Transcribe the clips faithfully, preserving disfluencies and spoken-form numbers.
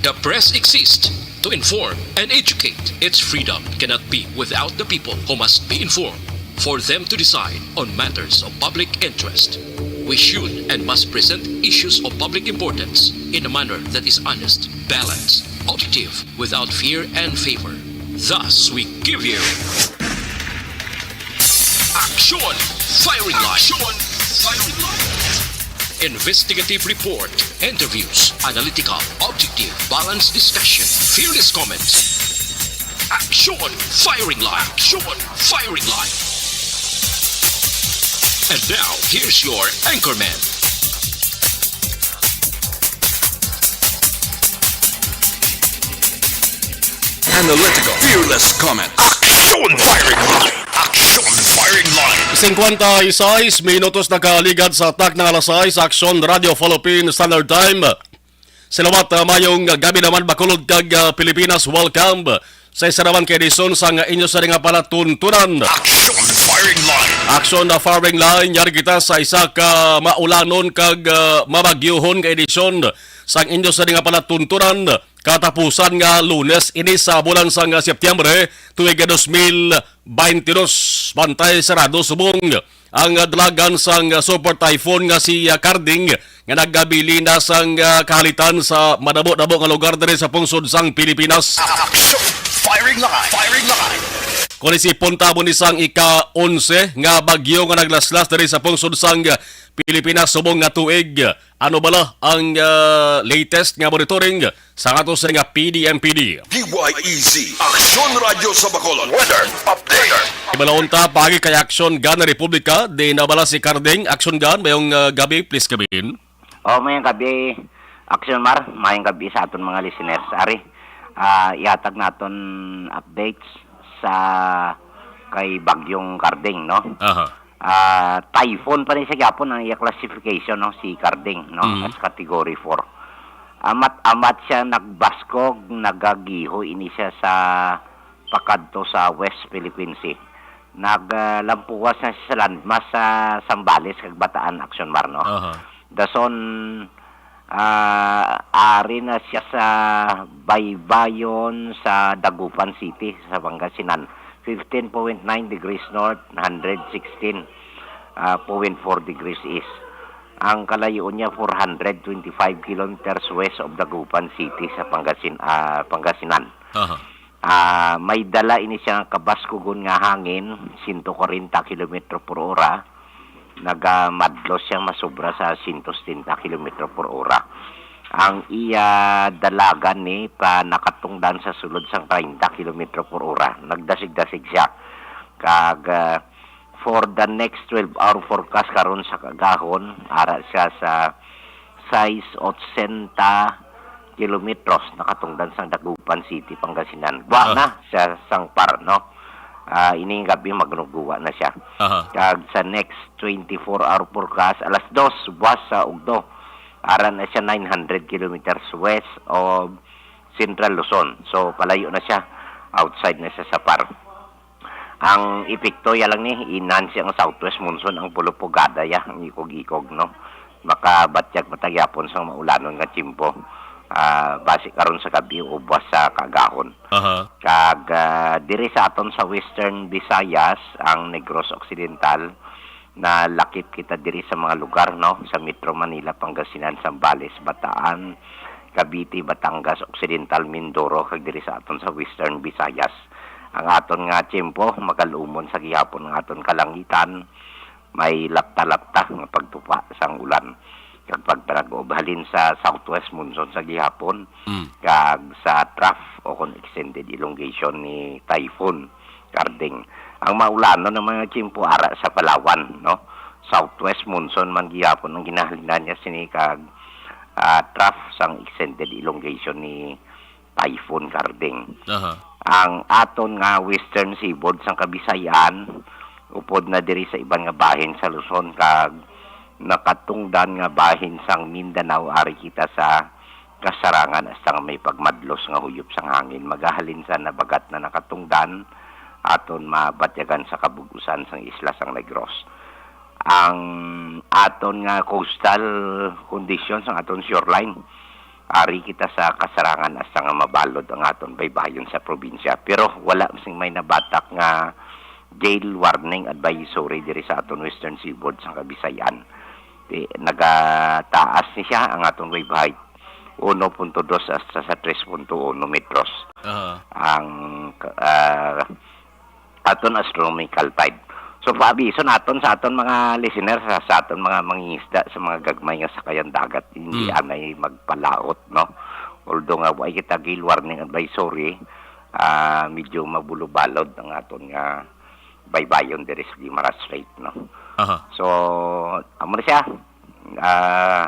The press exists to inform and educate. Its freedom cannot be without the people, who must be informed for them to decide on matters of public interest. We should and must present issues of public importance in a manner that is honest, balanced, objective, without fear and favor. Thus, we give you Action Firing Line. Action Firing Line. Investigative report, interviews, analytical, objective, balanced discussion, fearless comments. Action Firing Line. Action Firing Line. And now, here's your anchorman. Analytical, fearless comment. Action Firing Line. Action Firing Line. Singkwenta y seis minutos nakaligad sa atak ng alas sais, Action Radio Philippine Standard Time. Salamat, ah, mayong gabi naman, Bacolod kag, ah, Pilipinas. Welcome sa isa naman ka edisyon sang inyo sa nga palatuntunan. Action Firing Line. Action na Firing Line, yari kita sa isa ka maulanon kag, ah, mabagyuhon ka edisyon sang inyo sa nga palatuntunan. Katapusan nga Lunes ini sa bulan sang Setyembre, tuig dos mil baynte dos. Bantay sarado subong ang dalagan sang Super Typhoon nga si, ah, Karding, nga nagabilin na sang, ah, kahalitan sa madamo-damo nga lugar diri sa pungsod sang Pilipinas. Action! Firing line! Firing line! Kon isipon ta mo ni sang ika-onse nga bagyo nga naglaslas diri sa pungsod sang Pilipinas subong nga tuig, ano bala ang, ah, latest nga monitoring sa aton sa nga P D M P D? D Y E Z, Aksyon Radyo sa Bacolod. Weather update. Ibalon ta pagi kay Action Gun Republika, di na bala si Karding. Action Gun, mayong, ah, gabi, please come in. Oh, mayong gabi, Action Mar. Mayong gabi sa aton mga listeners. Ari, ah, ihatag naton updates sa kay Bagyong Karding, no? Aha. Ah, typhoon pa ni siya gyapon ang iya classification, no, si Karding, no, Mhm. as category four. Amat-amat siya nagbaskog, nagagiho ini siya sa pakadto sa West Philippine Sea. Naglampuwas na siya sa landmass sa Zambales kag Bataan, Action Mar, no? Aha. Dason, ah, ari na siya sa baybayon sa Dagupan City sa Pangasinan, fifteen point nine degrees north, hundred sixteen, ah, point four degrees east. Ang kalayo niya, four hundred twenty-five kilometers west of Dagupan City sa Pangasin-, ah, Pangasinan. Aha. Ah, may dala ini siya nga kabaskugon nga hangin, sento kwarenta kilometro por ora. Nagamadlos siya masobra sa sento setenta kilometro por ora. Ang iya dalagan ni pa nakatungdan sa sulod sang treinta kilometro por ora. Nagdasig-dasig siya. Kag, ah, for the next twelve hour forecast karon sa kaagahon, ara siya sa sais otsenta kilometros, nakatungdan sang Dagupan City, Pangasinan. Gwa Ah. na siya sang par, no? Ah, ining gabi magnuguwa na siya. Aha. Kag sa next twenty-four hour forecast, alas dos, buwas sa ugto, ara na siya nine hundred kilometers west of Central Luzon. So, palayo na siya. Outside na siya sa par. Ang epekto ya lang ni, enhance ang southwest monsoon, ang pulo pugada ya, ang ikog-ikog, no? Makabatyag pa ta gyapon sang maulanon nga tiyempo. Ah, basi karon sa gabi o buwas sa kaagahon. Aha. Kag, ah, diri sa aton sa Western Visayas, ang Negros Occidental, nalakip kita diri sa mga lugar, no, sa Metro Manila, Pangasinan, Zambales, Bataan, Cavite, Batangas Occidental, Mindoro, kag diri sa aton sa Western Visayas. Ang aton nga tiyempo, magalumon sa gihapon ang aton kalangitan, may lapta-lapta nga pagtupa sang ulan kag pagpanag-ulob halin sa southwest monsoon sa gihapon, Mm. kag sa trough o kon extended elongation ni Typhoon Karding. Ang maulanon nga mga tiyempo ara sa Palawan, no? Southwest monsoon man gihapon ang ginahalinan niya sini kag, ah, trough sang extended elongation ni Typhoon Karding. Aha. Ang aton nga western seaboard sang Kabisayan, upod na diri sa iban nga bahin sa Luzon, kag nakatungdan nga bahin sang Mindanao, ari kita sa kasarangan hasta nga may pagmadlos nga huyop sang hangin. Magahalin sa nabagat na nakatungdan, aton mabatyagan sa kabug-usan sang isla sang Negros. Ang aton nga coastal conditions, ang aton shoreline, Ari kita sa kasarangan hasta nga mabalod ang aton baybayon sa probinsya. Pero wala sing may nabatak nga gale warning advisory diri sa aton Western Seaboard sa Kabisayan. Di, nagataas ni siya ang aton wave height, uno punto dos hasta sa tres punto uno metros. Aha. Ang, ah, aton astronomical tide. So, paabiso naton sa aton mga listener, sa, sa aton mga mangingisda, sa mga gagmay nga sakayan dagat, hindi Mm. anay magpalaot, no? Although nga way kita gale warning advisory, ah, medyo mabulobalod ang aton nga baybayon diri sa Guimaras Strait, no? Aha. So, amo na siya. Ah,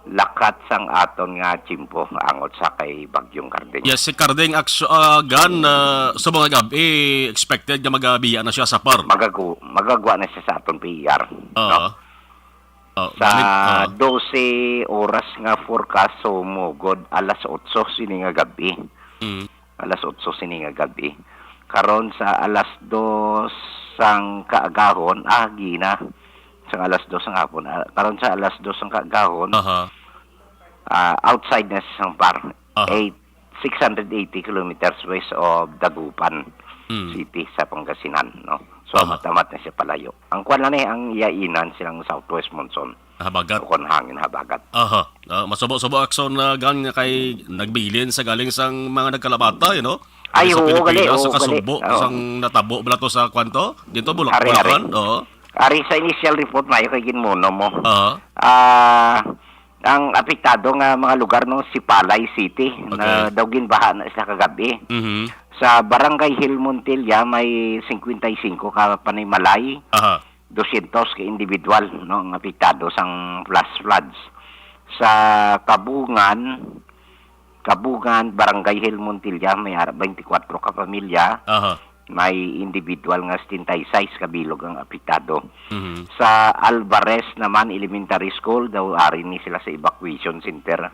lakat sang aton nga tiyempo angot sa kay Bagyong Karding. Yes, si Karding, actu-, ah, gan, ah, sa mga gab-i, expected nga magabiya na siya sa par. Magagu-, magagwa na siya sa aton P E R, Oo. no? Oh, Sa galing, oo. dose oras nga forecast, so mugod alas otso sini nga gab-i. Mm. Alas otso sini nga gab-i. Karon sa alas dos sang kaagahon, ah, gina. Sang alas dos sang hapon. Ah, karon sa alas dos sang kaagahon, Aha. ah, outside na sa sang par. Aha. Eight, six hundred eighty kilometers west of Dagupan Mm. City sa Pangasinan, no? So, Aha. amat-amat na siya palayo. Ang kwan lang eh, ang iyainan silang southwest monsoon. Habagat. O kon hangin habagat. Aha. Ah, masubo-subo akson na gan nga kay nagbilin sa galing sang mga nagkalamata, you know? Ay, Sa oo, Pilipinas, gali, sa oo, gali. Kasugbo, Oo. sang natabo bala to sa kwanto? Dito, Bulac-, Ari, ari. Bulacan, oo. Ari sa initial report, mayo kay ginmuno mo. Aha. Ah, ang apektado nga mga lugar, no, Sipalay City, na Okay. daw ginbaha na sila kagabi. Mhm. Sa Barangay Hill Montilla, may cincuenta y cinco ka panimalay. Aha. Dosyentos ka individual, no, ang apektado sang flash floods. Sa Kabungan, Kabungan, Barangay Hill Montilla, may ara twenty-four ka pamilya, Aha. may individual nga setenta y seis ka bilog ang apektado. Mhm. Sa Alvarez naman Elementary School, daw ari ni sila sa evacuation center.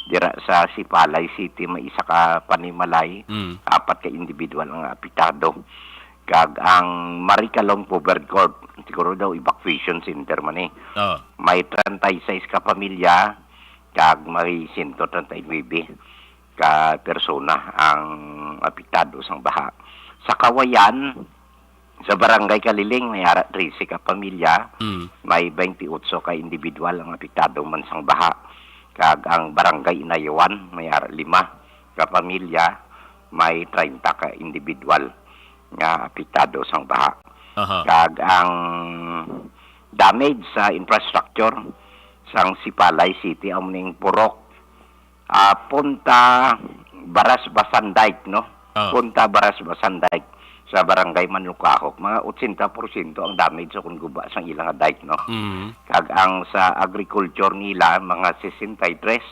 Dira sa Sipalay City, may isa ka panimalay, Mm. apat ka individual ang apektado. Kag ang Maricalong Covered Court, siguro daw evacuation center man eh. Ah. May treinta y seis ka pamilya, kag may siyento treinta y nuebe ka persona ang apektado sang baha. Sa Kawayan, sa Barangay Kaliling, may ara trese ka pamilya, Mm. may twenty-eight ka individual ang apektado man sang baha. Kag ang Barangay Inayawan, may ara lima ka pamilya, may treinta ka individual nga apektado sang baha. Aha. Kag ang damage sa infrastructure sang Sipalay City, amo ning Purok, ah, punta Baras Basan Dike, no? Ah. Punta Baras Basan Dike sa Barangay Manlukahok, mga ochenta porsyento ang damage sa kon guba sang ilang dike, no? Mhm. Kag ang sa agriculture nila, mga sesenta y tres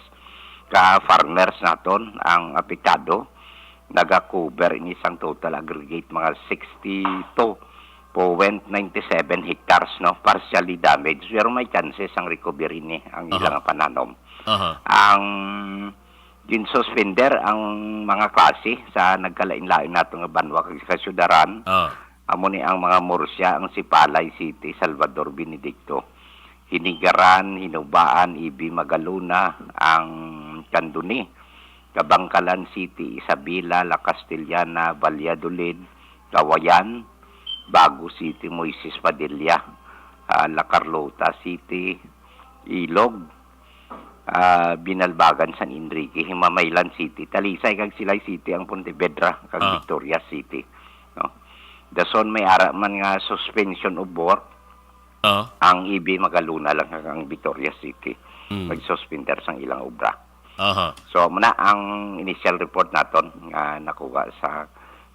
ka farmers naton ang apektado. Naga-cover ini sang total aggregate mga sixty-two point nine seven hectares, no? Partially damaged, pero may chances ang recovery ni ang Aha. ilang pananom. Aha. Ang ginsuspender ang mga klase sa nagkalain-lain nato nga banwa kag sa kasyudaran. Ah. Amo ni ang mga Murcia, ang Sipalay City, Salvador, Benedicto, Hinigaran, Hinubaan, Ibi, Magalona, ang Candoni, Kabangkalan City, Isabela, La Castellana, Valladolid, Kawayan, Bago City, Moises Padilla, ah, La Carlota City, Ilog, ah, Binalbagan, San Enrique, Himamaylan City, Talisay kag Silay City, ang Pontevedra kag Ah. Victoria City, no? Dason may ara man nga suspension of work Ah. ang Ibi, Magalona lang kag ang Victoria City. Mm. Mag-suspender sang ilang obra. Aha. So, muna ang initial report naton nga nakuha sa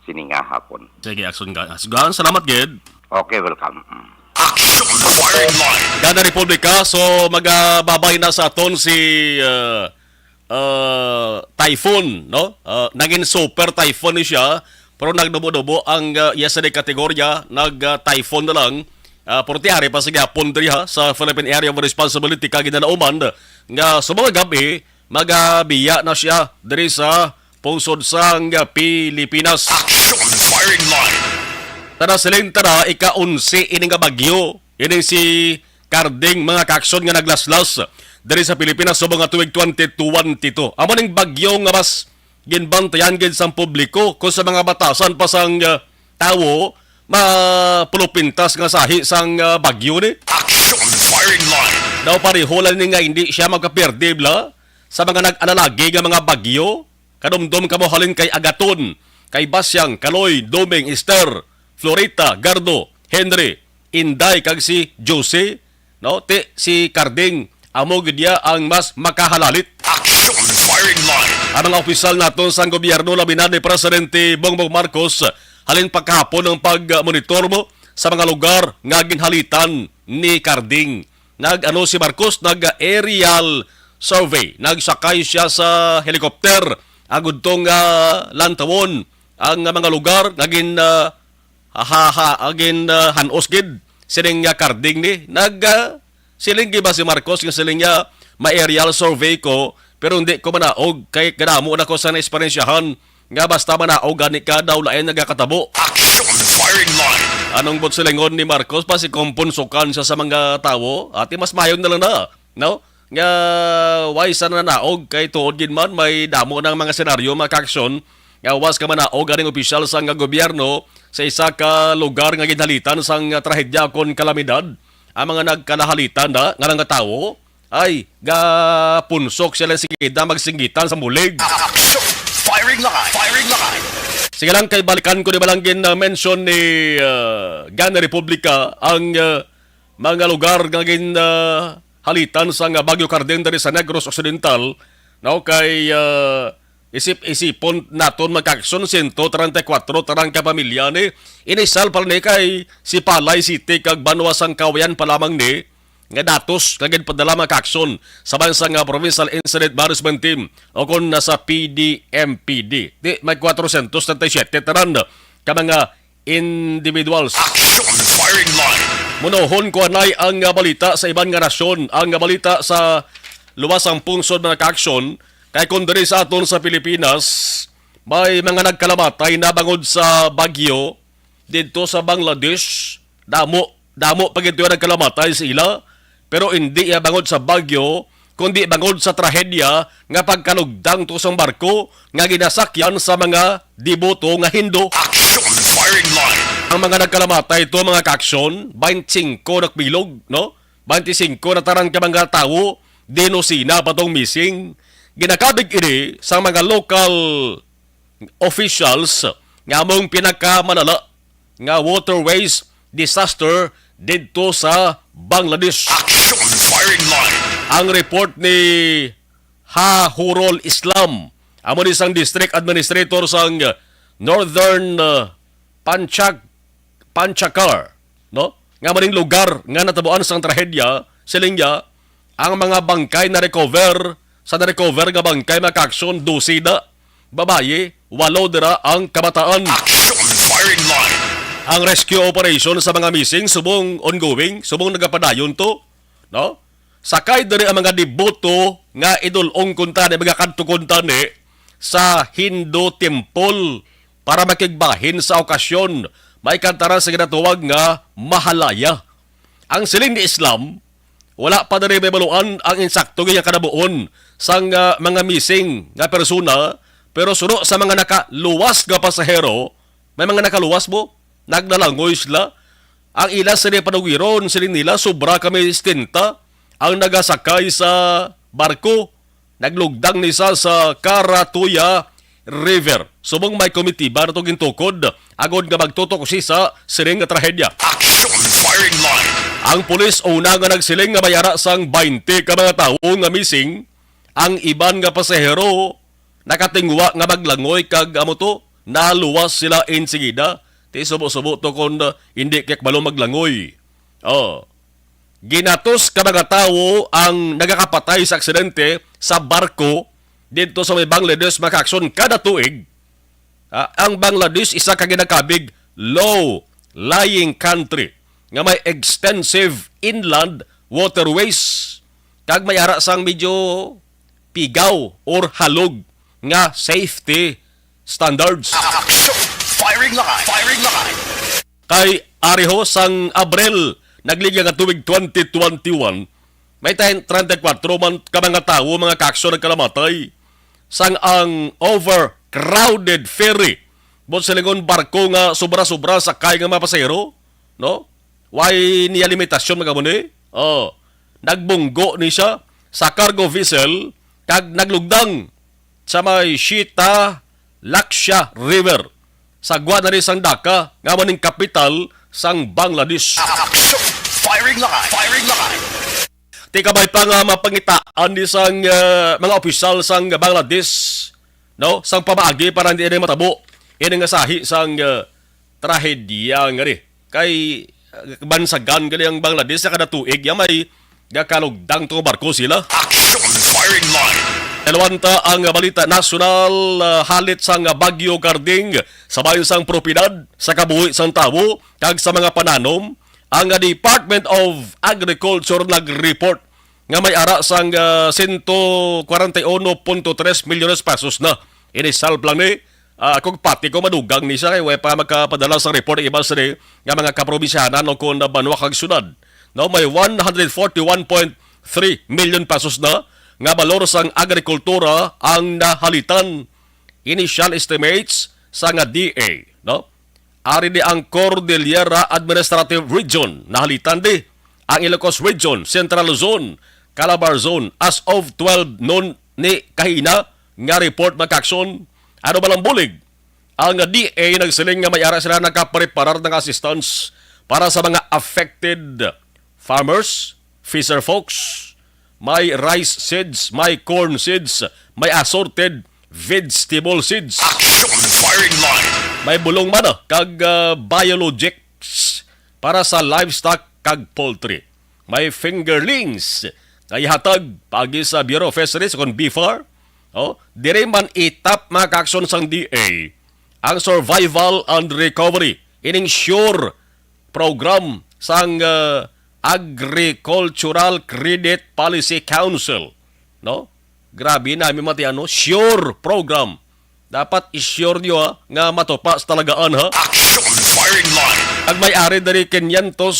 sininga hapon. Sige, Akson Ga-, Akson Ga-, salamat gid. Okay, welcome. Mm. Action Firing Line. Gana Republika, so magababay na sa aton si, uh, uh, typhoon, no? Uh, naging super typhoon ni siya, pero nagdubo-dubo ang, uh, yesterday kategorya, nag, uh, typhoon na lang. Uh, pero tiyari pa sa gihapon diri ha, sa Philippine Area of Responsibility kag ginalauman nga sa mga gabi, magabiya na siya diri sa pungsod sang Pilipinas. Action Firing Line. Tara, siling tara, ika-onse ini nga bagyo. Ini si Carding, mga kaaksyon, nga naglaslas diri sa Pilipinas subong nga tuig twenty twenty-two. Amo ning bagyo nga mas ginbantayan gid sang publiko kung sa mga batasan pa sang, ah, tawo mapulupintas nga sahi sang, ah, bagyo ni. Action firing line. Daw pareho lang ni nga hindi siya magkaperde bala sa mga nag-analagi nga mga bagyo. Kadumdom kamo halin kay Agaton, kay Basyang, Kaloy, Doming, Ester, Florita, Gardo, Henry, Inday, kag si Josie, no? Ti si Carding, amo gid niya ang mas makahalalit. Action firing line. Ang mga opisyal naton sang gobyerno, labi na ni Presidente Bongbong Marcos, halin pa kahapon ang pagmonitor mo sa mga lugar nga ginhalitan ni Carding. Nag-ano si Marcos, nag-aerial survey. Nagsakay siya sa helicopter agud tong, ah, lantawon ang mga lugar nga gin, ah, ha, ha, agin, ah, han-os gid sining, ah, Carding ni. Nag, ah, siling gid ba si Marcos nga siling niya, "Ma-aerial survey ko, pero hindi ko manaog kay kadamo na ko sa naesperyensyahan nga basta manaog gani ka daw lain nagakatabo." Action firing line. Anong buot silingon ni Marcos pa si kumpunsukan siya sa mga tawo? Ati mas mayon na lang na, no? Nga way sa nanaog kay tuod gid man may damo ng mga senaryo, mga kaaksyon, nga was ka manaog aning opisyal sang gobyerno sa isa ka lugar nga ginhalitan sang trahedya kon kalamidad. Ang mga nagkalahalitan na nga mga tawo ay gapunsok sila, sige, da magsinggitan sa bulig. Action! Firing line! Firing line! Sige lang, kay balikan ko di ba lang gin-, uh, mention ni, uh, Gani Republica ang, uh, mga lugar nga gin, uh, halitan sang Bagyo Carding diri sa Negros Occidental, no, kay, uh, isip-isipon naton, mga kaaksyon, sento treinta y cuatro tarang ka pamilya ni. Inisal pa ni kay Sipalay City kag banwa sang Cauayan pa lamang ni nga datos nga ginpadala, mga kaaksyon, sa bansa nga Provincial Incident Management Team o kon nasa P D M P D. Di, may kwatrocientos treinta y siete tanan ka mga individuals. Action firing line. Munohon ko anay ang, ah, balita sa iban nga nasyon, ang, ah, balita sa luwas sang pungsod, mga kaaksyon, kay kung diri sa aton sa Pilipinas, may mga nagkalamatay na bangod sa bagyo didto sa Bangladesh. Damo, damo pa gid nga nagkalamatay sa ila, pero indi iya bangod sa bagyo, kundi bangod sa trahedya nga pagkalugdang to sang barko nga ginasakyan sa mga deboto nga Hindu. Action firing line. Ang mga nagkalamatay to, mga kaaksyon, twenty-five na bilog, no? Twenty-five na tarang ka mga tawo, dinosena pa tong missing. Ginakabig ini sa mga local officials nga among pinakamalala nga waterways disaster didto sa Bangladesh. Action firing line. Ang report ni Hahurul Islam, amo ni sang district administrator sang Northern, uh, Panchak-, Panchakar, no? Nga maning lugar nga natabuan sang trahedya, siling niya, ang mga bangkay na-recover, sa na-recover nga bangkay, mga kaaksyon, dose na babayi, walo dira ang kabataan. Action firing line. Ang rescue operation sa mga missing subong ongoing, subong nagapadayon to, no? Sakay diri ang mga deboto nga idulong kuntani, mga kadto kuntani sa Hindu temple para makigbahin sa okasyon. May kantaran sa ginatawag nga Mahalaya. Ang siling ni Islam, wala pa diri mabaluan ang insakto nga kanabuon sang, ah, mga missing nga persona, pero suno sa mga nakaluwas nga pasahero, may mga nakaluwas mo, naglalangoy sila. Ang ila sini panugiron, siling nila, sobra kami setenta ang nagasakay sa barko. Naglugdang ni sa, sa Karatuya River. Subong may komitiba na to gintukod, agod nga magtutok sisa sining nga trahedya. Action firing line. Ang pulis una nga nagsiling nga may ara sang twenty ka mga tawo nga missing. Ang iban nga pasahero nakatingwa nga maglangoy kag amo to, naluwas sila insigida. Ti subo-subo to kon, uh, hindi kay kabalo maglangoy. Oh. Ginatos ka mga tawo ang nagakapatay sa aksidente sa barko didto sa may Bangladesh, mga kaaksyon, kada tuig. Ah, ang Bangladesh isa ka ginakabig low-lying country nga may extensive inland waterways kag may ara sang medyo pigaw or halog nga safety standards. Action! Firing line! Firing line! Kay ari ho sang Abril Nagligya nga tuig twenty twenty-one, may tayo treinta y cuatro man ka mga tawo, mga kaaksyon, nagkalamatay sang ang overcrowded ferry. Buot silingon, barko nga sobra-sobra sakay nga mga pasahero, no? Way niya limitasyon, mga muni? Oh, nagbunggo ni siya sa cargo vessel kag naglugdang sa may Shita Lakshya River, sa gwa na ni sang Dhaka, nga amo ning kapital sang Bangladesh. Action! Firing line! Firing line! Ti kabay pa nga mapangitaan ni sang, ah, mga opisyal sang Bangladesh, no, sang pamaagi para hindi ini matabo ini nga sahi sang, ah, trahedya nga ni. Kay, ah, bansagan gali ang Bangladesh sa kada tuig, ya may gakalugdang tong barko sila. Action! Firing line! Dalawanta ang balita nasyonal, ah, halit sang Bagyo Karding sa bahin sang propiedad, sa kabuhi sang tawo, kag sa mga pananom. Ang Department of Agriculture nag-report nga may ara sang, ah, sento kwarenta y uno punto tres milyones pesos na. Inisal lang ni, ah, kung pati ko madugang ni siya, kay way pa makapadala sang report ang iban sini nga mga kaprobinsyahanan o kon banwa kag syudad. No, may one hundred forty-one point three million pesos na nga balor sang agrikultura ang nahalitan. Initial estimates sa nga D A, no? Ari ni ang Cordillera Administrative Region, nahalitan di ang Ilocos Region, Central Luzon, Calabar Zone, as of twelve noon ni kahina nga report, mga kaaksyon. Ano ba lang bulig? Ang D A nagsiling nga may ara sila nakapreparar ng assistance para sa mga affected farmers, fisher folks, may rice seeds, may corn seeds, may assorted vegetable seeds. Action! Firing line! May bulong man, ah, kag, ah, biologics para sa livestock kag poultry. May fingerlings nga ihatag paagi sa Bureau of Fisheries o kon B F A R. Oh, diri man itap, mga kaaksyon, sang D A ang survival and recovery, ining SURE program sang, ah, Agricultural Credit Policy Council, no? Grabe na, mi mati, ano, SURE program. Dapat i-sure niyo, ha, nga matupa sa talagaan, ha? Action! Firing line! Ang may-ari diri, quinientos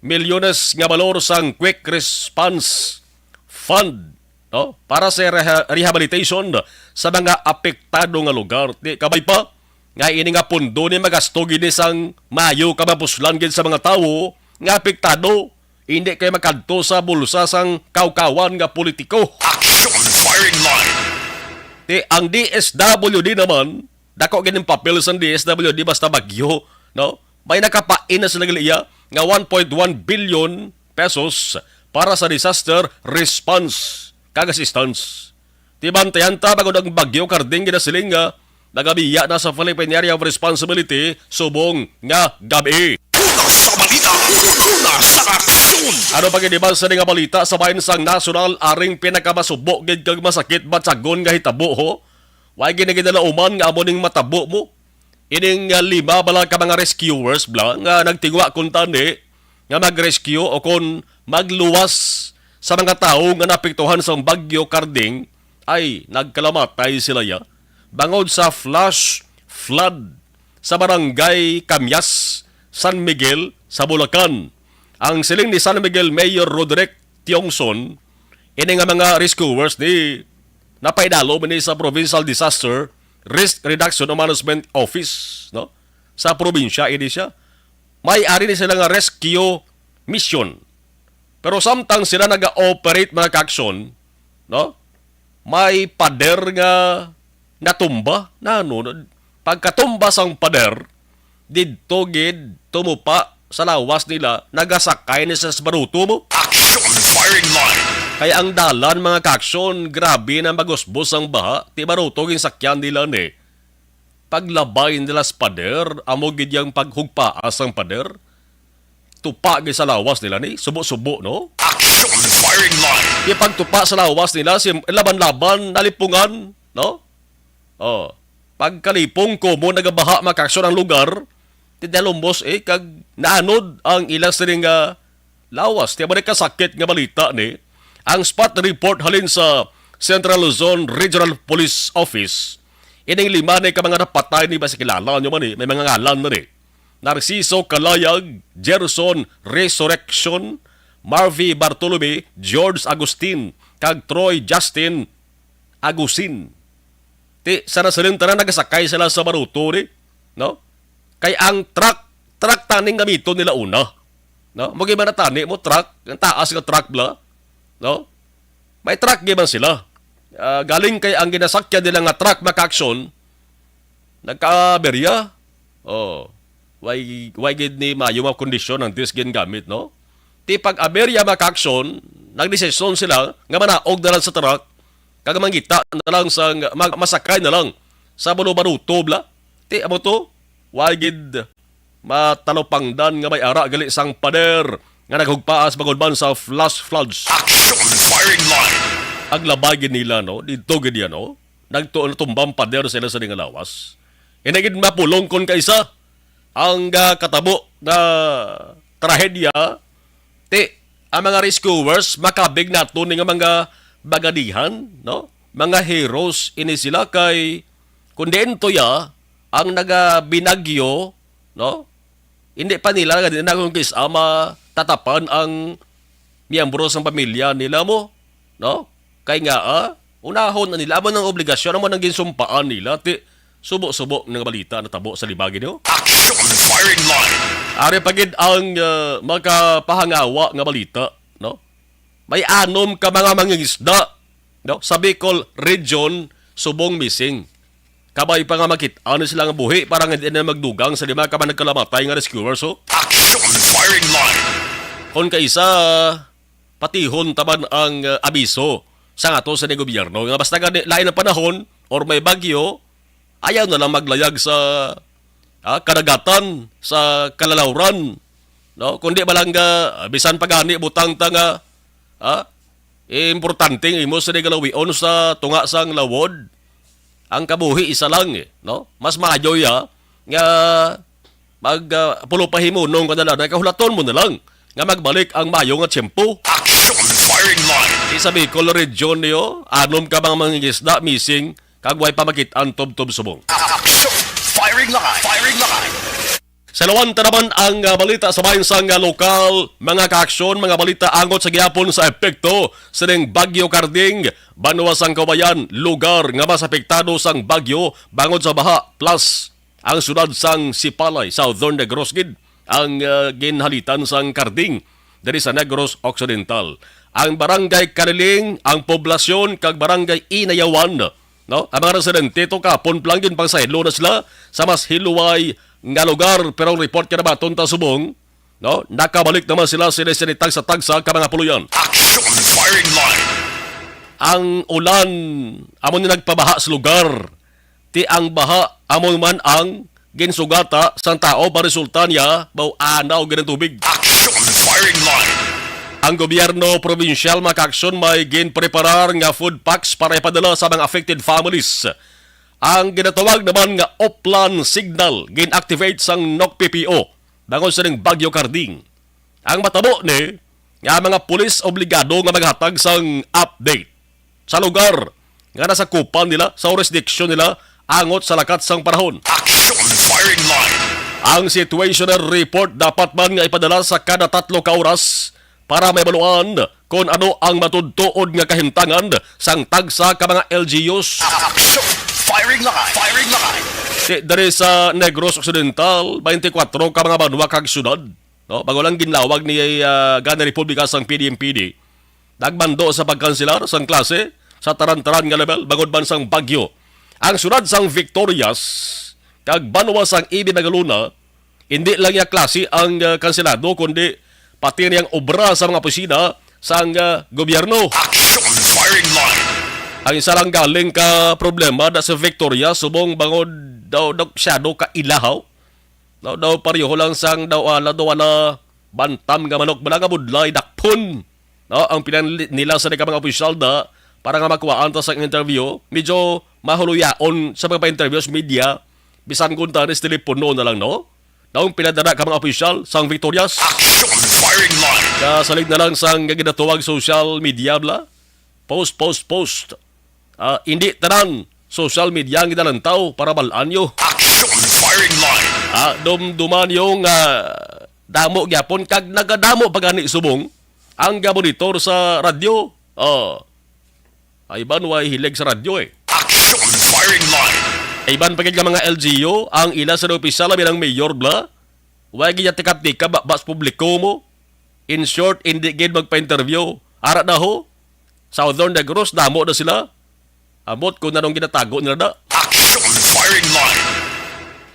milyones nga balor sang Quick Response Fund, no, para sa reha-, rehabilitation sa mga apektado nga lugar. Ti kabay pa nga ini nga pondo ni magasto gid ni sang maayo ka mapuslan gid sa mga tawo nga apektado, hindi kay makadto sa bulsa sang kawkawan nga politiko. Action! Firing line! Ti ang D S W D naman, dako gid ang papel sang D S W D basta bagyo, no? May nakapain na sila gali iya nga one point one billion pesos para sa disaster response kag assistance. Ti bantayan ta, bangod ang Bagyo Karding ginasiling nga nagabiya na sa Philippine Area of Responsibility subong nga gab-i. Una sa balita, una sa aksyon. Ano pa gid iban sa nga balita sa bahin sang nasyonal, aring pinakamasubo gid kag masakit batyagon nga hitabo, ho? Way gid na gid nalauman nga amo ning matabo mo. Ining, ah, lima bala ka mga rescuers bala nga nagtinguha kuntani nga mag-rescue o kon magluwas sa mga tawo nga naapektuhan sang Bagyo Karding, ay nagkalamatay sila ya bangod sa flash flood sa barangay Camyas, San Miguel, sa Bulacan. Ang siling ni San Miguel Mayor Roderick Tiongson, ini nga mga rescuers ni napaidalom ini sa Provincial Disaster Risk Reduction and Management Office, no? Sa probinsya ini siya. May ari ni sila nga rescue mission. Pero samtang sila naga-operate, mga kaaksyon, no? May pader nga natumba. Nano, pagkatumba sang pader, didto gid tumupa sa lawas nila, nagasakay ni sa baruto mo. Action! Firing line! Kay ang dalan, mga kaaksyon, grabe na magusbos ang baha, ti baruto ginsakyan nila ni. Paglabay nila sa pader, amo gid yang paghugpaa sang pader. Tupa gid sa lawas nila ni, subo-subo, no? Action! Firing line! Yung pagtupa sa lawas nila, si laban-laban, nalipungan, no? Oh. Pagkalipong ko mo nagabaha, mga kaaksyon, ang lugar, ti nalumbos, eh, kag naanod ang ilang sining nga lawas. Ti amo ni kasakit nga balita ni. Ang spot report halin sa Central Luzon Regional Police Office. Ining lima ni ka mga napatay ni, basi kilala nyo man ni, may mga ngalan na ni. Narciso Kalayag, Gerson Resurrection, Marvy Bartolome, George Agustin, kag Troy Justin Agusin. Ti, sa nasalin tanan nagasakay sila sa baruto ni, no? Kay ang truck, truck taning gamiton nila una. No? Mo gid man tani mo truck, ang taas nga truck bla, no? May truck gid man sila. Ah, galing kay ang ginasakyan nila nga truck, mga ka-aksyon, nagkaaberya. Oh. Way, way gid ni mayo nga kondisyon ang disc gingamit, no? Ti pag-aberya, mga ka-aksyon, nagdesisyon sila nga manaog na lang sa truck kag mangita na lang sa mag-, masakay na lang sa baruto bla. Ti amo to, way gid matalupangdan nga may ara gali sang pader nga naghugpaas bangod man sa flash floods. Action firing line. Ang labay gid nila, no? Dito gid yan, no? Nagtu-, natumbang pader sila sa ning lawas. Ina gid mapulong kon kaisa ang, ah, katabo nga trahedya. Ti, ang mga rescuers, makabig nato ni nga mga bagadihan, no? Mga heroes ini sila kay kung diin to ya ang nagabinagyo, no? Hindi pa nila, hindi na kung kis-, ah, matatapan ang miyembro sang pamilya nila mo, no? Kay nga, ah, unahon na nila, amo nang obligasyon, amo nang ginsumpaan nila, ti, subo-subo nga balita natabo sa libagi niyo. Action firing line. Ari pa gid ang, ah, makapahangawa nga balita, no? May anom ka mga mangingisda, no, sa Bicol Region subong missing. Kabay pa nga makit-an sila nga buhi para nga di na magdugang sa lima ka mga nagkalamatay nga rescuers, oh. Action firing line. Kon kaisa, patihon taman ang, uh, abiso sa ato sa gobyerno nga basta gani lain ang panahon or may bagyo, ayaw na lang maglayag sa, ah, kadagatan, sa kalalawran, no? Kundi malangga, ah, bisan pa gani butang ta nga, ah, importante nga imo sa galawion sa tunga sang lawod, ang kabuhi isa lang, eh, no? Mas maayo ya nga mag, ah, pulo pa himunong ka na lang, kahulaton mo na lang nga magbalik ang mayo nga tiyempo. Action firing line. Di sa Bicol Region niyo, anom ka mga mangingisda missing kag way pa makit-an tubtob subong. Action firing line. Firing line. Sa lawan ta naman ang, ah, balita sa bahin sang, ah, lokal, mga kaaksyon, mga balita angot sa gihapon sa epekto sining Bagyo Karding, banwa sang Caubayan, lugar nga mas apektado sang bagyo bangod sa baha, plus ang siyudad sang Sipalay, Southern Negros gid ang, ah, ginhalitan sang Karding diri sa Negros Occidental. Ang Barangay Caliling, ang poblasyon kag Barangay Inayawan, no? Ang mga residente to kapon pa lang ginpangsaylo na sila sa mas hiluway nga lugar, pero ang report nga nabaton ta subong, no? Nakabalik naman sila sini-sini tagsa-tagsa ka mga puloy-an. Action firing line. Ang ulan amo ni nagpabaha sa lugar. Ti ang baha amo man ang ginsugata sang tao, pa resulta niya, baw anaw gid ang tubig. Action firing line. Ang gobyerno probinsyal, mga kaaksyon, may ginpreparar nga food packs para ipadala sa mga affected families. Ang ginatawag naman nga Oplan Signal gin-activate sang NOC P P O bangod sa ning Bagyo Karding. Ang matabo ni nga ang mga pulis obligado nga maghatag sang update sa lugar nga nasakupan nila, sa jurisdiction nila, angot sa lakat sang panahon. Action firing line. Ang situational report dapat man nga ipadala sa kada tatlo ka oras para maibaluan kon ano ang matudtuod nga kahimtangan sang tagsa ka mga L G Us. Action firing line. Firing line. Di, diri sa Negros Occidental, twenty-four ka mga banwa kag syudad, no? Bago lang ginlawag ni, ah, gani Republika sang P D M P D. Nagmando sa pagkanselar sang klase sa taran-taran nga level bangod man sang bagyo. Ang siyudad sang Victorias kag banwa sang Ibi Magalona, hindi lang iya klase ang, ah, kanselado, kundi pati niyang obra sa mga opisina sang, ah, gobyerno. Action firing line. Ang isa lang galing ka problema da sa Victorias, subong bangod daw, daw masyado ka ilahaw. Daw, daw pareho lang sang daw, ah, daw, ah, bantam nga manok, bala nga budlay, dakpon. No, ang pinanli nila sa mga opisyal na para nga makuhaan ta sa interview, medyo mahuluyaon sa mga pa-interview sa media, bisan kung tanis telepono na lang, no? Daw ang pinadala ka mga opisyal sang Victorias. Action firing line. Kasalig na lang sang ginatawag social media, bla. Post, post, post. Ah, hindi tanan social media ang ginalantaw para bal-an nyo. Action Action firing line. Ah, dumduman yung, ah, damo gyapon kag nagadamo pa gani subong ang gabonitor sa radyo. Oh. Ay, iban way hilig sa radyo, eh. Action firing line. Iban pa gid nga mga L G U ang ila sa opisyal bilang mayor bla. Way gid tikap-tikap ba, ba sa publiko mo. In short, hindi gid magpa-interview. Ara na ho. Southern Negros, damo na sila. Ambot kung anong ginatago nila na. Action firing line.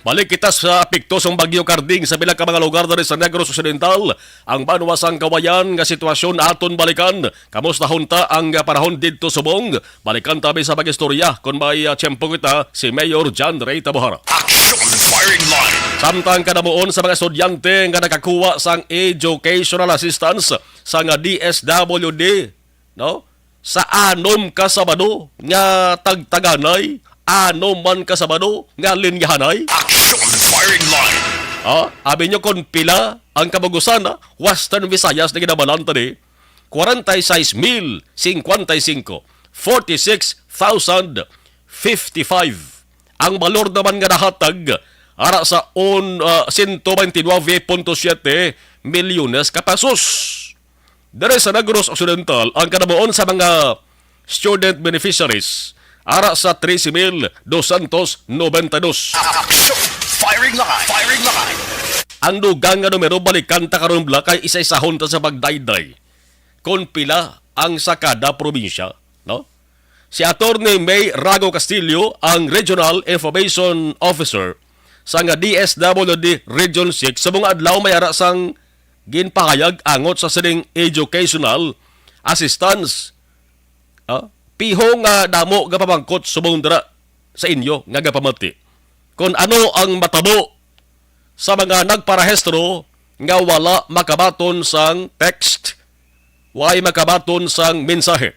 Balik kita sa epekto sang Bagyo Karding sa pila ka mga lugar diri sa Negros Occidental. Ang banwa sang Kawayan nga sitwasyon aton balikan. Kamusta hunta ang panahon didto subong? Balikan ta mi sa pag-istorya kon may, ah, tiyempo kita, si Mayor John Ray Tabohara. Action firing line. Samtang kadamuon sa mga estudyante nga nakakuha sang educational assistance sang D S W D, no? Sa anom ka Sabado nga tagtaganay, anom man ka Sabado nga linyahanay. Action firing line. Ah, abi nyo kon pila ang kabagusan, ah? Western Visayas na ginabalan tani, kwarenta y seis mil cincuenta y cinco, forty-six thousand fifty-five. Ang balor naman nga nahatag ara sa un, ah, sento bente nuebe punto siyete milyones ka pesos. Diri sa Negros Occidental, ang kadamuon sa mga student beneficiaries ara sa trese mil doscientos noventa y dos. Action! Firing line! Firing line! Ang dugang nga numero, balikan ta karon, bla, kay isa-isahon ta sa pagdayday kon pila ang sa kada probinsya, no? Si Attorney May Rago Castillo, ang Regional Information Officer sang D S W D Region six, subong adlaw may ara sang ginpahayag angot sa sining educational assistance. Ah, piho nga damo nga pamangkot subong dira sa inyo nga gapamati. Kon ano ang matabo sa mga nagparehistro nga wala makabaton sang text, way makabaton sang mensahe.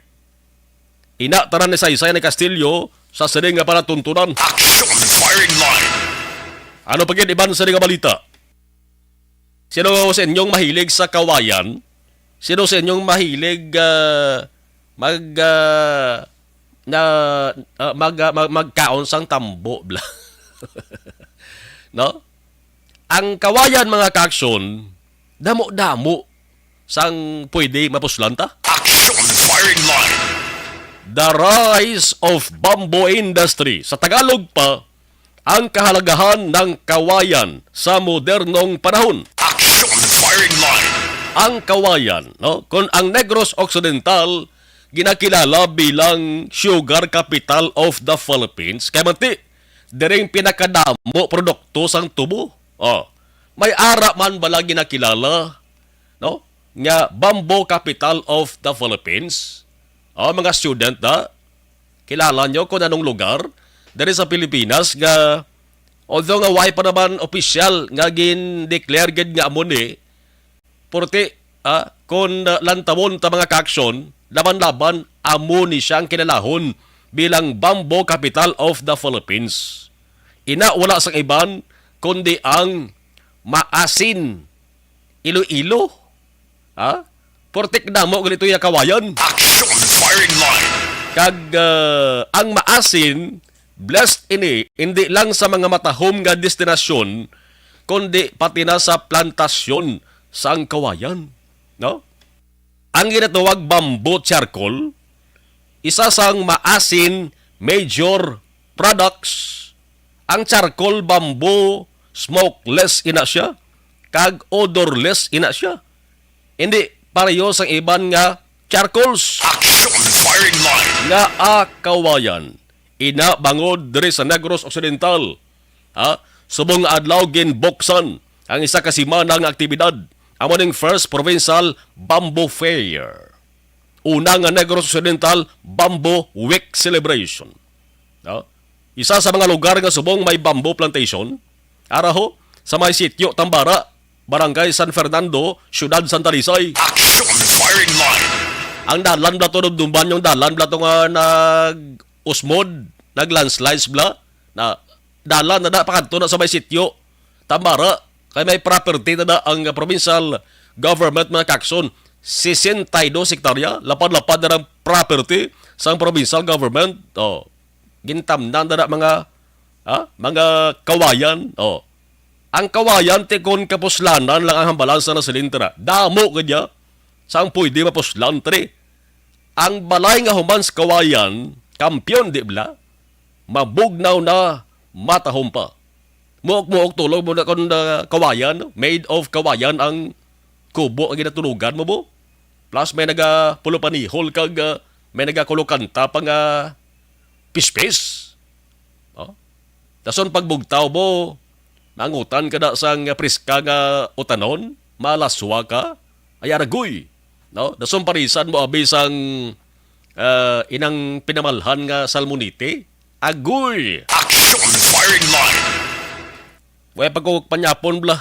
Ina tanan ni Saysay ni Castillo sa sining nga palatuntunan. Action firing line. Ano pa gid iban sa nga balita? Sino sa inyong mahilig sa kawayan? Sino sa inyong mahilig, ah, mag, ah, na, ah, mag, ah, mag-, magkaon sang tambo, bla? No? Ang kawayan, mga ka-action, damo-damo sang pwede mapuslan ta. Action firing line. The rise of bamboo industry. Sa Tagalog pa, ang kahalagahan ng kawayan sa modernong panahon. Action firing line. Ang kawayan, no? Kung ang Negros Occidental ginakilala bilang sugar capital of the Philippines, kay manti, diring pinakadamo produkto sang tubo. Oh, may ara man bala ginakilala, no, nga bamboo capital of the Philippines? Oh, mga student, ha? Kilala nyo kung anong lugar diri sa Pilipinas nga, although nga way pa naman opisyal nga gin-declare gid nga amo ni, porti, ah, kon, ah, lantawon ta, mga ka-action, laban-laban, amo ni siya ang kinalahon bilang Bamboo Capital of the Philippines. Ina, wala sang iban kundi ang maasin Iloilo. Ha? Portik damo gali to iya kawayan. Action firing line. Kag, ah, ang maasin, blessed ini, hindi lang sa mga matahom nga destinasyon, kundi pati na sa plantasyon sang kawayan, no? Ang ginatawag bamboo charcoal, isa sang maasin major products. Ang charcoal bamboo, smokeless ina siya, kag odorless ina siya. Hindi pareho sang iban nga charcoals. Action firing line. Nga, ah, kawayan. Ina bangod diri sa Negros Occidental. Ha? Subong nga adlaw ginbuksan ang isa ka semana nga aktibidad. Amo ning First Provincial Bamboo Fair. Una nga Negros Occidental Bamboo Week Celebration. No? Isa sa mga lugar nga subong may bamboo plantation, ara ho, sa may Sitio Tambara, Barangay San Fernando, Siyudad Santa Lisay. Action firing line. Ang dalan bala to, dumduman yung dalan bala to nga nag-usmod, nag-landslides bala. Na dalan na da, pakadto na sa may Sitio Tambara, kay may property na da ang provincial government, mga ka-action. Sesenta y dos hektarya, lapad-lapad na ang property sang provincial government. Oh, gintamnan na da mga, Ha? Mga kawayan, oh. Ang kawayan, ti kon kapuslanan lang ang hambalan sa nasilin, tara. Damo ka niya. Sang pwede mapuslan, tara. Ang balay nga human sa kawayan, kampiyon, di bala? Mabugnaw na, matahom pa. Muok-muok tulog mo na kon, ah, kawayan, no? Made of kawayan ang kubo nga ginatulogan mo, bo? Plus may naga-pulo panihol kag, ah, may nagakulokanta pa nga pispis. Oh? Dason pagbugtaw mo, mangutan ka na sang priska nga utanon, malaswa ka, ay aragoy. No? Dason parisan mo abi sang, ah, inang pinamalhan nga salmonite. Agoy! Action firing line! Way pa ko panyapon, bla.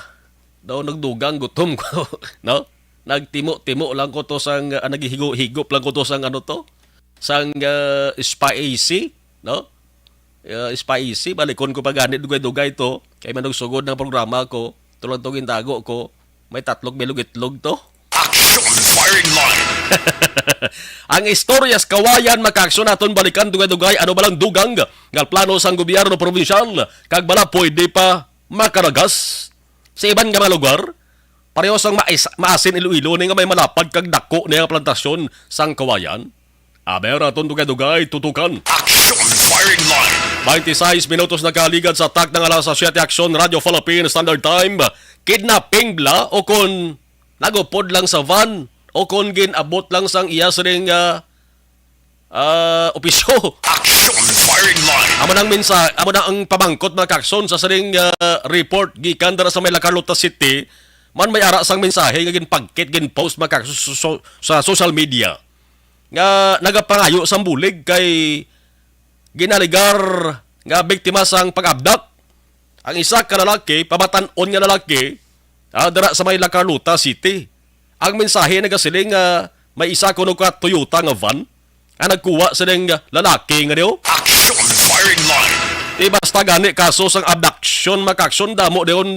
Daw nagdugang gutom ko, no? Nagtimo-timo lang ko to sang, ah, naghihigo-higop lang ko to sang ano to? Sang, ah, spicy, no? Ah, spicy, balikon ko pa gani dugay-dugay to. Kay manugsugod ng programa ko, to lang to gintago ko. May tatlog bilog itlog to. Action firing line! Ang istorya sa kawayan, makaaksyon naton balikan dugay-dugay. Ano ba lang dugang nga plano sang gobyerno probinsyal? Kag bala pwede pa makaragas sa iban nga mga lugar? Pareho sang mais-, maasin Iloilo ni nga may malapad kag dako ni nga plantasyon sang kawayan. Aber aton dugay-dugay tutukan. Action firing line! Twenty-six minutos na kaligad sa takna nga alas siyete, Action, Radyo Philippine Standard Time. Kidnapping bla o kon nagupod lang sa van o kon gin-abot lang sang iya sining, ah, ah, opisyo. Action firing line! Amo nang mensa-, amo na ang pamangkot, mga kakson, sa sining, ah, report gikan dira sa may La Carlota City. Man may ara sang mensahe nga ginpagkit, ginpost, mga kakson, so-, so-, sa social media nga nagapangayo sang bulig kay ginaligar nga biktima sang pag-abdak. Ang isa ka lalaki, pabatan-on nga lalaki, ah, dira sa may La Carlota City. Ang mensahe nagasiling nga may isa kuno ka Toyota nga van ang nagkuha sining lalaki nga diyo. Action firing line! Di basta gani kaso sang abduction, makaaksyon, damo diyon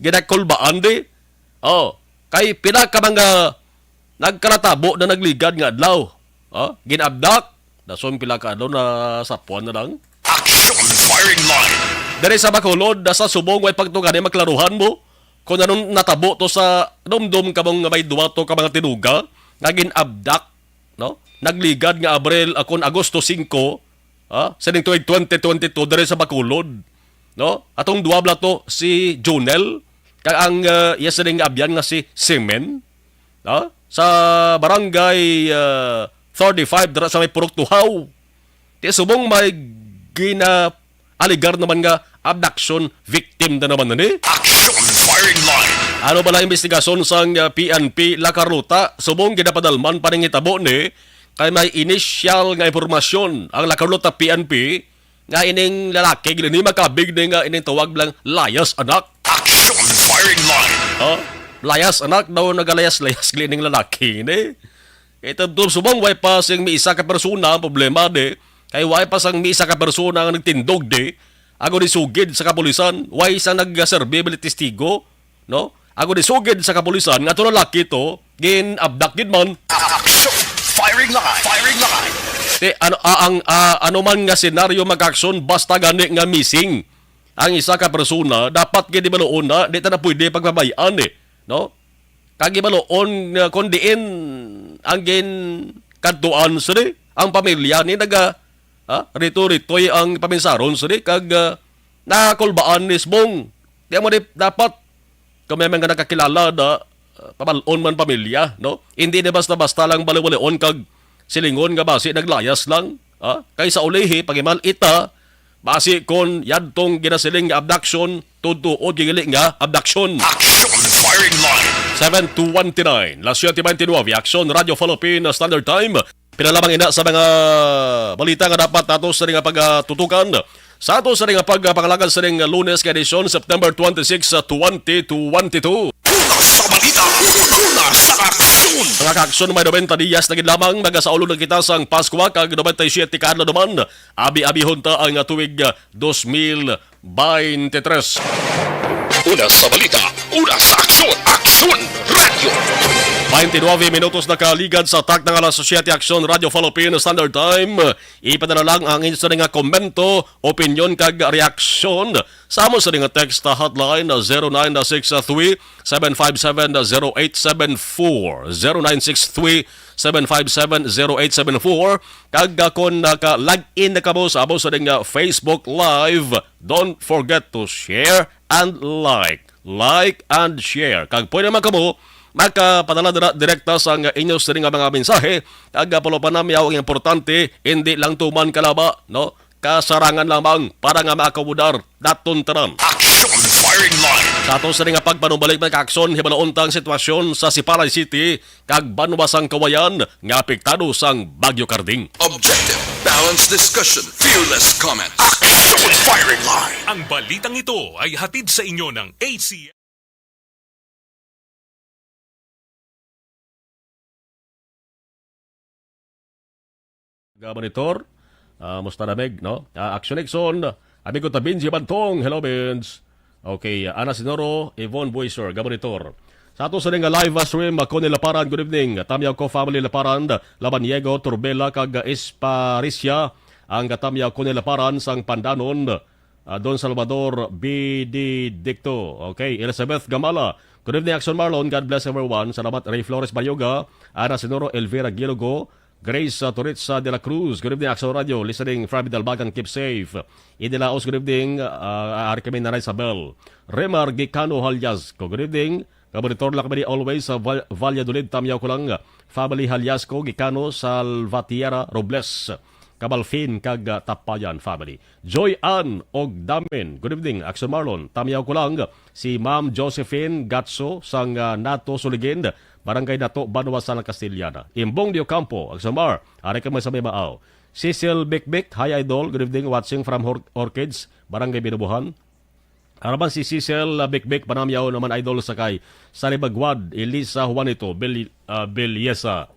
ginakulbaan di. Oh, kay pila ka mga nagkalatabo na nagligad nga adlaw. Oh, ginabdak, dason pila ka adlaw na sapuan na lang. Action firing line! Diri sa Bacolod, sa subong, way pagtugani maklaruhan mo kung anong natabo to sa dumdum kamong nga may duwa to ka mga tinuga nga ginabdak, no? Nagligad nga Abril, ah, kon Agosto singko, ah, sa ning tuig twenty twenty-two diri sa Bacolod, no? Atong duwa bala to, si Junel kag ang, ah, iya sining abyan nga si Simen, no? Sa barangay, ah, thirty-five dira sa may Purok Tuhaw. Ti subong may gina-, alegar naman nga abduction victim na naman ni. Action firing line! Ano bala investigasyon sang, ah, P N P La Carlota? Subong ginapadalman pa ning hitabo ni kay may initial nga impormasyon ang La Carlota P N P nga ining lalaki gid ni makabig ni nga ining tawag lang layas anak. Action firing line! Oh, layas anak daw, nagalayas-layas gid ning lalaki ni. Ito, subong way pa sing may isa ka persona ang problema di. Kay way pa sang may isa ka persona nga nagtindog di. Ako di sugid sa kapulisan, way sang nagserbi bali testigo, no? Ako di sugid sa kapulisan nga to lalaki to gin-abduct gid man. Action! Firing line! Firing line! Ti, ano, ah, ang, ah, ano man nga senaryo, makaaksyon, basta gani nga missing ang isa ka persona, dapat gid ibaluon na, di ta na pwede pagpabay-an eh, no? Kag ibaluon nga kon diin ang ginkadtuan sini, ang pamilya ni naga, ha? Rito-ritoy ang paminsaron sini, kag, ah, nakulbaan ni Sbong. Di mo di dapat kami man nga nakakilala na, ah, pabal-on man pamilya, no? Hindi na basta-basta lang baliwalion kag silingon nga basi naglayas lang, ha? Kay sa ulihi, pagimal ita, basi kon yadtong ginasiling nga abduction, tutuod gigili nga abduction. Action firing line! Seven twenty-nine, las siete veintinueve, Action, Radyo Philippine Standard Time. Pila lamang ina sa mga balita nga dapat nato sa nga pagatutukan. Sa ato sa nga pagpangalagad sa ning Lunes nga edisyon, September twenty-six, twenty twenty-two. Una sa balita, una sa aksyon. Mga kaaksyon, may nobenta diyas na gid lamang, magasaulog na kita sang Paskwa, kag nobenta y siyete ka adlaw naman, abi-abihon ta ang tuig, ah, dos mil veintitrés. Una sa balita, una sa aksyon, Aksyon Radyo. Twenty-nine minutos na kaligad sa takna nga alas siyete, Aksyon Radio Philippine Standard Time. Ipadala lang ang inyo sini nga komento, opinyon, kag reaksyon sa amo sini nga text hotline, zero nine six three, seven five seven, zero eight seven four, zero nine six three, seven five seven, zero eight seven four. Kag, ah, kon naka-log in na kamo sa amo sini nga Facebook Live, don't forget to share and like. Like and share. Kag pwede naman kamo makapadala dira direkta sang inyo sini nga mga mensahe. Kag, ah, palo pa nami ang importante, hindi lang tuman kalaba, no? Kasarangan lamang para nga maakawadar naton tanan. Action Firing Line. Sa ato sini nga pagpanumbalik, mga ka-aksyon, hibaloon ta ang sitwasyon sa Sipalay City kag banwa sang Kawayan nga apektado sang Bagyo Karding. Objective, balanced discussion, fearless comment. Action Firing Line. Ang balitang ito ay hatid sa inyo ng A C. Ga-monitor. Ah, musta na, Meg, no? Ah, Action Nixon, amigo ta Benji Bantong. Hello, Benj. Okay, Ana Sinoro, Yvonne Buiser, ga-monitor. Sa ato sini nga live, ah, stream, ah, Connie Laparan, good evening. Tamyaw ko, family Laparan, Labaniego, Turbela, kag, ah, Esparisia, ang katamyaw Connie Laparan sang Pandanon, ah, Don Salvador Benedicto. Okay, Elizabeth Gamala, good evening, Action Marlon. God bless everyone. Salamat, Ray Flores Bayoga, Ana Sinoro, Elvira Gilogo, Grace, uh, Toritza de la Cruz, good evening, Action Radio. Listening from Dalbagan, keep safe. Idi Laos, good evening. Uh, ari kami, Nanay Isabel. Remar Gicano Halyasco, good evening. Kabonitor lang kami ni always sa Val-, Valladolid, tamyaw ko lang. Family Halyasco, Gicano, Salvatierra, Robles, Cabalfin, kag, uh, Tapayan family. Joy Ann og Damin, good evening, Action Marlon. Tamyaw ko lang. Si Ma'am Josephine Gatso sang, uh, Nato Suligin, Barangay Nato, Banwa, Sala, Castillana. Imbong de Ocampo, Action Mar, ari kamo sa may Maaw. Cecil Bikbik, hi Idol, good evening, watching from Hor-, Orchids, Barangay Binubuhan. Araman si Cecil, uh, Bikbik, panamyaw naman, Idol, sa kay Saribagwad, Elisa Juanito, Bel-, uh, Belyesa.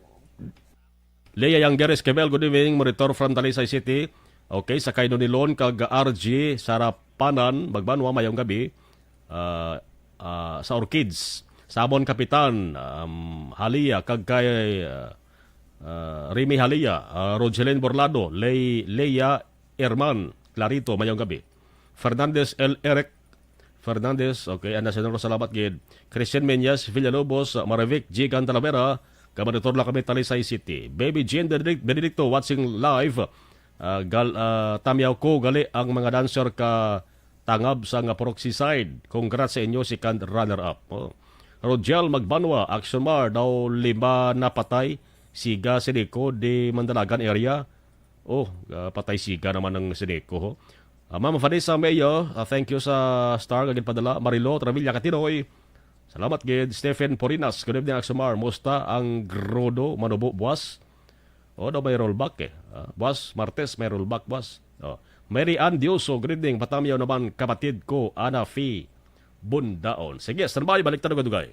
Lea Yangger Esquivel, good evening, monitor from Talisay City. Okay, sa kay Nonilon kag R G Sarapanan, Magbanwa, mayong gabi. Ah, ah, sa Orchids, Samon Kapitan, um, Halia, kag kay, ah, ah, Remy Halia, ah, Rogelin Borlado, Ley-, Lea Herman, Clarito, mayong gabi. Fernandez L. Eric Fernandez, okay, Ana Senador, salamat gid. Christian Meñas, Villalobos, Marivic, Jigan Talavera, kabanitor lang kami, Talisay City. Baby Jean Benedict-, Benedicto, watching live. Ah, gal-, ah, tamyaw ko gali ang mga dancer ka tangab sa nga Purok Seaside. Congrats sa inyo, second runner-up. Oh. Rogel Magbanwa, Action Mar, daw lima napatay. Siga, Sinico, di Mandalagan area. Oh, ah, patay siga naman ang Sinico, ho. Ah, Ma'am Vanessa Mayo, ah, thank you sa star nga ginpadala. Marilo Travilla Katinoy, salamat gid. Stephen Porinas, good evening, Action Mar. Musta ang Grodo Manubo buwas? Oh, daw may rollback, eh. Ah, buwas, Martes, may rollback, buwas. Oh. Mary Ann Dioso, good evening. Patamyaw naman, kapatid ko, Ana Fee Bundaon. Sige, standby, balik tayo, dugay.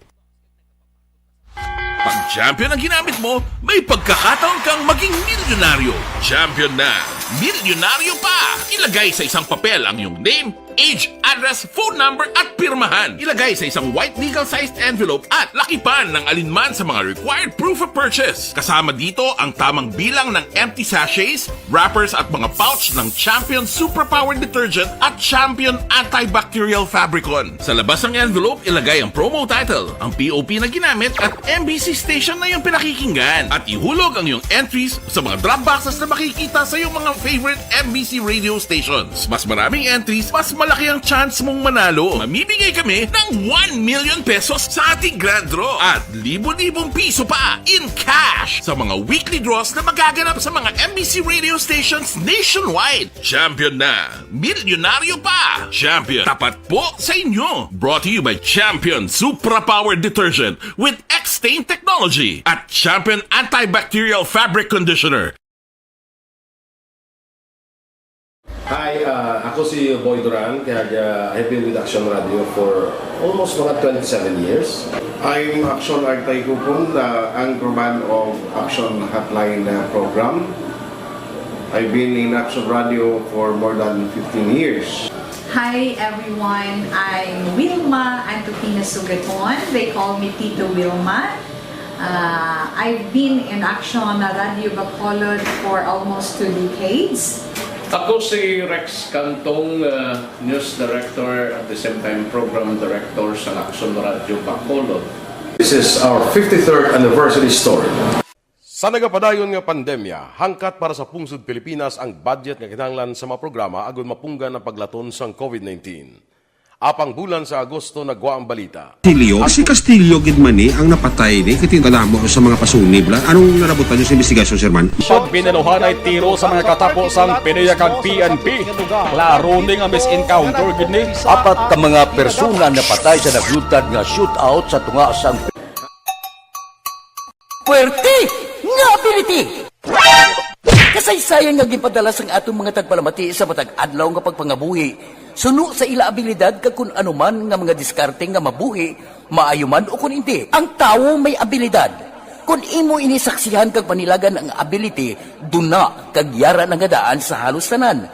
Pag champion ang ginamit mo, may pagkakataon kang maging milyonaryo. Champion na, milyonaryo pa! Ilagay sa isang papel ang iyong name, age, address, phone number, at pirmahan. Ilagay sa isang white legal-sized envelope at lakipan ng alinman sa mga required proof of purchase. Kasama dito ang tamang bilang ng empty sachets, wrappers, at mga pouch ng Champion Superpower Detergent at Champion Antibacterial Fabricon. Sa labas ng envelope, ilagay ang promo title, ang P O P na ginamit, at M B C station na iyong pinakikinggan. At ihulog ang iyong entries sa mga drop boxes na makikita sa iyong mga favorite M B C radio stations. Mas maraming entries, mas malaki ang chance mong manalo. Mamimigay kami ng one million pesos sa ating grand draw at libo-libong piso pa in cash sa mga weekly draws na magaganap sa mga M B C radio stations nationwide. Champion na! Milyonaryo pa! Champion, tapat po sa inyo! Brought to you by Champion Supra Power Detergent with X-Stain Technology at Champion Antibacterial Fabric Conditioner. Hi, ah, ako si Boy Duran, kag, ah, I've been with Action Radio for almost mga twenty-seven years. I'm Action Artay Kupon, the anchorman of Action Hotline, ah, program. I've been in Action Radio for more than fifteen years. Hi everyone, I'm Wilma Antokina Sugaton. They call me Tito Wilma. Uh, I've been in Action Radyo Bacolod for almost two decades. Ako si Rex Cantong, uh, News Director at the same time Program Director sa Action Radyo Bacolod. This is our fifty-third anniversary story. Sa nagapadayon nga pandemya, hangkat para sa pungsod Pilipinas ang budget nga kinahanglan sa mga programa agud mapunggan ang paglaton sang COVID nineteen. Apang bulan sa Agosto nagwa ang balita. Castillo? Si Castillo gid man ni ang napatay ni, kay tintalamo sa mga pasunib la. Anong narabutan niyo sa investigasyon, Sir Man? Pag binaluhanay tiro sa mga katapo sang PDEA kag P N P, klaro ni nga mis-encounter gid ni. Apat ka mga persona napatay sa nagluntad nga shootout sa tunga sang Puwerte nga ability! Kasaysayan nga ginpadala sang aton mga tagpalamati sa matag adlaw nga pagpangabuhi, suno sa ila abilidad kag kun ano man nga mga diskarte nga mabuhi, maayo man o kun indi, ang tawo may abilidad. Kun imo ini saksihan kag panilagan ang ability, duna kag yara na nga daan sa halos tanan.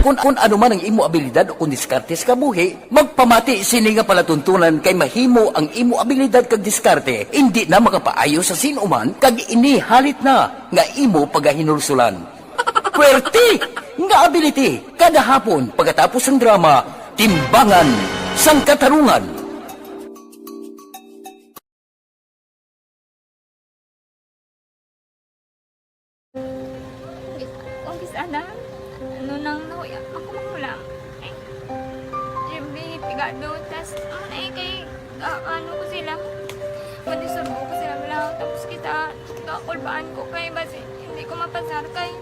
Kung, kung ano man ang imo abilidad o kung diskarte sa kabuhi, magpamati sini nga palatuntunan kay mahimo ang imo abilidad kag diskarte indi na makapaayo sa sin-o man kag ini halit na nga imo pagahinulsulan. Puwerte nga ability! Kada hapon, pagkatapos sang drama, Timbangan sang Katarungan. Kung kis-, kung kis-, ana, ano nang nahuya, ako mahulam. Ay, Jimmy, pigado, tas, ano na eh, kay, ah, ano ko sila, madisturbo ko sila, wala, tapos kita, kakulbaan ko kay, basi, hindi ko mapasar kay.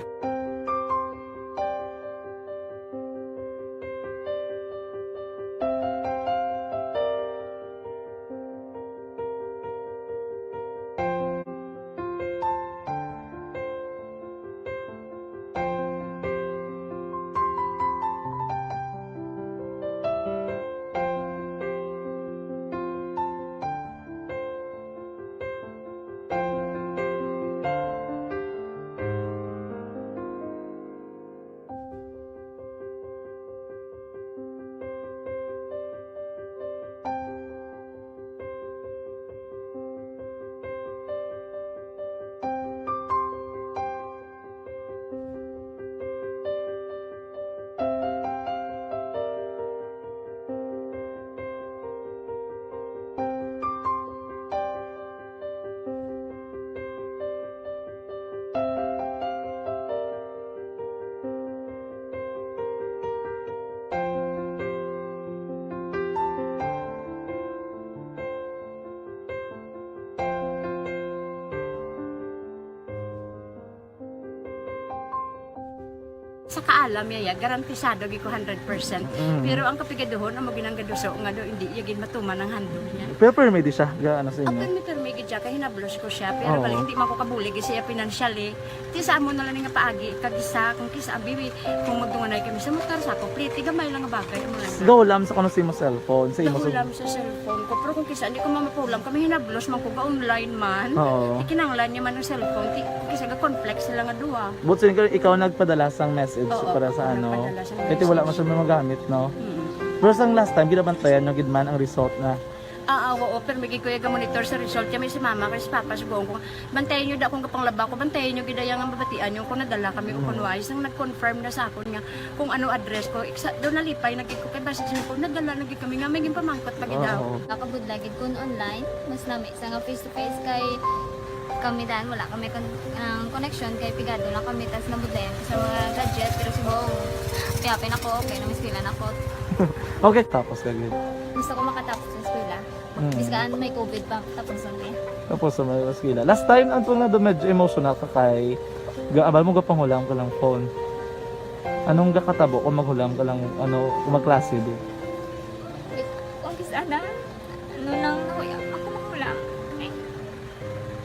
Sa kaalam niya, ya, garantisado gid ko hundred percent. Pero ang kapigaduhon, amo ginang gaduso nga do, hindi iya gid matuman ang handog niya. Pero permi di siya, ga, ano sa Ang inyo? Permi-permi gid siya, kay hinablos ko siya. Pero Oo. balik, hindi man ko kabulig siya financially. Ti sa amo na lang nga paagi, kag isa, kung kisa, bibi, kung magdunganay kami sa motor, sa ako, pliti, gamay lang nga bagay, amo lang. Gahulam sa kuno sa imo cellphone, sa imo Gahulam sa cellphone ko. Pero kung kisa, hindi ko mamapulam kami, hinablos man ko, ga-online man. Oo. Ikinanglan niya man ang cellphone. Ti, kung kisa, ga-conflict sila nga duha. But since ikaw nagpadala sang message Oo, para ako sa ano, nagpadala sang kaya ti wala man message. Siya magamit, no? Mm. Pero sang last time, ginabantayan nyo gid man ang result na. Ah, ah, oo, pero may ko yung monitor sa result. Kaya may si mama, kay si papa, sugoon ko. Bantayan nyo da kung kapanglaba ko, bantayan nyo gid ang mabatian nyo kung nadala kami o kung wala. Isang nag-confirm na sa akon nga kung ano address ko. Iksa, doon nalipay na gid ko kay basta siya ko, nadala na gid kami nga may ginpamangkot pa gid daw. Oo. Nakabudlay gid kun online, mas lami sa nga face to face kay kami dan wala kami kon ang connection kay pigado lang kami tas nabudlayan ko sa mga gadget pero si Bong piyapin ako kay namistilan ako. Okay, tapos ka gid. Gusto ko makatapos sa eskwela. Mm. Biskaan may COVID pa tapos ang eh. Tapos sa mga eskwela. Last time, ang tunga doon medyo emotional ka kay gaabal mo gapangulam ka lang phone. Anong gakatabo kung maghulam ka lang, ano, kung magklase di? Kung kis-, ana, ano nang nahuya, ako mahulam. Ay,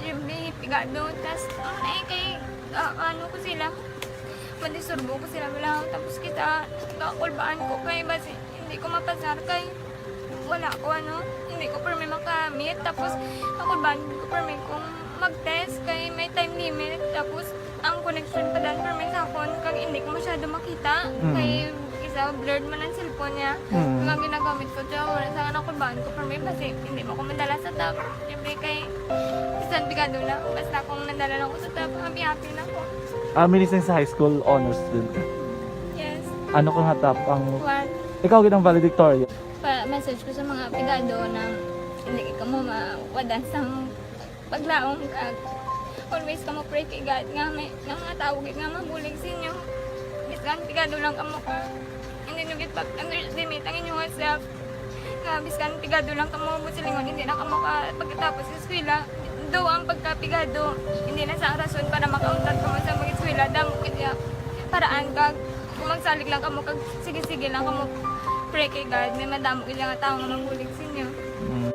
Jimmy, pigado, tas, ano na eh, kay, ah, ano ko sila, madisturbo ko sila, wala, tapos kita, kakulbaan ko kay, basi, hindi ko mapasar kay, wala ko, ano, hindi ko permi makamit, tapos, kakulbaan ko permi kung mag-test kay may time limit, tapos, ang connection pa dan permi sa akon, kag hindi ko masyado makita, Mm. kay, is, Sa blurred man ang cellphone niya. Mm. Ang ginagamit ko, siya, wala sa anak ko, baan ko, pero may basi, hindi mo ko madala sa top. Siyempre, kay, bisan pigado na, basta kung nadala lang ko sa top, happy-happy na ko. Ah, minising sa high school, honors student ka? Yes. Ano ka nga top ang One. Ikaw gid ang valedictorian? Pa, message ko sa mga pigado na hindi ka mo mawadan sa paglaom kag always kamo pray kay God nga may, nga mga tawo gid nga mabulig sa inyo. Bisan pigado lang kamo ka, hindi nyo gid pag-underestimate ang inyong self. Nga bisan pigado lang kamo, buot silingon, hindi na kamo ka pagkatapos sa eskwela. Do ang pagkapigado, hindi na sa rason para makauntat kamo sa mag-eskwela. Damo gid ya paraan kag kung magsalig lang kamo kag sige-sige lang kamo pray kay God, may madamo gid nga tawo nga mabulig sa inyo. Mm.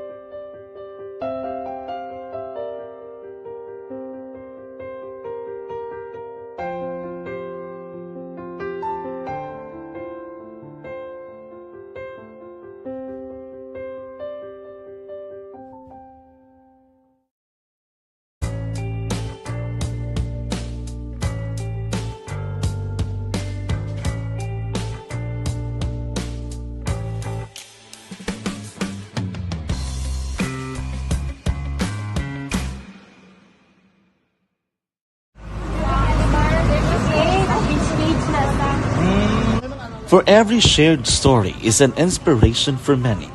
For every shared story is an inspiration for many.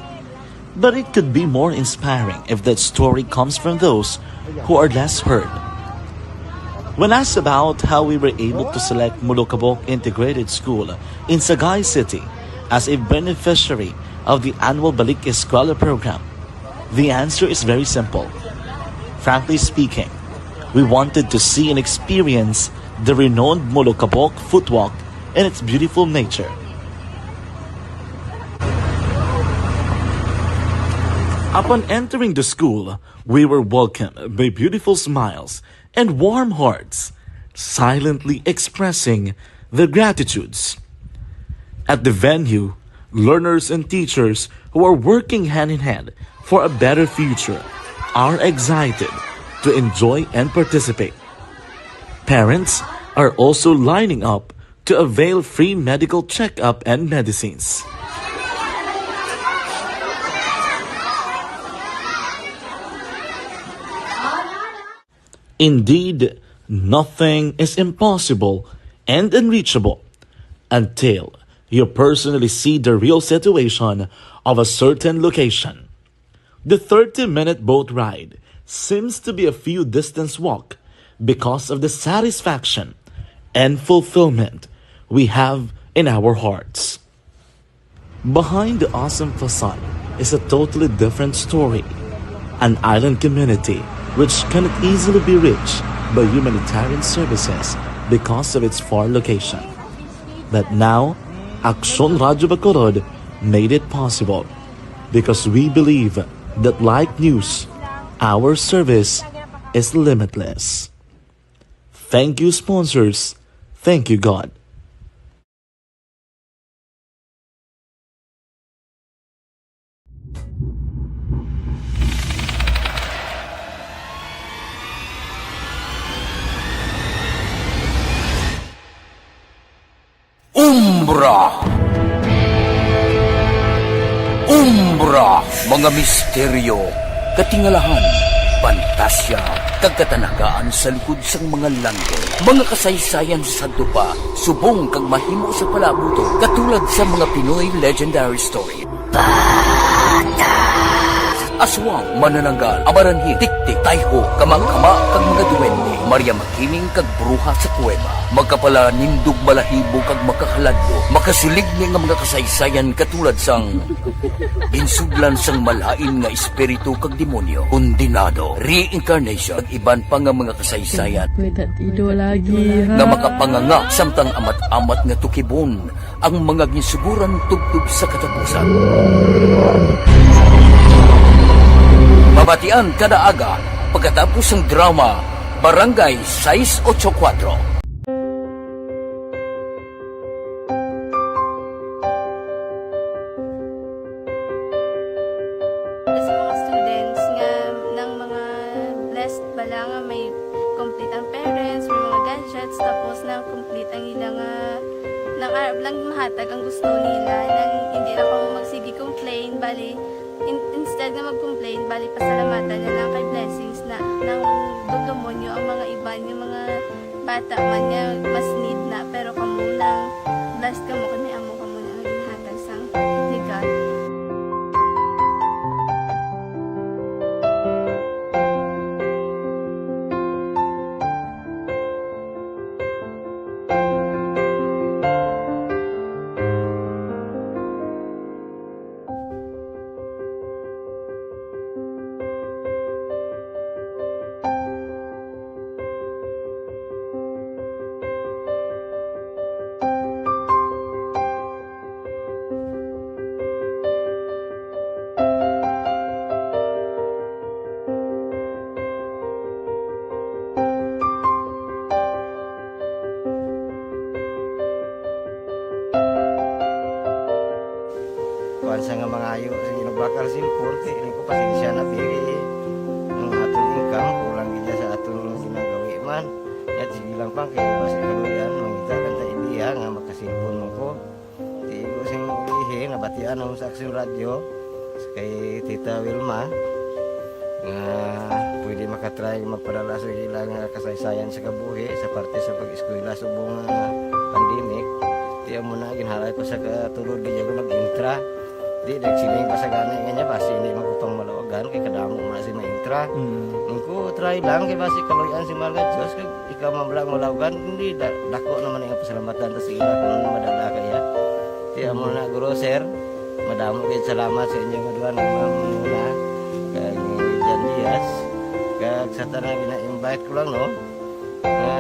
But it could be more inspiring if that story comes from those who are less heard. When asked about how we were able to select Molokabok Integrated School in Sagay City as a beneficiary of the annual Balik Eskwela program, the answer is very simple. Frankly speaking, we wanted to see and experience the renowned Molokabok Footwalk and its beautiful nature. Upon entering the school, we were welcomed by beautiful smiles and warm hearts, silently expressing their gratitudes. At the venue, learners and teachers who are working hand in hand for a better future are excited to enjoy and participate. Parents are also lining up to avail free medical checkup and medicines. Indeed, nothing is impossible and unreachable until you personally see the real situation of a certain location. The thirty-minute boat ride seems to be a few distance walk because of the satisfaction and fulfillment we have in our hearts. Behind the awesome facade is a totally different story. An island community which cannot easily be reached by humanitarian services because of its far location. But now, Aksyon Radyo Bacolod made it possible because we believe that, like news, our service is limitless. Thank you, sponsors. Thank you, God. Umbra. Umbra, mga misteryo, katingalahan, pantasya, kag katanagaan sa likod sang mga langit. Mga kasaysayan sa sadto pa, subong kag mahimo sa palaabuton, katulad sa mga Pinoy legendary story. Aswang, manananggal, amaranhit, tiktik, tayho, kamangkama, kag mga duwende, Maria Makiling, kag bruha sa kuweba. Makapalanindog balahibo kag makahaladlok, makasiligni nga mga kasaysayan katulad sang ginsudlan sang malain nga espiritu kag demonyo, kondenado, reincarnation, kag iban pa nga mga kasaysayan May tatido lagi, ha? nga makapanganga samtang amat-amat nga tukibon ang mga ginsuguran tubtob sa katapusan. Mabatian kada aga pagkatapos sang drama Barangay sais ocho kuwatro. Sa mga students nga, nang mga blessed bala nga may complete ang parents, may mga gadgets, tapos na complete ang ila nga Nang arab lang mahatag ang gusto nila, nang hindi lang kamo magsige complain, bali, in-, instead nga mag-complain, bali, pasalamatan na lang kay blessings na, nang dudumo nyo ang mga iban, yung mga bata man nga mas need na, pero kamo nang blessed kamo kay may amo kamo na nga ginhatag sang ni God. Kuwan sa nga mangayo, sige, nagbakal cellphone, kay ini ko pasensya na, pili ang aton income, kulang gid sa aton ginagawi man. Yat, sige lang pang, kay basi kaluyan, mangita lang ta idea nga makasilpon mo ko. Tigo sing ulihi, nabatian ang sa Aksyon Radyo, kay Tita Wilma, nga pwede makatry magpadala sa ila nga kasaysayan sa kabuhi sa parte sa pag-eskwela subong nga pandemic. Di amo na, ginhalay ko sa katulod, di ako mag-intra. Di, nagsiling pa sa gani nga niya, basi hindi man ko pang malawagan, kay kadamo man si ma-intra. Mm. Ang ko, try lang, kay basi kaluyan si Mahal nga Diyos, kag ikaw man lang malawagan, hindi, da-, dako naman ang pasalamatan ta sa ila kung ano madala kaya. Kaya mo na, guro, sir, madamo kayo salamat sa inyo nga duha, ni Ma'am Muna, kag ni Jan Diaz, kag sa tanan gina-invite ko lang, no, nga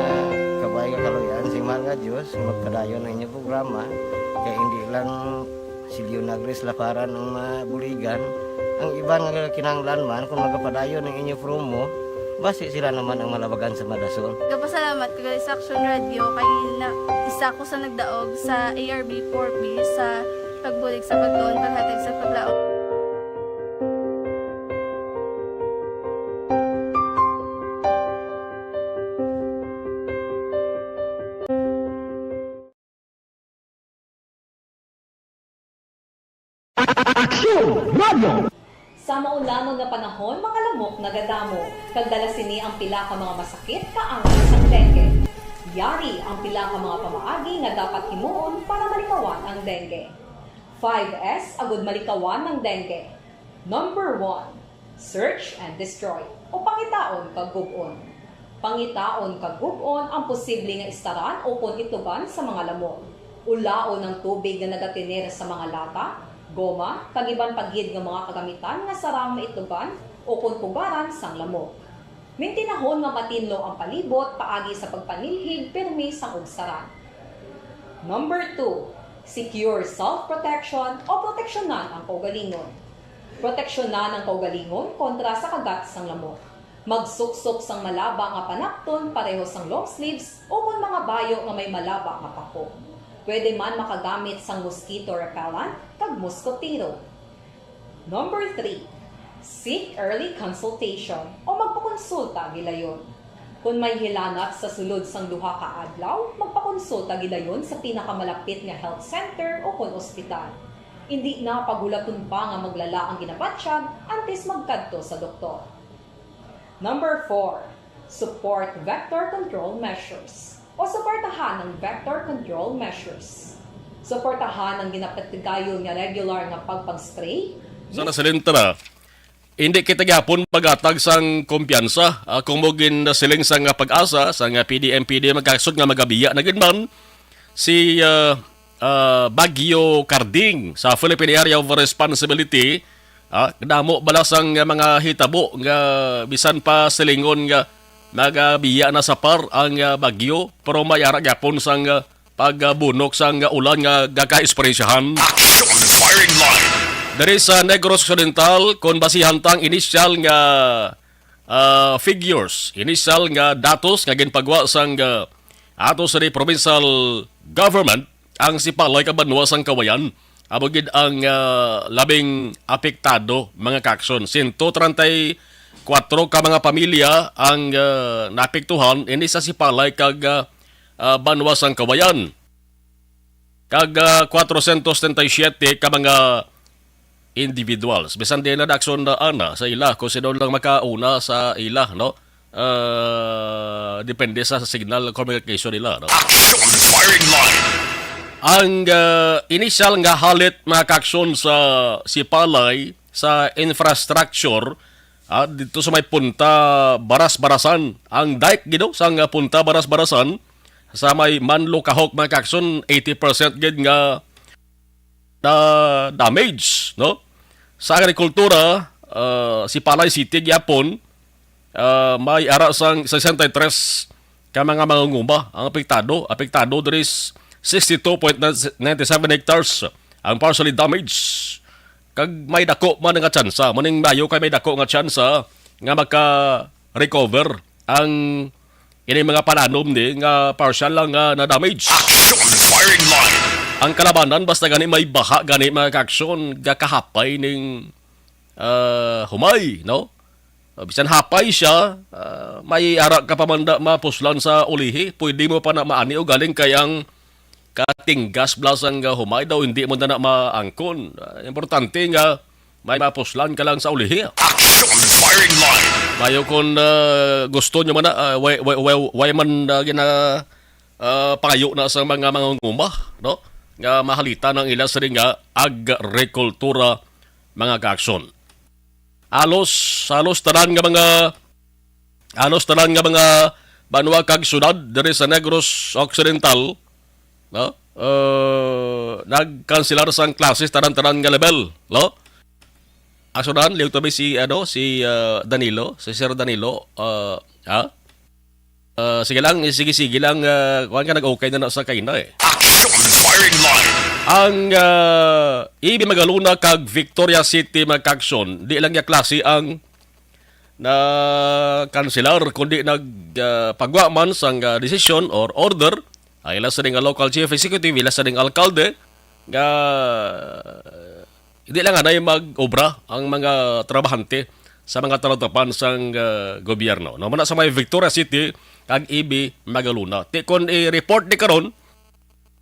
kabay nga kaluyan si Mahal nga Diyos, magpadayon ang inyong programa, kay hindi lang si Leonagres Laparan ang mabuligan. Ang iban nga kinahanglan man, kung magapadayon ang inyo promo, basi sila naman ang malabagan sa madasol. Kapasalamat ko sa Action Radio kay na, isa ko sa nagdaog sa A R B four B sa pagbulig sa pagtuon, paghatag sa paglaom. Aksyon Radio! Sa maulamon nga panahon, mga lamok nagadamo, kag dala sini ang pila ka mga masakit kaangay sang dengue. Yari ang pila ka mga pamaagi nga dapat himuon para malikawan ang dengue. Five S agud malikawan ang dengue. Number one, search and destroy, o pangitaon kag gub-on. Pangitaon kag gub-on ang posible nga istaran ukon itugan sa mga lamok. Ulaon ang tubig nga nagatener sa mga lata, goma, kag iban pa gid nga mga kagamitan nga sarang maitugan ukon pugaran sang lamok. Mintinahon nga matinlo ang palibot paagi sa pagpanilhig pirmi sang ugsaran. Number two, secure self-protection o proteksyonan ang kaugalingon. Proteksyonan ang kaugalingon kontra sa kagat sang lamok. Magsuksok sang malaba nga panapton pareho sang long sleeves ukon mga bayo nga may malaba nga pako. Pwede man makagamit sang mosquito repellent kag muskotero. Number three, seek early consultation o magpakonsulta gilayon. Kon may hilanat sa sulod sang duha ka adlaw, magpakonsulta gilayon sa pinakamalapit nga health center ukon ospital. Indi na paghulaton pa nga maglala ang ginabatyag antes magkadto sa doktor. Number four, support vector control measures o suportahan ang vector control measures. Suportahan ang ginapatigayon nga regular nga pagpag-spray. Sa nasilin ta na, hindi kita gyapon magatag sang kumpiyansa, ah, kung mo ginasiling sang, ah, PAGASA, sang, ah, P D M P D, magkasud nga magabiya na gid man si, ah, ah, Bagyo Karding sa Philippine Area of Responsibility. Ah, damo bala sang, ah, mga hitabo nga bisan pa silingon nga nagabiya na sa PAR ang, ah, bagyo, pero may ara gyapon sang, ah, pagbunok sang, ah, ulan nga gakaesperyensyahan. Action Firing Line. Diri sa Negros Occidental, kon basihan ta ang inisyal nga, ah, figures, inisyal nga datos nga ginpagwa sang, ah, ato sa provincial government, ang Sipalay kag Banwa sang Kawayan amo gid ang, ah, labing apektado, mga ka-aksyon. Siyento treinta y cuatro ka mga pamilya ang, ah, naapektuhan ini sa Sipalay kag, ah, ah, Banwa sang Kawayan. Kag, ah, kwatrocientos treinta y siete ka mga individuals. Bisan di na daw, Akson, na ana sa ila, kung sino lang makauna sa ila, no? Ah, depende sa signal communication nila, no? Action firing line. Ang, ah, initial nga halit, mga ka-Akson, sa Sipalay, sa infrastructure, ah, dito sa may Punta Baras-Barasan, ang dike, gid, no, sa nga Punta Baras-Barasan, sa may Manlukahok, mga ka-Akson, eighty percent gid nga na damage, no? Sa agrikultura, ah, Sipalay City gyapon, ah, may ara sang sesenta y tres ka mga mangunguma ang apektado. Apektado diri s-, sixty-two point nine seven hectares ang partially damaged. Kag may dako man nga tsansa, muning maayo kay may dako nga tsansa nga maka-recover ang ini mga pananom ni nga partial lang nga na-damage. Action firing line. Ang kalabanan, basta gani may baha gani, mga ka-Akson, gakahapay ning, ah, humay, no? Ah, bisan hapay siya, ah, may ara ka pa man na mapuslan sa ulihi. Pwede mo pa na maani o galing kay ang katinggas bala sang humay daw, hindi mo na, na maangkon. Ah, importante nga may mapuslan ka lang sa ulihi. Action firing line. Maayo kung, ah, gusto nyo man na, ah, way, way, way, way man, ah, gina, ah, pangayo na sa mga mangunguma, no? Nga mahalitan ang ila sa nga agrikultura, mga ka-Akson. Halos, halos tanan nga mga, halos tanan nga mga banwa kag syudad diri sa Negros Occidental, no? Uh, nagkanselar sang klase tanan-tanan nga level, no? Aksunan, liog tabi si, ano, si, uh, Danilo, si Sir Danilo, uh, ha? Uh, sige lang, sige, sige lang, uh, kuwan ka, nag-okay na na sa kaina, eh. Action firing line. Ang, uh, E B Magalona kag Victoria City, mga ka-Akson, di lang ya klase ang na kanselar, kundi nag, ah, pagwa man sang, ah, desisyon or order ang ila sining local chief executive, ila sining alkalde, nga hindi lang anay mag-obra ang mga trabahante sa mga talagtapan sang, ah, gobyerno. No, muna sa may Victoria City, kag E B Magalona. Ti kon i-report ni karon,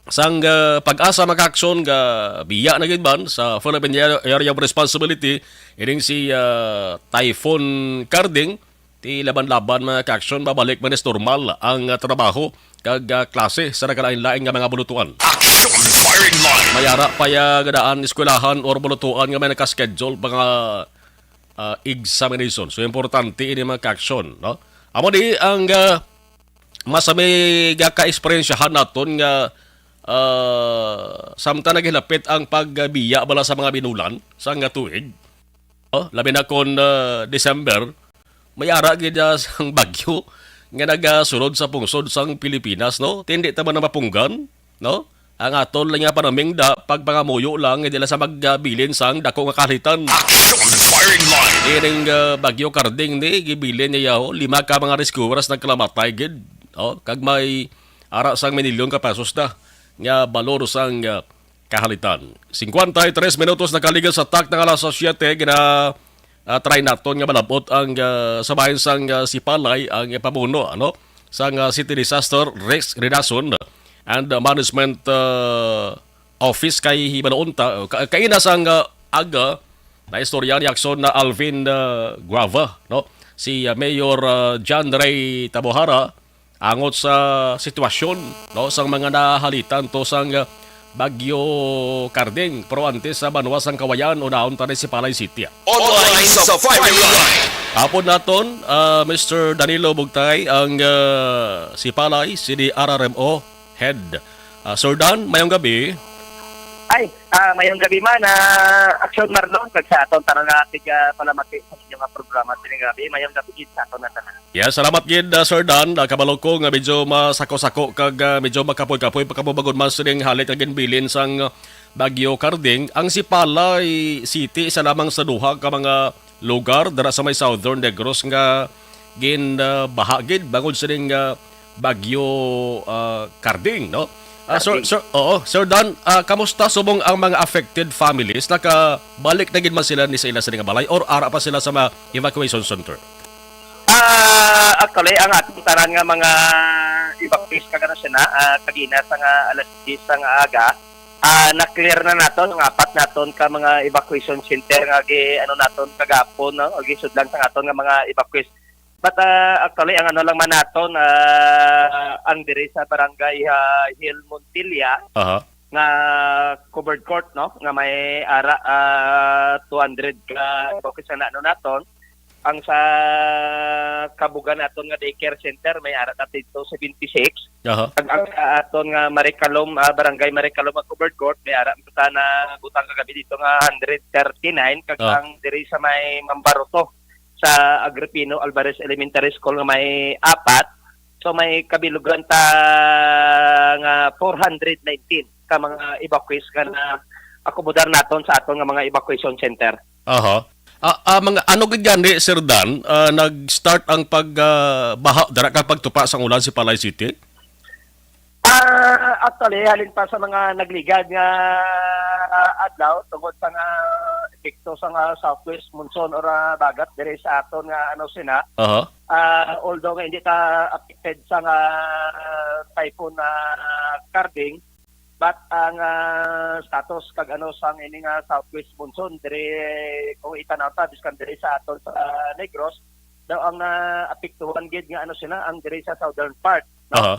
sang, ah, PAGASA, mga ka-Akson, nga biya na gid man sa Philippine Area, Area of Responsibility, ining si, ah, Typhoon Karding, ti laban-laban, mga ka-Akson, babalik man is normal ang, ah, trabaho kag, ah, klase sa nagkalain-lain nga mga bulutuan. Action firing line. May ara pa ya nga daan eskwelahan or bulutuan nga may nakaschedule pa nga, ah, examination. So, importante ini, mga ka-Akson, no? Amo ni ang, ah, mas may gaka-eksperyensyahan naton nga, ah, samtang naghilapit ang pagbiya bala sa mga binulan sa nga tuig, oh, labi na kon, ah, December, may ara gid, ah, sang bagyo nga nagasulod sa pungsod sang Pilipinas, no? Ti hindi ta man na mapunggan, no? Ang aton lang nga panamingda, pagpangamuyo lang, hindi lang sa magbilin sang dako nga kahalitan. Action firing line. Ining, ah, Bagyo Karding ni, gibilin niya, oh, lima ka mga rescuers nagkalamatay gid. Oh, kag may ara sang minilyon ka pesos na nga balor sang, ah, kahalitan. Singkwenta y tres minutos nakaligal sa tak ng alas siyete, gina, ah, try naton nga malabot ang, ah, sa bahin sang, ah, Sipalay ang pamuno, ano, sang, ah, City Disaster Risk Reduction and Management, ah, Office kay hibaloon ta, ka-, kaina sang, ah, aga, na istorya ni Akson na Alvin, ah, Guava, no? Si, ah, Mayor, ah, John Ray Tabohara, angot sa sitwasyon, no, sang mga nahalitan to sang, ah, Bagyo Karding, pero antes sa banwa sang Kawayan, unahon ta ni Sipalay City. Online sa firing line. Hapon naton, ah, Mister Danilo Bugtay, ang, ah, Sipalay City R R M O head. Ah, Sir Dan, mayong gabi. Ay, ah, mayong gabi man, ah, Action Marlon, kag sa aton tanan nga tiga palamati sa inyo nga programa sining gabi. Mayong gabi gid sa aton nga tanan. Yeah, salamat gid, ah, Sir Dan. Ah, kabalo ko nga medyo masako-sako kag, ah, medyo makapoy-kapoy pa kamo bangod man sining halit nga ginbilin sang, ah, Bagyo Karding. Ang Sipalay City, isa lamang sa duha ka mga lugar dira sa may Southern Negros nga gin, ah, baha gid bangod sining, ah, Bagyo, ah, Karding, no? Ah, sir, Karding. Sir, oo, Sir Dan, ah, kamusta subong ang mga affected families? Nakabalik na gid man sila ni sa ila sa nga balay or ara pa sila sa mga evacuation center? Ah, actually, ang atong tanan nga mga evacuees kagana sina, ah, kagina sa nga alas diyes sa nga aga, Ah, na-clear na naton ang apat naton ka mga evacuation center nga gi-, ano naton kagapon, no? O gisudlan sa aton nga mga evacuees. But, ah, actually, ang ano lang man naton, ah, ang diri sa barangay, ah, Hill Montilla Aha. nga covered court, no? Nga may ara, ah, two hundred ka evacuees na ano naton. Ang sa Kabugan naton nga daycare center, may ara na dito seventy-six. Aha. Kag ang sa aton nga Marikalom, ah, barangay Marikalom nga covered court, may ara ta na butang kagabi dito nga hundred thirty-nine. Kag Ah. ang diri sa may Mambaroto, sa Agripino Alvarez Elementary School nga may apat, so may kabilugan ta nga four hundred nineteen ka mga evacuees nga na akomodar naton sa aton nga mga evacuation center. Aha. Ah, ah, mga ano gid gani, Sir Dan, ah, nag-start ang pag, ah, baha dira kag pagtupa sang ulan sa Palay City? Ah, actually, halin pa sa mga nagligad nga, ah, adlaw tungod sa nga epekto sa nga southwest monsoon or, ah, bagat diri sa aton nga, ano, sina. Aha. Ah, although nga hindi ta affected sa nga, ah, typhoon na Karding, but ang, ah, status kag, ano, sang ini nga southwest monsoon diri, kung itanaw ta biskan diri sa aton sa Negros, daw ang naapektuhan gid nga, ano, sina ang diri sa southern part, no? Aha.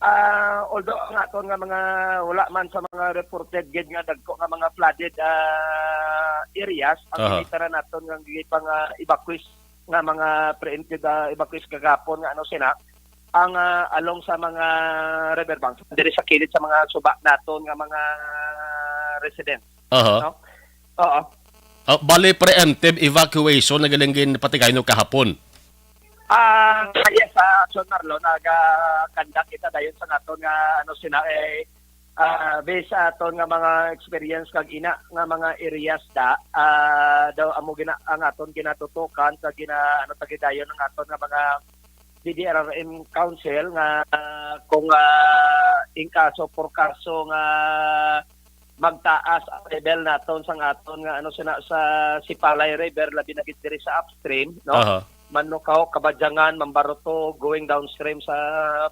Ah, although ang aton nga mga, wala man sa mga reported gid nga dagko nga mga flooded, ah, areas, ang Aha. nakita na naton nga gipang, ah, evacuees nga mga preemptive, ah, evacuees kagapon nga, ano, sina ang, ah, along sa mga riverbanks diri sa kilid sa mga suba naton nga mga residents. Aha. No? Oo. Ah, bali, preemptive evacuation na galing ginpatigayon kahapon. Ah, yes, sa Action Marlo, naga-conduct kita dayon sa naton nga, ano, sina, eh, ah, based sa aton nga mga experience kag ina nga mga areas da, ah, daw amo gina-, ang aton ginatutukan kag gina-, ano, tagidayon ang aton nga mga D D R R M Council nga, ah, kung, ah, in kaso, por kaso nga magtaas ang level naton sang aton nga, ano, sina, sa Sipalay River, labi na gid diri sa upstream, no? Aha. Manlukao, Kabadyangan, Mambaroto, going downstream sa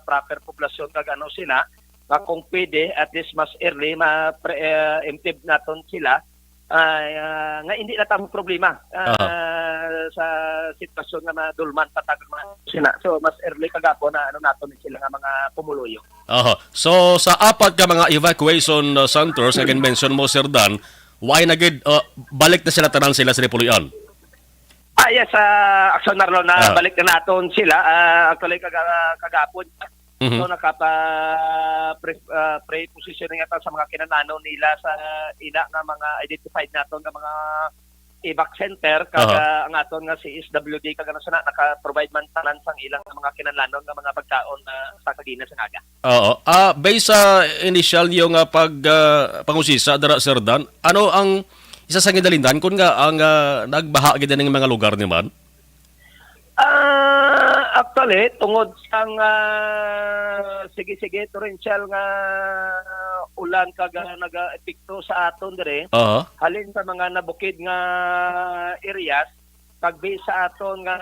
proper poblasyon kag, ano, sina, nga kung pwede, at least mas early, ma-, pre-, eh, emptive naton sila, ah, ah, nga hindi na tamo problema, ah, Aha. sa sitwasyon nga madulman patag mga sina. So, mas early kagapon na, ano, naton sila nga mga pumuluyo. Oho. So, sa apat ka mga evacuation, uh, centers nga gin-mention mo, Sir Dan, why na gid, uh, balik na sila tanan sila sa Dipolog-i? Ah, yes, ah, Action Marlo, na Ah. balik na naton sila. Ah, actually, kaga-, kagapon. Mhm. So, nakapa-, pre-, ah, pre-positioning ata sa mga kinahanglanon nila sa ina nga mga identified naton nga mga evac center, kag, Aha. ah, ang aton nga C S W D, kag ano sana, naka-provide man tanan sang ilang mga kinahanglanon nga mga pagkaon na sa kagina sa aga. Oo. Ah, based sa initial niyo nga pag, ah, pangusisa dira, Sir Dan, ano ang isa sa gindalindan kun nga ang, ah, nagbaha gid ining mga lugar ni man? Ah, actually, tungod sang, ah, sige-sige torrential nga ulan kag, ah, naga-epekto sa aton diri, Aha. halin sa mga nabukid nga areas, kag based sa aton nga,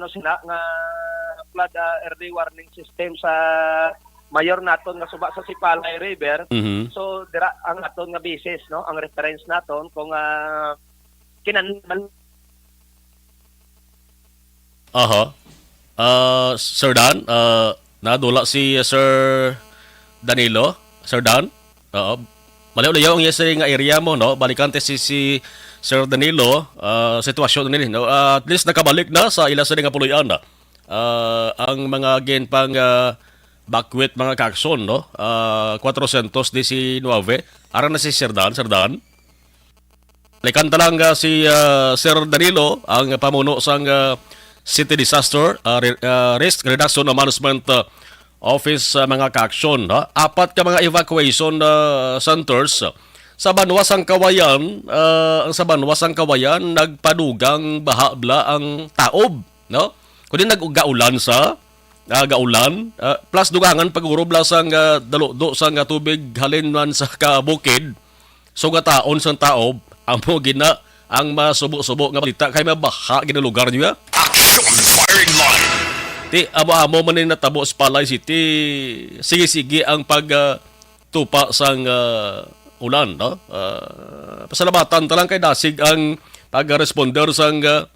ano sila, nga flood, ah, early warning system sa mayor naton nga suba sa Sipalay River. Mhm. So, dira ang aton nga basis, no, ang reference naton kung, ah, kinahanglan. Aha. Ah, Sir Dan, ah, nadula si, ah, Sir Danilo. Sir Dan? Oo. Malayo-layo ang iya sini nga area mo, no? Balikan ta si, si Sir Danilo, ah, sitwasyon nini, no? Ah, at least nakabalik na sa ila sini nga puloy-an, ah, ang mga ginpang, ah, bakwit, mga ka-aksyon, no? Ah, kuwatrosyentos disinwebe. Ara na si Sir Dan, Sir Dan. Balikan ta lang, ah, si, ah, Sir Danilo, ang pamuno sang, ah, City Disaster, ah, Re-, ah, Risk Reduction and Management, ah, Office, ah, mga ka-aksyon, ha? Apat ka mga evacuation, ah, centers sa banwa sang Kawayan, ah, ang sa banwa sang Kawayan, nagpadugang baha bala ang taob, no? Kundi nag-, gaulan sa, ah, gaulan, ah, plus dugangan paguro bala sang, ah, daludo sang, ah, tubig halin man sa kabukid. So, gataon sang taob, amo gina ang masubo-subo nga balita kay mabaha gid ang lugar niya. Action Firing Line. Ti, amo-amo man ni natabo sa Palay City. Sige-sige ang pag, ah, tupa sang, ah, ulan, no? Ah, pasalamatan ta lang kay dasig ang pag-responder sang, ah,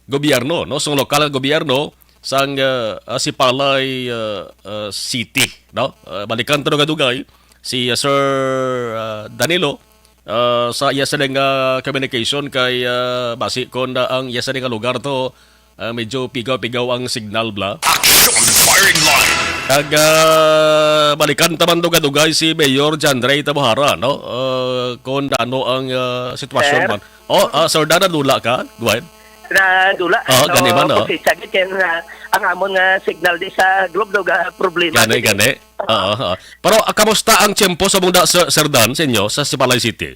gobyerno, no? Sang lokal nga gobyerno sang, ah, ah, Sipalay, ah, ah, City, no? Ah, balikan ta dugay-dugay si, ah, Sir, ah, Danilo, ah, sa iya sila nga communication kay, ah, basi kon, ah, ang iya sila nga lugar to, ah, medyo pigaw-pigaw ang signal bla. Action firing line. Kag, ah, balikan ta man dugay-dugay si Mayor John Ray Tabuhara, no? Ah, kung ano ang, ah, sitwasyon Sir? man. Oh, ah, Sir Dan, nadula ka? Go ahead. Nadula. Ah, So, gani man, oh. Kasi siya gid kay ang, ah, ang amon nga signal di sa Globe daw ga problema Gani, gid. gani. Oo, oo. Pero, ah, kamusta ang tiyempo sa munda, Sir, Sir Dan, sa inyo, sa Sipalay City?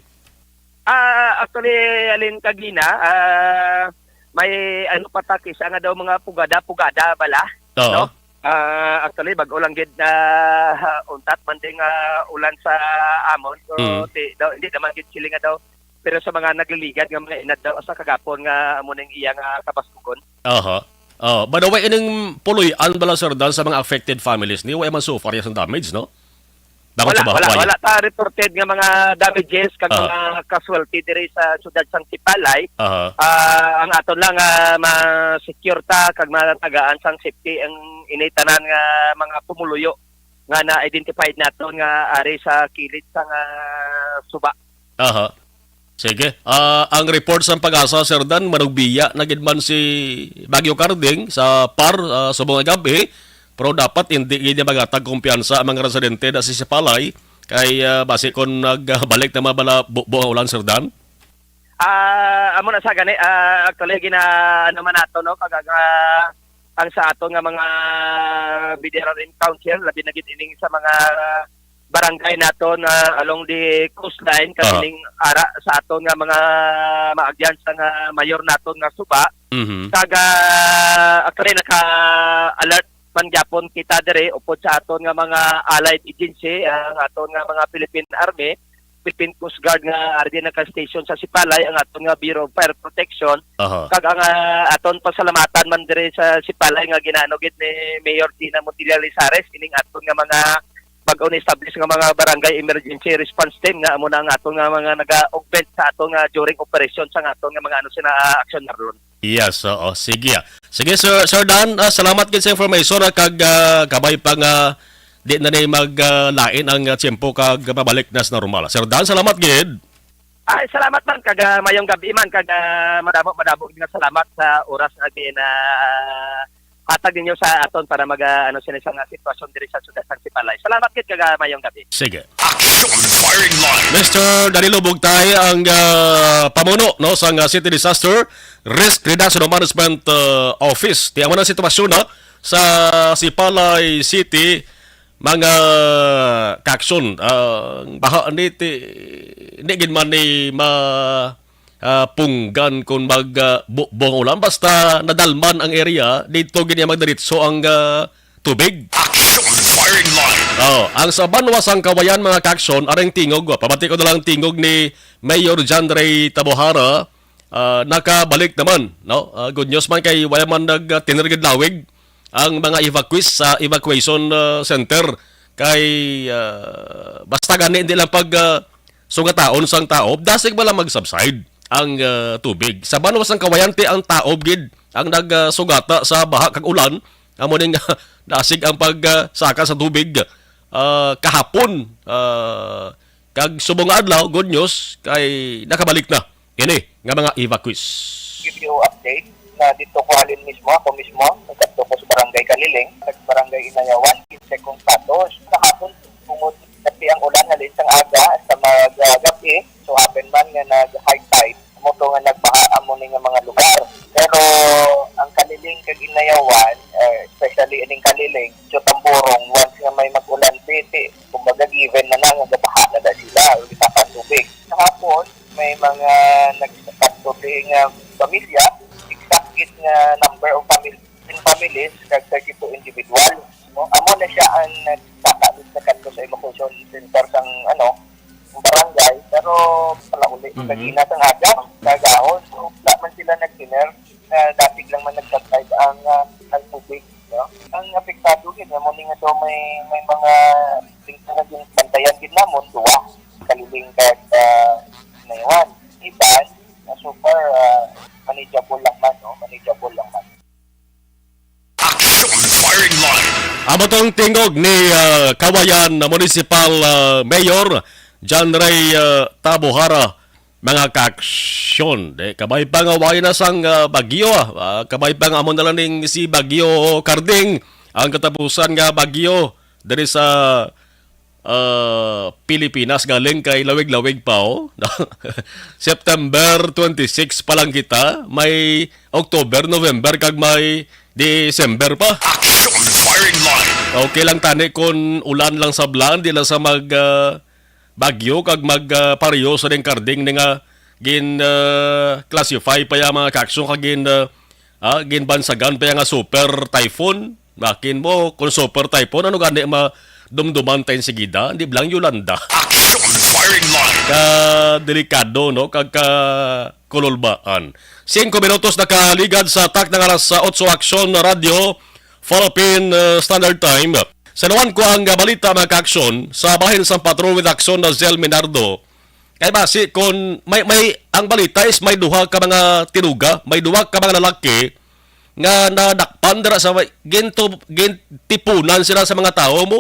Ah, actually, alin kagina, ah, may ano pa ta, kisa nga daw mga pugada-pugada bala, Oo. no? Ah, actually, bag-o lang gid na, ah, untat man din nga ulan sa amon. So, Mm. ti, daw, hindi naman gid sila nga daw. Pero sa mga nagliligad nga mga inad daw, sa kagapon nga amo ning iya nga kabaskugon. Aha. Oh, by the way, ining puloy-an bala, Sir Dan, sa mga affected families ni, wala man so far yung damage, no? Dapat Wala, sa ba? wala, Wala. wala ta reported nga mga damages kag Ah. mga casualty diri sa siyudad sang Sipalay. Aha. Ah, ang aton lang nga ma-secure ta kag matagaan sang safety ang ini tanan nga mga pumuluyo nga na-identified naton nga ari sa kilid sang, ah, suba. Aha. Sige. Ah, ang report sang PAGASA, Sir Dan, manugbiya na gid man si Bagyo Carding sa par, ah, subong nga gab-i. Pero dapat hindi gid niya magatag kumpiyansa ang mga residente na si Sipalay kay, ah, basi kung nagbalik na mabala bubo ang ulan, Sir Dan. Ah, amo na sa gani, ah, actually, gina-, ano man nato, no, kag ang, ah, ang sa aton nga mga B D R R M Council, labi na gid ining sa mga barangay naton nga along the coastline, kag Aha. ining ara sa aton nga mga maagyan sa nga mayor naton nga suba. Mhm. Kag, ah, actually, naka-alert man gyapon kita diri upod sa aton nga mga allied agency, ang aton nga mga Philippine Army, Philippine Coast Guard nga ari din naka-station sa Sipalay, ang aton nga Bureau of Fire Protection, Aha. kag ang, ah, aton pasalamatan man diri sa Sipalay nga ginaano gid ni Mayor Tina Montilla Lizares, ining aton nga mga bag-o ni-establish nga mga barangay emergency response team nga amo na ang aton nga mga naga-augment sa aton nga during operation sa aton nga mga ano sina, ah, action, Marlon. Yes, oo. Sige, ah. Sige, Sir, Sir Dan, ah, salamat gid sa information, ah, kag, ah, kabay pa nga di na ni mag, ah, lain ang, ah, tiyempo kag mabalik na sa normal. Sir Dan, salamat gid. Ay, salamat man, kag, ah, mayong gabi man, kag, ah, madamo, madamo gid nga salamat sa oras nga gin, ah, hatag ninyo sa aton para mag, ah, ano, sini sa nga sitwasyon diri sa siyudad sang Sipalay. Salamat gid, kag, ah, mayong gabi. Sige. Action firing line. Mister Danilo Bugtay ang, ah, pamuno, no, sang, ah, City Disaster Risk Reduction Management, ah, Office. Ti amo na ang sitwasyon, ha, sa Sipalay City, mga kaaksyon. Ah, baha ni ti, di gid man ni ma, ah, punggan kung mag, ah, bu-, buong ulan. Basta nadalman ang area, dito gid niya magdiritso ang, ah, tubig. Action firing line. Oh, ang sa banwa sang Kawayan, mga kaaksyon, aring tingog, ah, pamati ko na lang tingog ni Mayor John Ray Tabohara, ah, nakabalik naman, no? Ah, good news man kay wala man nag, ah, tinirgid lawig ang mga evacuees sa evacuation, ah, center kay, ah, basta gani hindi lang pag, ah, sugataon sang taob, dasig ba lang mag-subside ang, ah, tubig. Sa banwa sang Kawayan ti ang taob gid ang nag, ah, sugata sa baha kag ulan, amo ning dasig ang pag, ah, saka sa tubig, ah, kahapon, ah, kag subong nga adlaw, good news, kay nakabalik na ini nga mga evacuees. Give you update na dito ko halin mismo, ako mismo, nagkadto ko sa Barangay Kaliling, sa Barangay Inayawan, kinse kong status. Kahapon, tungod kasi ang ulan halin sang aga sa mag, ah, gabi, so happen man nga nag-high tide, mo to nga nagbaha amo ni nga mga lugar. Pero ang Kaliling kag Inayawan, eh, especially ining Kaliling, so Tamborong, once nga may mag-ulan, piti, kumbaga given na na nga gabaha na da sila, o gitakan tubig. Kahapon, may mga nagkadto nga pamilya, exact gid nga number of family, in families, kag thirty-two individuals. No? Amo na siya ang nagsaka sa kadto sa evacuation center sang, ano, ang barangay, pero palauli Mhm. kagina sang aga, kagahon. So, wala man sila nag-dinner, na dapat lang man nag-subside ang, ah, ang tubig. No? Ang apektado gid, amo ni nga daw may, may mga things na naging bantayan gid na, ah, manageable lang man, no? Manageable lang man. Action Firing Line. Amo tong tingog ni, ah, Kawayan Municipal, ah, Mayor John Ray, ah, Tabuhara, mga kaaksyon. Di, kabay pa nga wala na sang, ah, bagyo, ah. Ah, kabay pa nga amo na lang ning si Bagyo Carding ang katapusan nga bagyo diri sa, ah, Pilipinas, galing kay lawig-lawig pa, oh. September twenty-six pa lang kita, may October, November, kag may December pa. Action Firing Line. Okay lang tani kung ulan lang sa blan, di lang sa mag, ah, bagyo, kag mag, ah, pareho sa ding Carding ni nga gin, ah, classify pa ya mga kaaksyon, kag gin, ah, ah, ginbansagan pa ya nga super typhoon. Bakin mo, kung super typhoon, ano gani madumduman ta enseguida? Di blang Yolanda. Action Firing Line. Ka delikado, no? Kag ka kululbaan. Singko minutos nakaligad sa tak ng alas sa otso Action Radio, Philippine, uh, Standard Time. Saluan ko ang, uh, balita, mga kaaksyon, sa bahin sang Patrol with Action na Zel Minardo. Kay basi, kung may, may, ang balita is may duha ka mga tinuga, may duha ka mga lalaki nga nadakpan dira sa may gintu-, gintipunan sila sa mga tawo mo.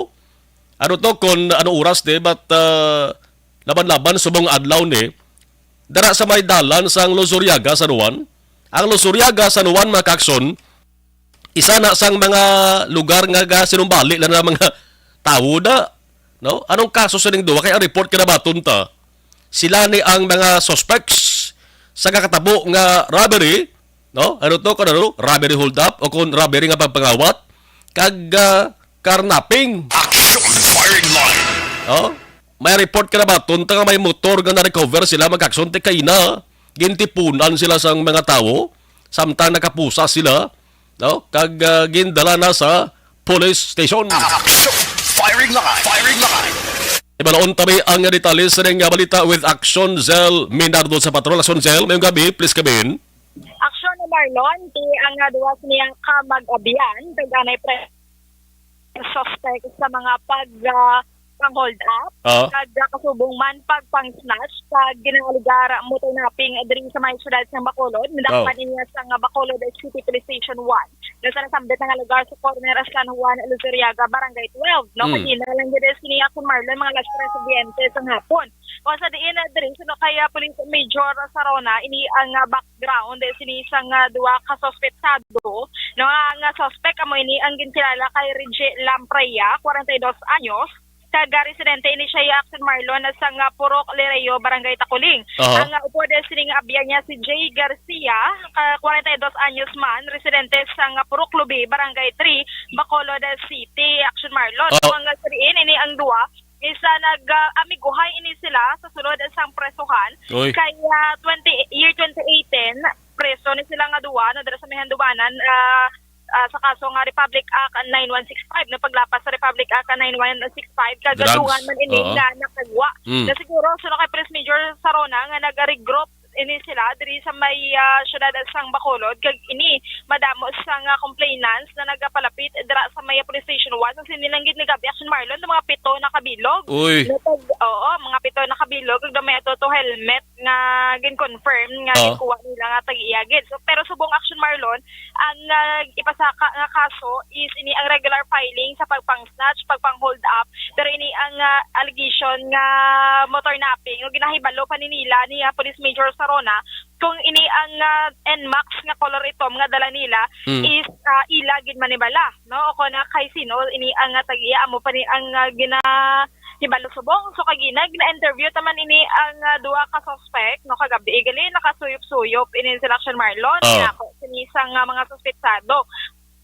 Ano to, kung ano oras ni, but, uh, laban-laban subong adlaw ni, dira sa may dalan sang Luzuriaga, San Juan. Ang Luzuriaga, San Juan, mga kaaksyon, isa na sang mga lugar nga gasinumbali na, na mga tawo na, no? Anong kaso sa ning duwa? Kay ang report kinabaton ta, sila ni ang mga suspects sa kakatabo nga robbery, no? Ano to? Kung ano? Robbery hold up o kung robbery nga pagpangawat kag, ah, carnapping. Action Firing Line. Oh? May report kinabaton ta nga may motor nga na-recover sila, mga kaaksyon, ti kaina gintipunan sila sang mga tawo samtang nakapusa sila, no? Kag, ah, gindala na sa police station. Action Firing Line. Firing Line. Ibalaon tabi ang detalye sa ning balita with Action Zel Minardo sa Patrol. Action Zel, may gabi, please come in. Action ni Marlon, ti ang, ah, duwa niya ka mag-abyan, kag anay pre-, suspect sa mga pag, ah, pang-hold up, Ah. kag, ah, kasubong man pag pang-snatch, kag ginaaligar motor napping diri sa may siyudad sa Bacolod. Nadakpan Oh. niya sa nga Bacolod City Police Station one. Na sa nasambit na nga lugar sa corner sa San Juan, Luzuriaga, Barangay twelve, no? Mm. Kagina lang gid sini akon Marlon, mga alas tres biyente sa hapon. Kung sa diin, ah, diri, suno kay, ah, Police Major Sarona, ini ang, ah, background, eh, sini sang, ah, duwa ka suspetsado, no? Ang, ah, suspect amo ini ang ginkilala kay Reggie Lampreya, kwarenta y dos anyos, kag, ah, residente ini siya, Action Marlon, sa nga Purok Lireo, Barangay Takuling. Aha. Ang, ah, upod, eh, sining abyan niya si Jay Garcia, ka kwarenta y dos anyos man, residente sa nga Purok Lubi, Barangay three, Bacolod City, Action Marlon. Oh. Ang, ah, sa diin, ini ang duwa, isa nag, ah, amiguhay ini sila sa sulod sang presohan. Oy. Kay, ah, twenty, year twenty eighteen, preso ni sila nga duwa, no, dira sa may handumanan, ah, ah, sa kaso nga Republic Act nine one six five, no, paglapas sa Republic Act nine one six five, kag Drugs. Dungan man ini Oo. nga nakagwa. Mm. Na siguro, suno kay Police Major Sarona nga nag-regroup ini sila diri sa may, ah, siyudad sang Bacolod, kag ini madamo sa nga complainants na nagapalapit dira sa may police station one. Sa sini lang gid nga gabi, Action Marlon, mga pito na kabilog. Uy. Natag-, oo, mga pito na kabilog, kag may ato to helmet nga gin-confirm nga Oh. ginkuha nila nga tag-iya gid. So, pero subong, Action Marlon, ang, ah, ipasaka nga kaso is ini ang regular filing sa pagpang-snatch, pagpang-hold up. Pero ini ang, ah, allegation nga motor napping, no, ginahibalo pa ni nila ni, ah, Police Major Sarona kung ini ang, ah, Nmax nga color itom nga dala nila Mm. is, ah, ila gid man ni bala, no? O kung, ah, kay sino ini ang, ah, tag-iya, amo pa ni ang, ah, gina-, hibalo subong. So, kagina, gina-interview ta man ini ang, ah, duha ka suspect, no? Kagabi, gali, nakasuyop-suyop ini sila, Action Marlon. Oh. Ginako sini sang, ah, mga suspetsado.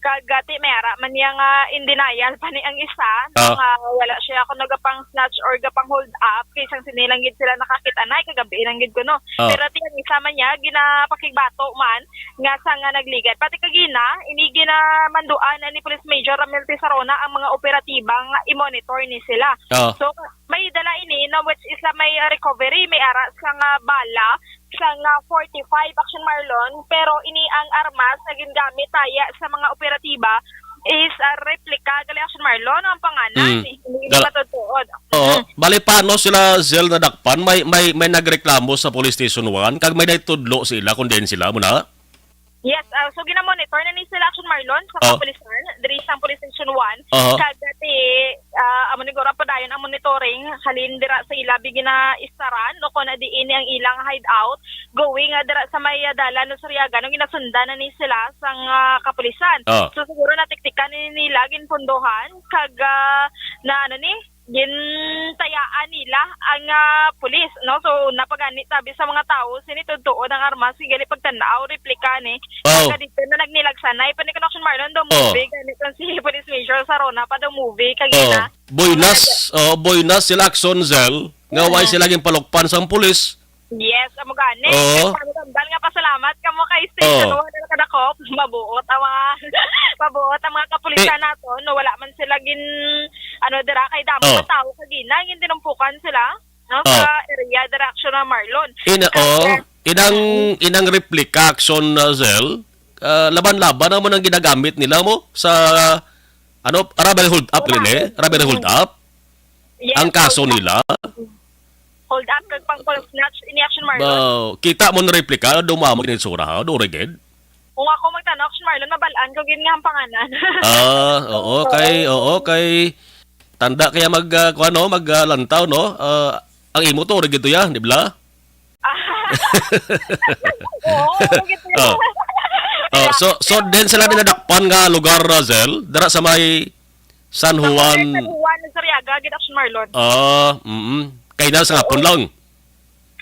Kag, ah, ti, may ara man niya nga in denial pa ni ang isa, no? Ah. Nga wala siya kung nagapang-snatch or gapang-hold up, kay sang sini lang gid sila nakakita na, kagabi lang gid ko, no? Ah. Pero ti, ang isa man niya, ginapakigbato man nga sa nga nagligad. Pati kagina, ini ginamanduan ni Police Major Ramil Tisarona ang mga operatiba nga i-monitor ni sila. Ah. So, may dala ini, no, which is, ah, may, ah, recovery, may ara sa nga bala, sa nga forty-five, Action Marlon, pero ini ang armas nga gingamit taya sa mga operatiba is a replica gali, Action Marlon, ang pangalan. Mm. Eh, hindi Gal- matutuod. Oo. Mm. Bali, paano sila, Zell, nadakpan? May, may, may nagreklamo sa Police Station one, kag may naitudlo sila kung diin sila, muna? Yes, ah, so ginamonitor na ni sila, Action Marlon, sa Oh. kapulisan, diri sa Police Station one. Aha. Kag ti, ah, amo ni gura padayon ang monitoring, halin dira sa ila bi ginaistaran, no, kung na diin ang ilang hideout, going, ah, dira sa may, ah, dalan, no, Suryaga, no, ginasundan na ni sila sang, ah, kapulisan. Ah. So, siguro natiktikan ni nila, ginpundohan, kag, ah, na, ano ni, gintayaan nila ang, ah, pulis, no? So, napagani tabi sa mga tawo, sini tuod-tuod ang armas, kag gali pagtan-aw, replika ni. Oh. Kag dito na nagnilagsanay, pa ni Action Marlon, daw Oh. movie, gani kung si Police Major Sarona pa daw movie, kag Oh. ina. Buenas, oh, buenas sila, Action Zell, nga way Mm. sila ginpalukpan sang pulis. Yes, amo gani. Oo. Kag kami tambal nga pasalamat kamo kay State Oo. Kaduha na nakadakop. Mabuot ang mga, mabuot ang mga kapulisan Eh. nato, no, wala man sila gin, ano, dira kay damo Oh. ka tawo kagina, gin tinumpukan sila, no, Oh. sa area dira, Action Marlon. Ina-, Kag, oh, inang, Mm. inang replica, Action, uh, Zell, ah, laban-laban naman ang ginagamit nila mo sa, ano, robbery hold up Wala. rin eh. Robbery hold up. Yes, Ang kaso hold up. nila. Hold up kag pang snatch ini, Action Marlon. Ba, kita mo na replika, dumamo gid itsura, ha? Duro gid. Kung ako magtanong, Action Marlon, mabalaan ko gid nga ang panganan. Ah, oo, Oo. kay, oo, kay tanda kaya mag, ah, kuwan, no? Mag, ah, lantaw, no? Ah, ang imo to, duro gid to ya, di ba? Oo, duro gid to ya. Oh. Oh, so, so, din sila dinadakpan nga lugar, Rosel? Dira sa may San Sa Juan. San Juan, Sariaga, gid, Action Marlon. Ah, mm. Kay na sa hapon Oo. lang.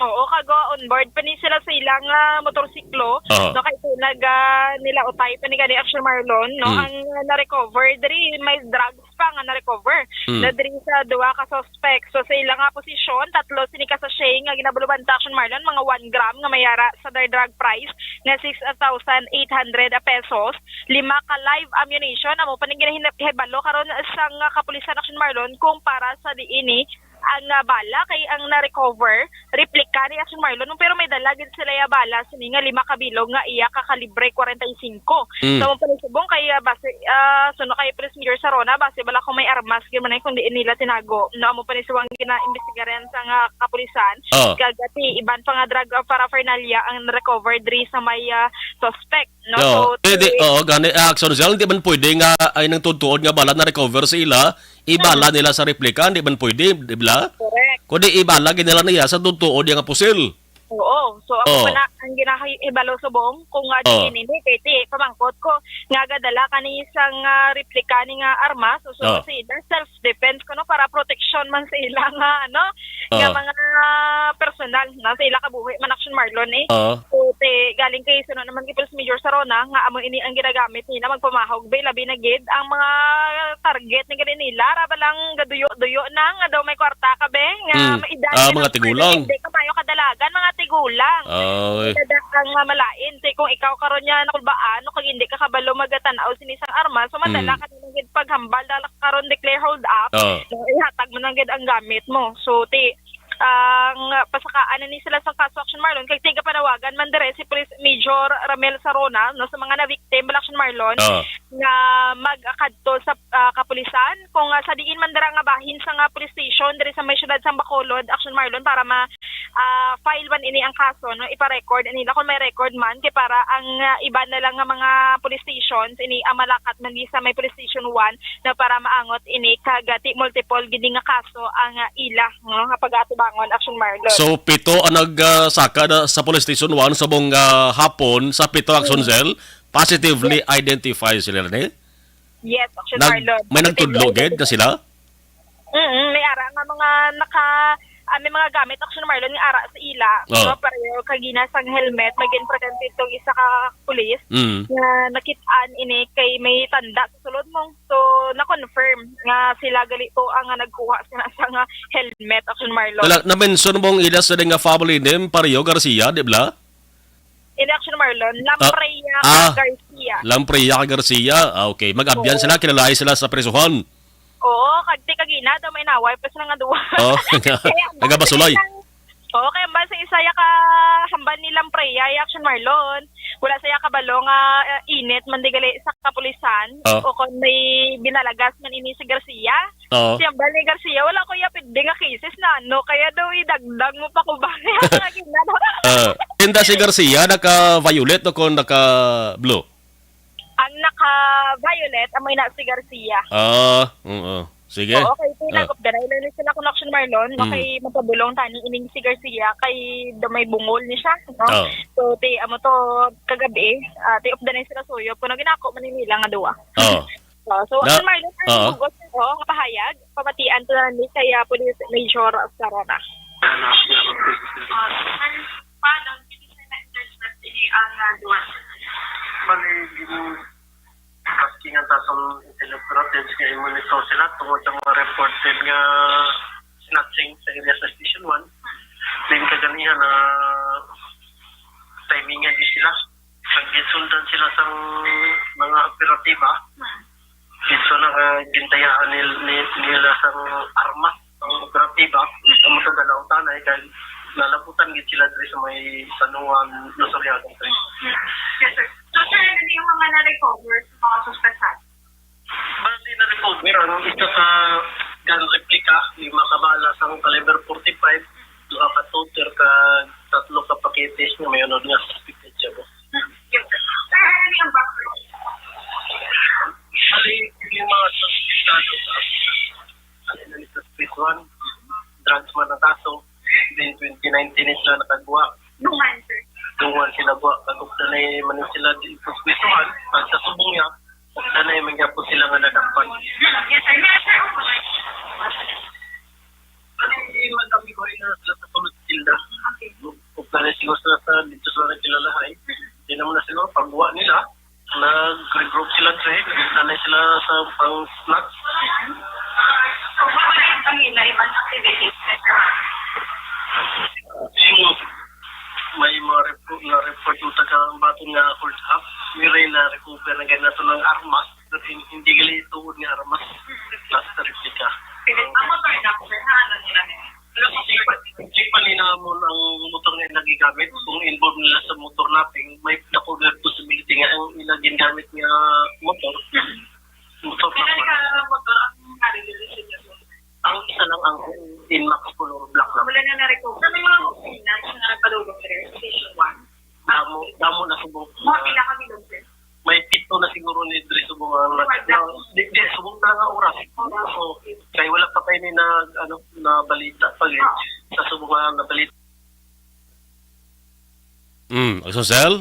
Oo, kago on board pa ni sila sa ilang, ah, motorsiklo. Oo. No, kay nag, ah, nila utay pa ni gani, Action Marlon, no? Mm. Ang, ah, na-recover diri may drugs pa nga na-recover. Mm. Na diri sa duha ka suspect. So, sa ila nga posisyon, tatlo sini ka sachet nga ginabalubanta, Action Marlon, mga one gram nga may ara sa their drug price nga six thousand eight hundred pesos. Lima ka live ammunition, amo pa ning ginahibalo karon sang kapulisan, Action Marlon, kung para sa diin ni ang, ah, bala kay ang na-recover, replika ni, Action Marlon, pero may dala gid sila ya bala sini nga lima ka bilog nga iya ka kalibre forty-five. Mm. So, amo pa ni subong kay, ah, base, ah, suno kay Police Major Sarona, base bala kung may armas gid man ay kung diin nila tinago. No, amo pa ni subong ginaimbestigaran sa nga kapulisan. Oh. Kag ti iban pa nga drug, ah, paraphernalia ang recover diri sa may, ah, suspect. No? Yo, So, eh, di, ti oo, gani, ah, Action Zell, di man pwede nga ay nang tuod-tuod nga bala na-recover sa ila, ibala Mm. nila sa replika, di man pwede, di ba? Correct. Kundi ibala gid nila niya sa tuod-tuod nga pusil. Oo. So, ako Oh. pa na, ang ginahibalo subong, kung nga Oh. diin ini, kay ti, pamangkot ko, nga gadala kani sang, ah, replika ni nga armas, so, so, Oh. si, self-defense kuno para protection man sa ila nga, ano, nga Oh. mga personal, no, sa ila kabuhi man, Action Marlon, eh. Oh. So, ti, galing kay suno naman kay Police Major Sarona, nga amo ini ang ginagamit nila, magpamahog, be, labi na gid ang mga target ni gani nila, ra ba lang gaduyo-duyo na, nga daw may kwarta ka, be, nga Mm. maedad Ah, na mga ng tigulang. Hindi ka mayo kadalagan, mga tigulang. Ay. Kada ang mamalain, ti, kung ikaw karon niya nakulbaan, no, kag hindi ka kabalo magatan-aw sini sang armas, so madala Mm. ka na lang gid paghambal, dala ka karon declare hold up, Oh. so ihatag mo na gid ang gamit mo. So, ti, ang pasakaan na ni sila sa kaso, Action Marlon, kay tigapanawagan man dire si Police Major Ramel Sarona, no, sa mga na-victim, Action Marlon, Oh. nga magkadto sa, ah, kapulisan, kung, ah, sa diin man dira nga bahin sa nga police station diri sa may siyudad sa Bacolod, Action Marlon, para ma, ah, file man ini ang kaso, no, ipa-record nila kung may record man, kay para ang, ah, iba na lang nga mga police stations ini ang malakat man di sa may police station one, no, para maangot ini kag, ah, ti multiple gid nga kaso ang, ah, ila, no, nga pag-atubangon, Action Marlon. So, pito ang nag, ah, saka na sa Police Station one subong, ah, hapon sa pito, Action Mm. Zell, positively Yes. identified sila ni? Yes, Action Nag-, Marlon. may Positively nagtudlo gid identified. na sila? Mm, may ara nga mga naka, ah, may mga gamit, Action Marlon, nga ara sa ila. Oh. No, pareho kagina sang helmet, may ginpresente itong isa ka pulis Mm. nga nakit-an ini kay may tanda sa sulod mo. So, na-confirm nga sila gali to ang nga nagkuha sila sa nga helmet, Action Marlon. Wala, na-mention mo ang ila sa nga family name, Pareho Garcia, di ba? Hindi, Action Marlon, Ah, Lampreya ah, Garcia. Lampreya Garcia. Ah, okay. Mag-abyan Oo. sila, kilalahi sila sa prisuhan. Oo, kag ti kagina daw may naway pa sila nga duwa. Oh, Kaya ang nagabasulay. bata Oo, kay hambal sa isa ya ka hambal ni Lampreya, ya Action Marlon. Wala siya kabalo nga, ah, init man di gali sa kapulisan Oh. o kon may binalagas man ini si Garcia. Oo. Siya ba ni Garcia, wala ko iya pwede nga cases na ano, kaya daw idagdag mo pa ko ba? Kaya nga ginano. Ah, inda si Garcia naka-violet o kon naka-blue? Ang naka-violet, amo na si Garcia. Ah, oo. Sige. Oo, kay Ah. pinagop na ilan sila connection, Marlon, no? Hmm. Kay magpabulong tani ining si Garcia, kay do may bungol ni siya, no? Oh. So, ti, amo to, kagabi, ah, ti, updanay sila suyop, kuno ginako man nila nga duwa. Oh. So, so, Na- ang Marlon, ang Oo. bugos, oh, nga pahayag, pamatian to na ni kay, ah, Police Major Sarona. Ah, sir, paano, hindi siya na-intercept ini ang, ah, duwa? Bali, gin-, asking ang tatong intel operatives nga i-monitor sila tungod sa mga reported nga snatching sa area sa Station one. Then, kaganihan na timingan di sila. Naggisundan sila sa mga operatiba. Dito na, ah, gintayaan nil-, ni-, nila sa armas ang operatiba. Ang mga galaw tanay kay nalabutan gid sila diri sa may San Juan, Luzuriaga. Yes, sir. So, sir, ano yung mga na-recover sa mga suspetsahan? Bali, na-recover ang isa ka gun replica, lima ka bala sang caliber forty-five, duha ka toter, ka tatlo ka paketes nga may unod nga suspected shabu. Yes, sir. Sir, ano yung background? Bali, yung mga suspectado sa, ano na nito, phase one, drugs man ang kaso, then twenty nineteen sila nakagwa. Dungan, sir. Dungan sila gwa, kag ugdanay man sila di pagpisuhan, pag sa subong niya, ugdanay man gyapon sila nga nadakpan. Yes, sir. Yes, sir. Ano yung magkamigoy na sila sa sulod sa silda? Okay. Ugdanay siguro sila sa dito sa nagkilalahay. Di naman na siguro pagwa nila, nag-regroup sila, sir. Ugdanay sila sa pang snacks. So, wala yung kanila, ibang activities na siya. Yung may mga report, na report yung taga baton nga hold up, may rin na recover na ganito ng armas, pero hin-, hindi gali tuod nga armas, nasa replika. Sige, ang motor na po, sir, na ano nila na yun? Check pa ni namon ang motor nga nagigamit, kung involved nila sa motor natin, may dako nga possibility nga ang ila gingamit nga motor, motor na Pila ka motor ang nalililisin niya, sir? Ang isa lang ang Inmax color black lang. Wala na na-recover. Sa may mga opisina, sa nga nagpadulong, sir, sa Station one. Damo, damo na subong. Mga pila ka bilog, sir? May pito na siguro ni diri subong ang Wala. Di, di, subong na nga oras. Oras. Oo. Kay wala pa tayo ni nag, ano, na balita pa, eh. Ah. Sa subong nga na balita. Mm, Axon Cell?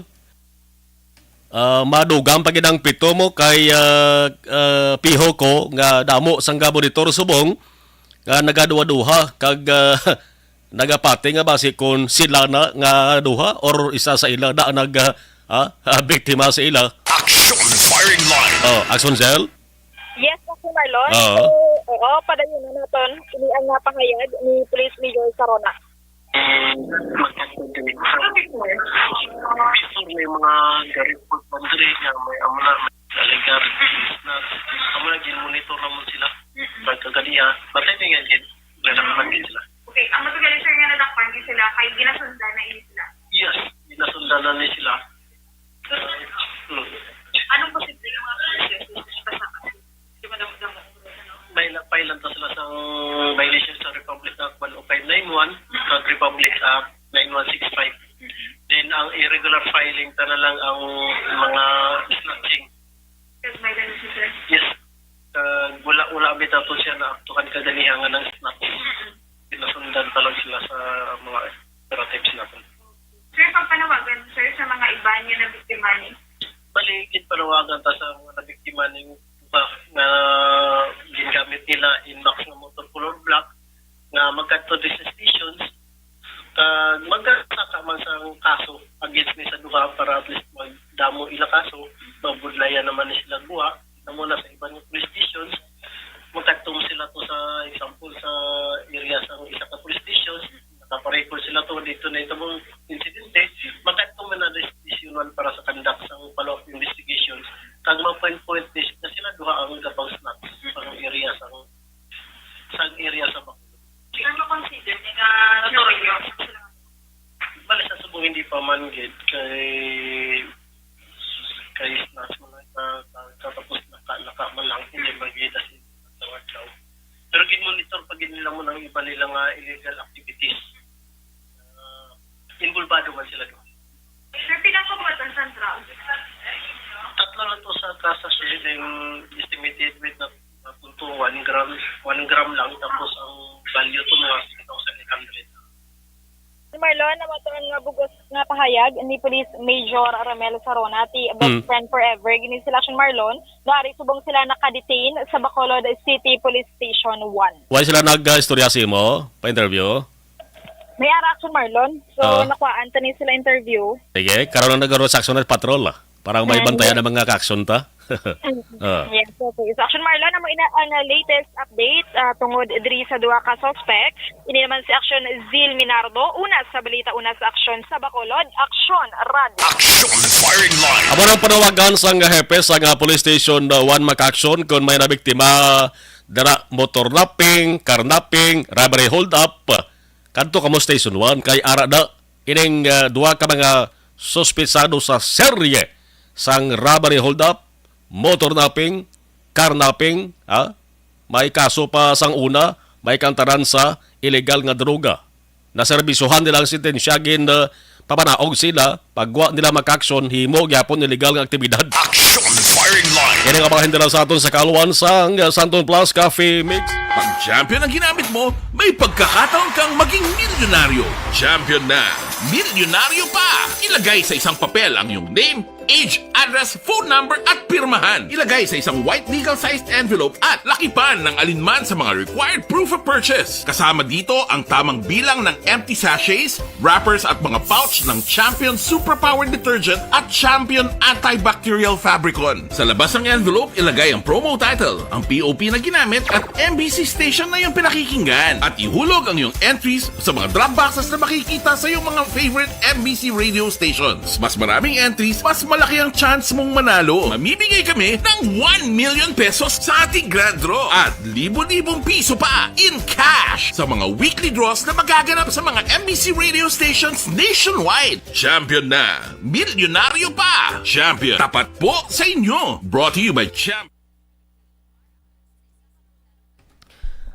Ah, madugang pa gid ang pito mo kay, ah, ah, piho ko nga damo sang ga monitor subong nga nagaduha-duha kag, ah, nagapati nga basi kon sila na nga duha or isa sa ila na nag, ah, ah, biktima sa ila. Action firing line. Oh, Axon Cell? Yes, Axon Marlon. Oo. So, oo, padayon na naton. Ini ang, ah, pahayag ni Police Major Sarona. Magkatubig. Before may mga garipot man diri nga may amo na, may alegar na amo na, gin-monitor naman sila. Pagkagaliya, matay na nga gid. Nalaman gid sila. Okay, ang matagal, sir, nga nadakpan gid sila kay ginasundan na ini sila. Yes, ginasundan na ni sila. Hmm. Anong posible nga mga kaso sa kasi? Di ba damo-damo ang ano? May na-file lang to sila sa violation sa Republic Act one oh five nine one, kag Republic Act nine one six five. Then, ang irregular filing, tana lang ang mga snatching. Kag may lang siya, sir? Yes. Kag wala, wala bitaw to siya na aktuhan kaganiha nga nang snatch. Mm-mm. Pinasundan pa lang sila sa mga operatives natin. Sir, pagpanawagan, sir, sa mga iban nga nabiktima ni? Bali, ginpanawagan ta sa mga nabiktima ni ba, nga gingamit nila Inmax nga motor color black nga magkadto di sa stations, kag magsaka man sang kaso against ni sa duha para at least magdamo ila kaso, mabudlayan naman ni sila guwa. Amo na sa iban nga police stations, magkadto sila to sa example sa area sa isa ka police stations, nakaparecord sila to, dito na itong insidente, magkadto man na stationan para sa conduct sa follow-up investigations. Kag ma-point-point ni na sila duha ang gabang snatch sa area sa, sa area sa Bacolod. Sino mo consider ni nga notoryo? Bali sa subong hindi pa man gid kay uh, illegal activities. Uh, involvado man sila doon. Sir, pila ka buwatan sang drugs? Tatlo na to sa kasa, sir, yung estimated weight na, na punto one gram, one gram lang, tapos ang value to mga six thousand eight hundred. Marlon, amo to ang nga bugos nga pahayag ni Police Major Romel Sarona, ti best Mm. friend forever gini sila, Action Marlon, nga ari subong sila naka-detain sa Bacolod City Police Station one. Why sila nag-istorya sa imo? Pa-interview? May ara, Action Marlon. So, Ah. nakuhaan ta ni sila interview. Sige, karon lang nagkaroon sa action na patrol ah. Parang may Ah, bantayan yeah. ng mga action ta. Ah. Yes, okay. So, Action Marlon, amo ina ang latest update ah, tungod diri sa duha ka suspect. Ini naman si Action Zil Minardo, una sa balita, una sa aksyon sa Bacolod. Action, Rad. Action firing line. Amo nang panawagan sang hepe sa nga police station uh, one maka-action kung may nabiktima dara motor napping, car napping, robbery hold up. Kadto kamo station one kay ara na ining uh, duha ka mga suspetsado sa serye sang robbery hold up, motor napping, car napping, ha? May kaso pa sang una, may kantaran sa illegal nga droga. Naserbisuhan nila ang sentensya gin uh, papanaog sila pagwa nila maka-action himo gyapon illegal nga aktibidad. Action firing line. Kini nga mga hinderan sa aton sa kaluan sang uh, Santon Plus Coffee Mix. Pag champion ang ginamit mo, may pagkakataon kang maging milyonaryo. Champion na, milyonaryo pa! Ilagay sa isang papel ang iyong name, age, address, phone number at pirmahan. Ilagay sa isang white legal-sized envelope at lakipan ng alinman sa mga required proof of purchase. Kasama dito ang tamang bilang ng empty sachets, wrappers at mga pouch ng Champion Superpower Detergent at Champion Antibacterial Fabricon. Sa labas ng envelope, ilagay ang promo title, ang P O P na ginamit at M B C station na iyong pinakikinggan. At ihulog ang iyong entries sa mga drop boxes na makikita sa iyong mga favorite M B C radio stations. Mas maraming entries, mas malaki ang chance mong manalo. Mamimigay kami ng one million pesos sa ating grand draw at libo-libong piso pa in cash sa mga weekly draws na magaganap sa mga M B C radio stations nationwide. Champion na! Milyonaryo pa! Champion, tapat po sa inyo! Brought to you by Champ.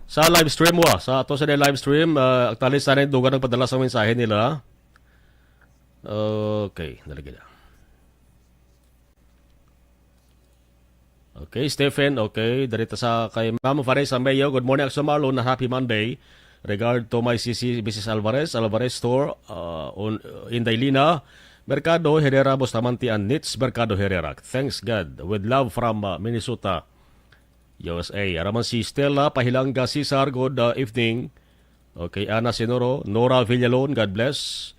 Sa live stream wa, sa ato sa live stream, uh, actually sana yung dugang nagpadala sa mensahe nila. Okay, nalagay na. Okay, Stephen, okay. Darita sa kay Ma'am Vanessa Mayo. Good morning, Action Marlon, na happy Monday. Regard to my C C, Missus Alvarez, Alvarez Store, uh, on, in Dailina, Mercado Herrera, Bustamante, and Nits Mercado Herrera. Thanks God. With love from uh, Minnesota, U S A. Araman si Stella Pahilanga Cesar, good uh, evening. Okay, Ana Sinoro, Nora Villalon, God bless.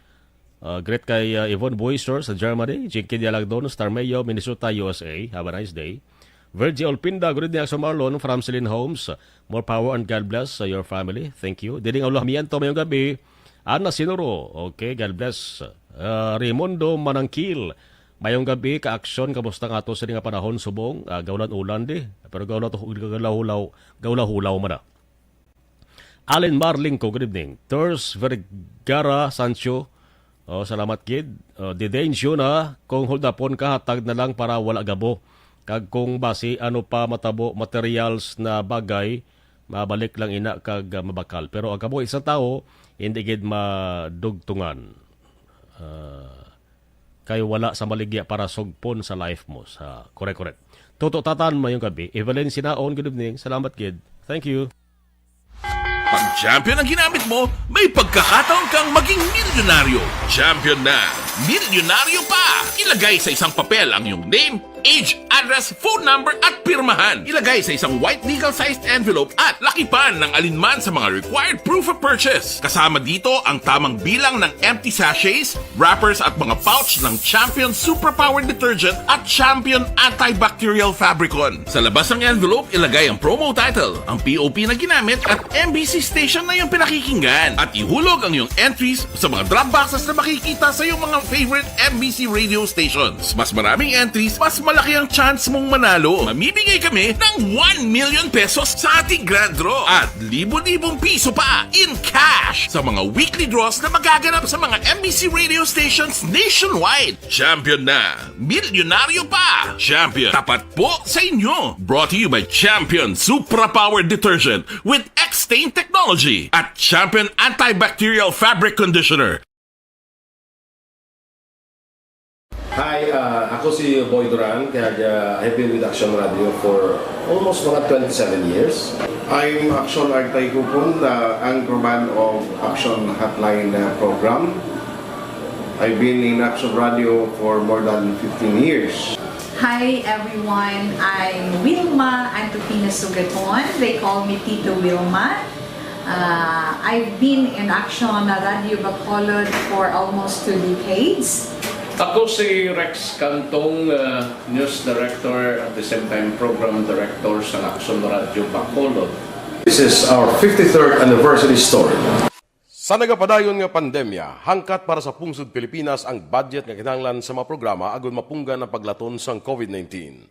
Uh, great kay uh, Yvonne Boyster sa Germany, Jinky Dialagdon, Starmayo, Minnesota, U S A. Have a nice day. Virgie Olpinda, good evening, Action Marlon, from Celine Homes. More power and God bless uh, your family. Thank you. Diding Aulo Hamiento, mayong gabi. Ana Sinoro, okay, God bless. Uh, Raimundo Manangkil, mayong gabi, ka-action, kamusta nga ato sa nga panahon subong? Uh, gaulan-ulan di, pero gaulaw-hulaw, gaulaw-hulaw man na. Allen Marlingco, good evening. Tours Vergara Sancho, oh, salamat gid. Oh, Didain Juna, kung hold upon ka, hatag na lang para wala gabo. Kag kung basi ano pa matabo materials na bagay, mabalik lang ina kag ah, mabakal. Pero ang kabuhi sa tawo, hindi gid madugtungan. Ah, kay wala sa maligya para sugpon sa life mo. Sa, correct, correct. Toto Tatan, mayong gabi. Evelyn Sinaon, good evening. Salamat gid. Thank you. Pag champion ang ginamit mo, may pagkakataon kang maging milyonaryo. Champion na, milyonaryo pa! Ilagay sa isang papel ang iyong name, age, address, phone number at pirmahan. Ilagay sa isang white legal-sized envelope at lakipan ng alinman sa mga required proof of purchase. Kasama dito ang tamang bilang ng empty sachets, wrappers at mga pouch ng Champion Superpower Detergent at Champion Antibacterial Fabricon. Sa labas ng envelope, ilagay ang promo title, ang P O P na ginamit at M B C station na iyong pinakikinggan. At ihulog ang iyong entries sa mga drop boxes na makikita sa iyong mga favorite M B C radio stations. Mas maraming entries, mas malaki ang chance mong manalo. Mamimigay kami ng one million pesos sa ating grand draw at libo-libong piso pa in cash sa mga weekly draws na magaganap sa mga M B C radio stations nationwide. Champion na! Milyonaryo pa! Champion, tapat po sa inyo! Brought to you by Champion Supra Power Detergent with X Stain Technology at Champion Antibacterial Fabric Conditioner. Hi, ah, ako si Boy Duran, kag, ah, I've been with Action Radio for almost mga twenty-seven years. I'm Action Artay Kupon, the anchorman of Action Hotline, uh, program. I've been in Action Radio for more than fifteen years. Hi everyone, I'm Wilma Antupina Sugaton. They call me Tito Wilma. Uh, I've been in Action Radio Bacolod for almost two decades. Ako si Rex Cantong, uh, news director, at the same time program director sa Action Radio Bacolod. This is our fifty-third anniversary story. Sa nagapadayon nga pandemya, hangkat para sa pungsod Pilipinas ang budget nga kinahanglan sa mga programa agud mapunggan ang paglaton sang covid nineteen.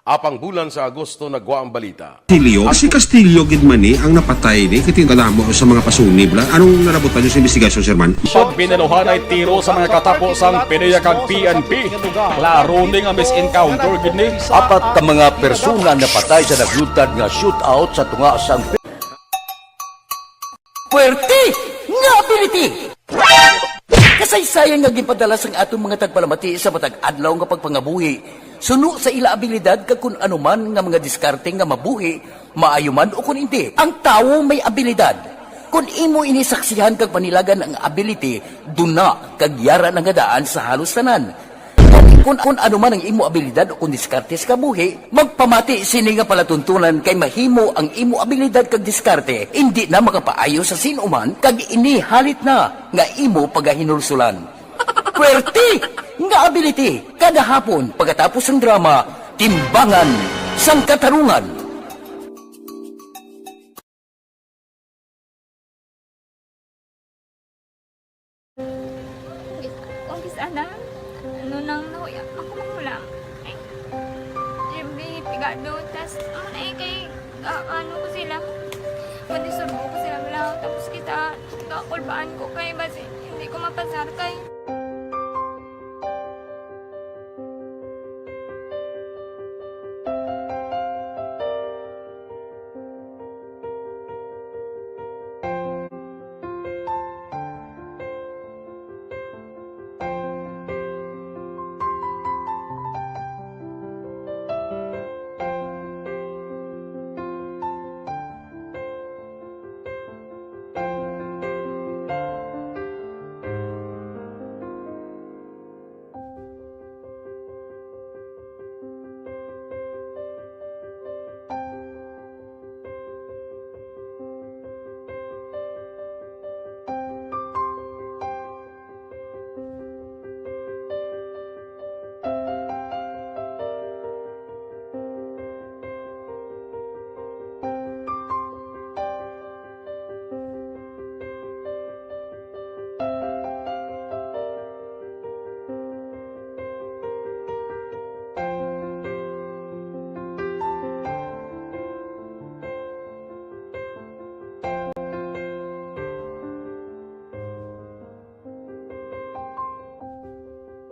Apang bulan sa Agosto nagwa ang balita. Castillo, si Castillo gid man ni ang napatay ni, kay tingala mo sa mga pasunib la. Anong nalabutan niyo sa investigasyon, Sir Man? Pag binaluhanay tiro sa mga katapo sang PDEA kag P N P, klaro ni nga mis-encounter gid ni. Apat ka mga persona napatay sa naglutad nga shootout sa tunga sang Puwerte nga ability! Kasaysayan nga ginpadala sang aton mga tagpalamati sa matag adlaw nga pagpangabuhi, suno sa ila abilidad kag kun ano man nga mga diskarte nga mabuhi, maayo man o kun indi, ang tawo may abilidad. Kun imo ini saksihan kag panilagan ang ability, duna kag yara na nga daan sa halos tanan. Kun, kun ano man ang imo abilidad o kun diskarte sa kabuhi, magpamati sini nga palatuntunan kay mahimo ang imo abilidad kag diskarte indi na makapaayo sa sin-o man kag ini halit na nga imo pagahinulsulan. Puwerte nga ability kada hapon pagkatapos sang drama, Timbangan sang Katarungan. Kung kis-, ana, ano nang nahuya ako manghulam. Ay, Jimmy, pigado, tas, ano na eh, kay, ah, ano ko sila, pwede surbo ko sila, wala, tapos kita, kakulbaan ko kay, basi, hindi ko mapasar kay.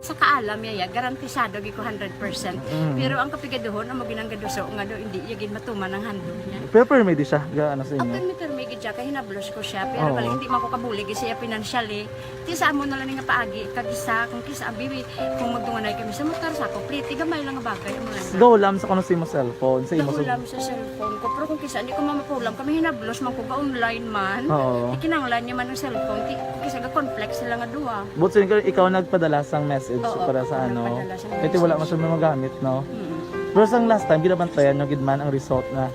Sa kaalam niya, ya, garantisado gyud ko hundred percent. Mm. Pero ang kapigaduhon, amo ginang gaduso nga do, hindi iya gid matuman ang handog niya. Pero permi di siya, ga, ano sa inyo? Ang permi, permi gid siya, kay hinablos ko siya. Pero Oo. Bali, hindi man ko kabulig siya financially. Ti sa amo na lang nga paagi, kag isa, kung kisa, abi, kung magdunganay kami sa motor, sa ako, pliti, gamay lang nga bagay, amo lang. Gahulam sa kuno sa imo cellphone, sa imo sa Gahulam sa cellphone ko. Pero kung kisa, hindi ko mamapulam, kami hinablos man ko ga online man. Oo. Ikinanglan niya man ang cellphone, ti, kung kisa, ga-conflict sila nga duha. But since ikaw nagpadala sang message Oo, para sa ako ano, nagpadala sang kaya wala message. Masyadong magamit, no? Mm. Pero sang last time, ginabantayan nyo gid man ang result na.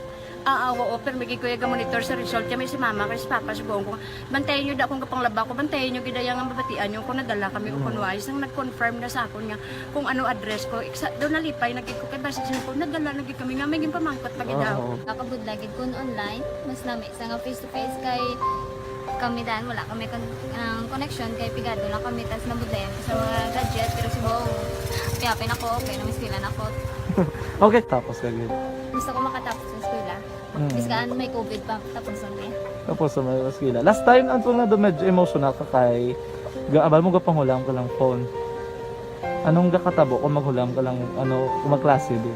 Ah, ah, oo, pero may gid ko iya ga-monitor sa result. Kami si mama, kay si papa, si buong ko. Bantayan nyo da kung kapanglaba ko, bantayan nyo gid iya nga mabatian nyo kung nadala kami o kung Mm. wala. Isang nag-confirm na sa akon nga kung ano address ko. Iksa, daw nalipay na gid ko kay basi siya ko, nadala na gid kami nga may ginpamangkot pa gid daw. Oo. Nakabudla gid kun online, mas nami sa nga face to face kay kami dan, wala kami kon-, ang connection kay pigado lang kami, tas nabudlayan ko sa mga gadget, pero si Bong, kaya pa ako, okay na, mas pila na ako. Okay, tapos ka gid. Gusto ko makatapos sa eskwela. Mm. Bis kaan may covid pa, tapos ang niya. Tapos sa mga eskwela. Last time, ang tunga do medyo emotional ka kay, ga-, abal mo gapanghulam ka lang phone. Anong gakatabo kung maghulam ka lang, ano, kung magklase di?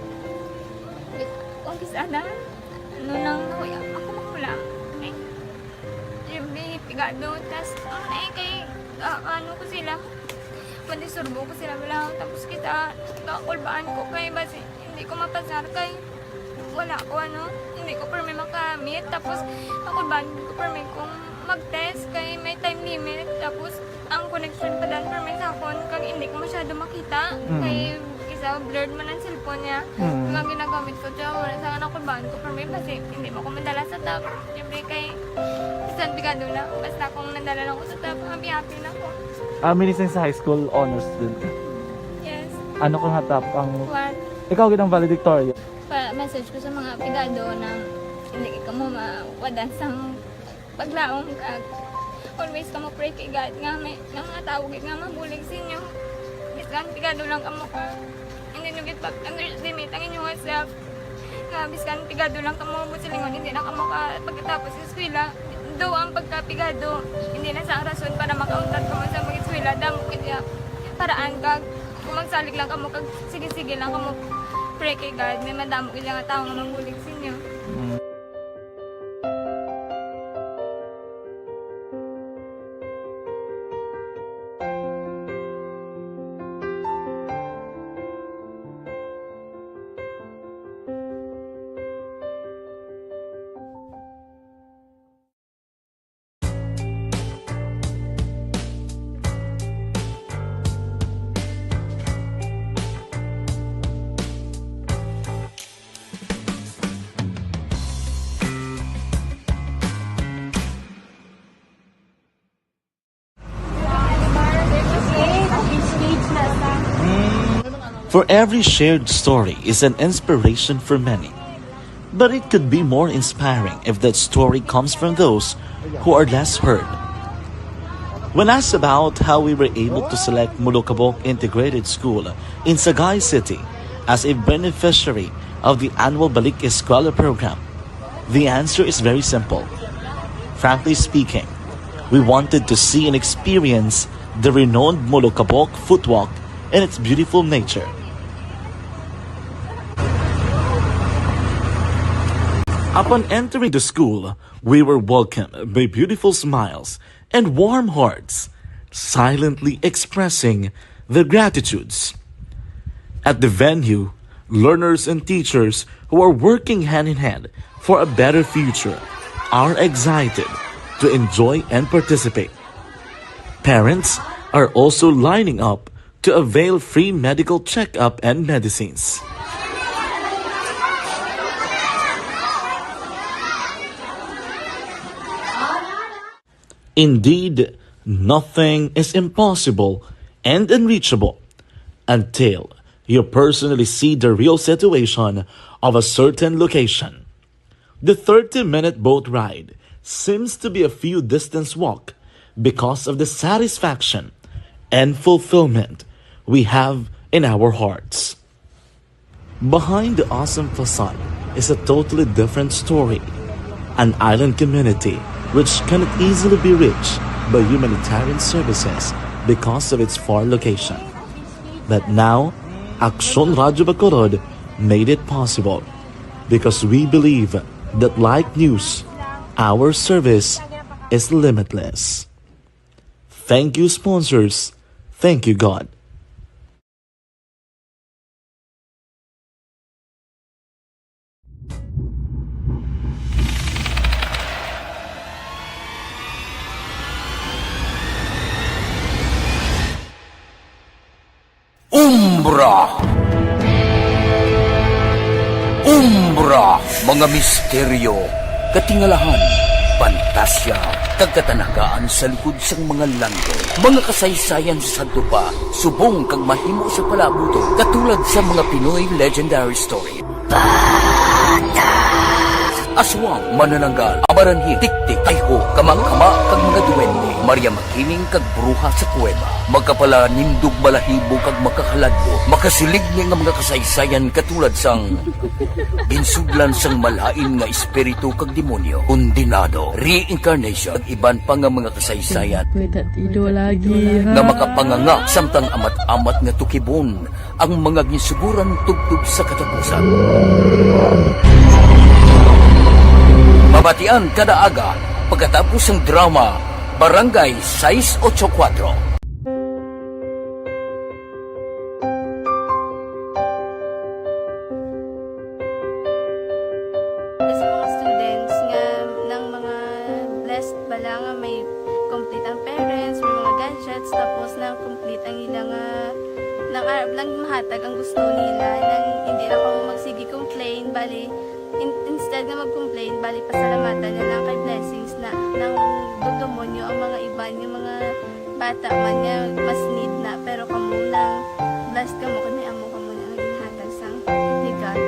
Kung kis-, ana, ano nang nahuya ako manghulam. Ay, Ano, tas, ano na eh, kay, ah, ano ko sila, madisturbo ko sila, wala. Tapos kita, kakulbaan ko kay basi, hindi ko mapasar kay wala ko, ano, hindi ko permi makamit. Tapos, kakulbaan ko permi kung mag-test kay may time limit. Tapos, ang connection pa dan permi sa akon, kag hindi ko masyado makita. Mm. Kay, isa, blurred man ang cellphone niya. Mm. Nga ginagamit ko, tiyo, wala sa nakulbaan ko permi, basi, hindi mo ko madala sa top. Siyempre, kay, bisan pigado lang, basta kung nadala lang ko sa top, happy-happy na ko. Ah, meaning sa high school, honors student ka? Yes. Ano ka nga top ang One. Ikaw gid ang valedictorian? Pa-message ko sa mga pigado na hindi ka mo mawadan sang paglaom, kag always ka mo pray kay God nga may, nga mga tawo gid nga mabulig sa inyo. Bisan pigado lang kamo ka, hindi nyo gid pag-underestimate ang inyong self. Nga bisan pigado lang kamo mo silingon, hindi na kamo ka pagkatapos sa eskwela. Do ang pagkapigado, hindi na sa rason para makauntat kamo sa mag-eskwela. Damo gid ya paraan kag kung magsalig lang kamo kag sige-sige lang kamo pray kay God, may madamo gid nga tawo nga mabulig sa inyo. Mm. For every shared story is an inspiration for many. But it could be more inspiring if that story comes from those who are less heard. When asked about how we were able to select Molokabok Integrated School in Sagay City as a beneficiary of the annual Balik Eskwela program, the answer is very simple. Frankly speaking, we wanted to see and experience the renowned Molokabok Footwalk and its beautiful nature. Upon entering the school, we were welcomed by beautiful smiles and warm hearts, silently expressing their gratitudes. At the venue, learners and teachers who are working hand in hand for a better future are excited to enjoy and participate. Parents are also lining up to avail free medical checkup and medicines. Indeed, nothing is impossible and unreachable until you personally see the real situation of a certain location. The thirty-minute boat ride seems to be a few distance walk because of the satisfaction and fulfillment we have in our hearts. Behind the awesome facade is a totally different story, an island community which cannot easily be reached by humanitarian services because of its far location. But now, Aksyon Radyo Bacolod made it possible because we believe that, like news, our service is limitless. Thank you, sponsors. Thank you, God. Umbra. Umbra, mga misteryo, katingalahan, pantasya, kag katanagaan sa likod sang mga langit. Mga kasaysayan sa sadto pa, subong kag mahimo sa palaabuton, katulad sa mga Pinoy legendary story. Aswang, manananggal, amaranhil, tiktik, tayho, kamang-kama, kag mga duwende, Maria Makiling kag bruha sa kuweba, makapalanindog balahibo kag makahaladlok, makasiligni nga mga kasaysayan katulad sang ginsudlan sang malain nga espiritu kag demonyo, kondenado, reincarnation, kag iban pa nga mga kasaysayan Pwede tido lagi, ha? nga makapanganga samtang amat-amat nga tukibon ang mga ginsuguran tubtob sa katapusan. Mabatian kada aga pagkatapos sang drama, Barangay sais ocho kuatro. Sa mga students nga nang mga blessed bala nga may complete ang parents, may mga gadgets, tapos nang complete ang ila nga nang arab lang mahatag ang gusto nila, nang hindi lang kamo magsige complain, bali in, instead nga mag-complain, bali pasalamatan na lang kay blessings na nang dudumo nyo ang mga iban nga mga bata man nga mas need na, pero kamo nang blessed kamo kay may amo kamo na nga ginhatag sang legal.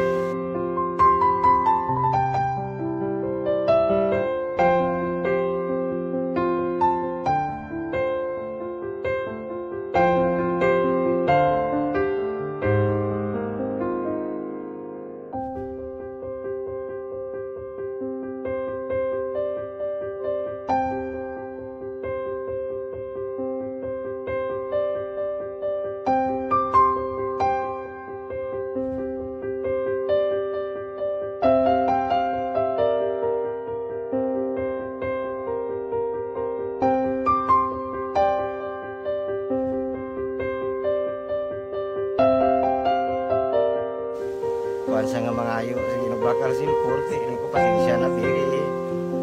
Kuan sa nga mangayo sa ginubakal sin korte, ini ko pasensya na diri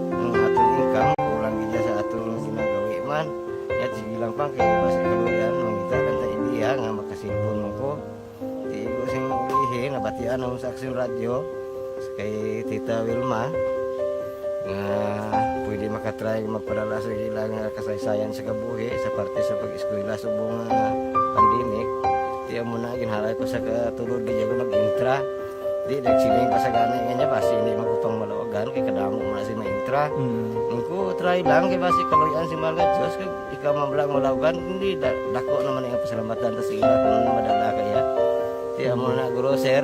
ang aton income, kulang gid sa aton ginagawi man. Yat sige lang pang kay basi kaluyan, mangita lang ta idea nga makasilpon man ko. Di ko sing ulihi, nabatian ang sa Aksyon Radyo kay Tita Wilma nga pwede makatry magpadala sa ila nga kasaysayan sa kabuhi sa parte sa pag-eskwela subong nga pandemic. Di amo na ginhalay ko sa katulod di ako mag-intra. Di nagsiling pa sa gani nga niya basi hindi man ko pang malawagan kay kadamo man si ma-intra. Mm. Ang ko try lang kay basi kaluyan si Mahal nga Diyos kag ikaw man lang malawagan, hindi da, dako naman ang pasalamatan ta sa ila kung ano madala kaya. Di amo na guro sir,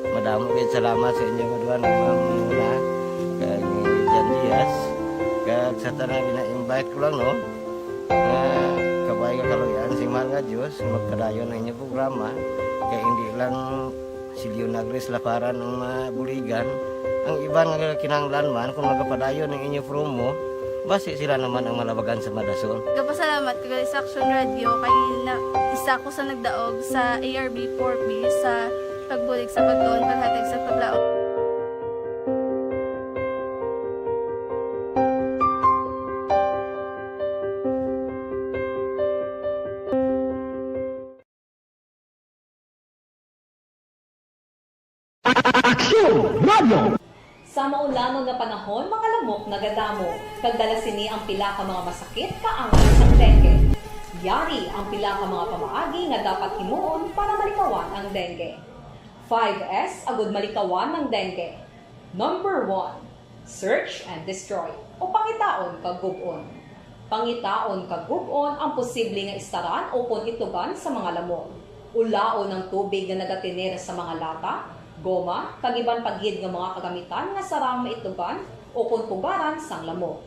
madamo gid salamat sa inyo nga duha ni Ma'am Muna kag ni Jan Diaz kag sa tanan gina-invite ko lang no nga kabay nga kaluyan si Mahal nga Diyos magpadayon ang inyong programa kay hindi lang si Leonagres Laparan ang mabuligan. Ang iban nga kinahanglan man kung magapadayon ang inyo promo, basi sila naman ang malabagan sa madason. Gapasalamat ko gali sa Aksyon Radyo kay na, isa ko sa nagdaog sa A R B four B sa pagbulig sa pagtuon, paghatag sa paglaom. Aksyon Radio! Sa maulanon nga panahon, mga lamok nagadamo, kag dala sini ang pila ka mga masakit kaangay sang dengue. Yari ang pila ka mga pamaagi nga dapat himuon para malikawan ang dengue. Five S agud malikawan ang dengue. Number one, search and destroy, o pangitaon kag gub-on. Pangitaon kag gub-on ang posible nga istaran ukon itugan sa mga lamok. Ulaon ang tubig nga nagatiner sa mga lata, goma, kag iban pa gid nga mga kagamitan nga sarang maitugan ukon pugaran sang lamok.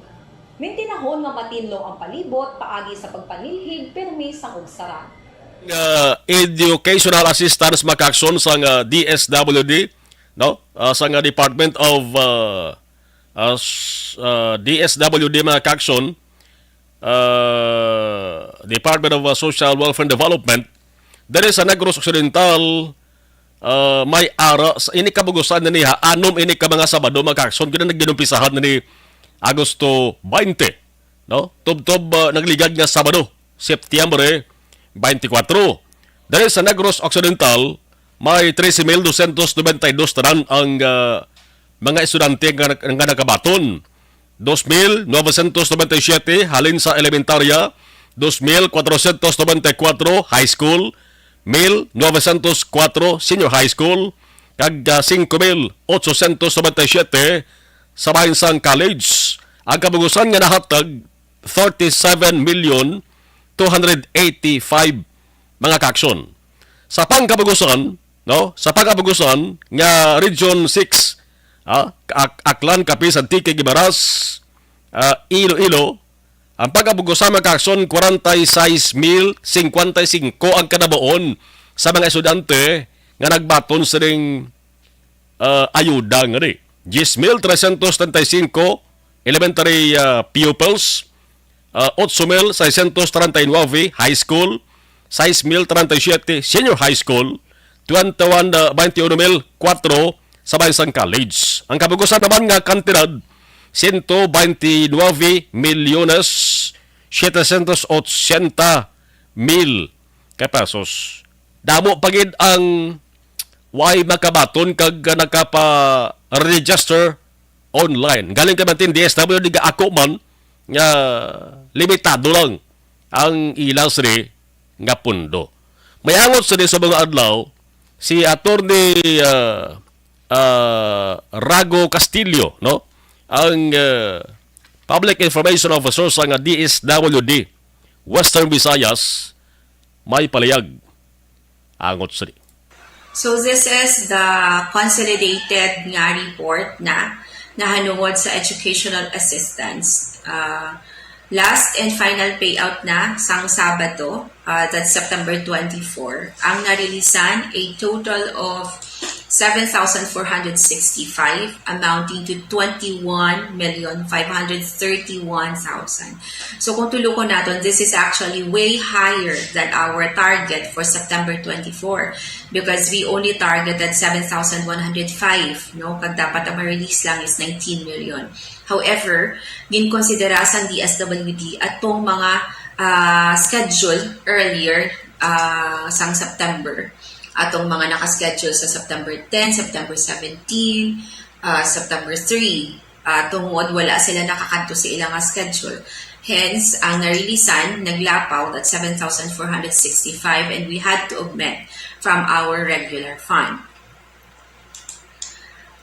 Mintinahon nga matinlo ang palibot paagi sa pagpanilhig pirmi sang ugsaran. Nga Educational Assistance, mga kaakson, sang D S W D, no? Ah, sang Department of ah, ah, s- ah, D S W D, mga kaakson, ah, Department of ah, Social Welfare and Development, diri sa Negros Occidental, ah, may ara sa ini kabugusan na niya, anom ini ka mga Sabado, mga kaakson, kaya nagginumpisahan na ni Agosto twenty, no? Tubtob ah, nagligad nga Sabado, September twenty-four. Diri sa Negros Occidental, may trese mil dosyentos nobenta y dos tanan ang ah, mga estudyante nga, nga nakabaton. Dos mil novecientos nobenta y siete halin sa elementarya, dos mil kwatrocientos nobenta y kuatro high school, mil novecientos kuatro senior high school, kag ah, singko mil otsocientos nobenta y siete sa bahin sang college. Ang kabugusan nga nahatag, thirty-seven million two hundred eighty-five mga kaakson. Sa pangkabugusan, no? Sa pangkabugusan nga Region six, ah, Ak- Aklan, Capiz, Antique, Guimaras, ah, Iloilo, ang pangkabugusan mga kaakson, kwarenta y seis mil cincuenta y cinco ang kanabuon sa mga estudyante nga nagbaton sining ah, ayuda nga ni diyes mil tresyentos trenta y cinco elementary ah, pupils, ah, ocho mil seiscientos treinta y nueve high school, sais mil treinta y siete senior high school, twenty-one, ah, twenty-one mil cuatro sa may isang college. Ang kabugusan naman nga kantidad, ciento veintinueve millones setecientos ochenta mil ka pesos. Damo pa gid ang way makabaton kag nakapa-register online. Galing kay man tin D S W D nga ako man nga limitado lang ang ila sini nga pundo. May angot sini sa mga adlaw si Attorney, ah, ah, Rago Castillo, no? Ang, ah, Public Information Officer sa nga D S W D Western Visayas may palihag. Angot sini. So this is the consolidated nga report na nahanungod sa educational assistance. Uh, last and final payout na sang Sabado, uh, that's September twenty-four, ang narilisan a total of seven thousand four hundred sixty-five, amounting to twenty-one million five hundred thirty-one thousand. So kung tulukon naton, this is actually way higher than our target for September twenty-four, because we only targeted seven thousand one hundred five, no? Kag dapat ang ma-release lang is nineteen million. However, ginkonsidera sang D S W D atong mga, ah, schedule earlier, ah, sang September. Atong mga naka-schedule sa September ten, September seventeen, ah, September three. Ah, tungod wala sila nakakadto sa ila nga schedule. Hence, ang narilisan naglapaw at seven thousand four hundred sixty-five, and we had to augment from our regular fund.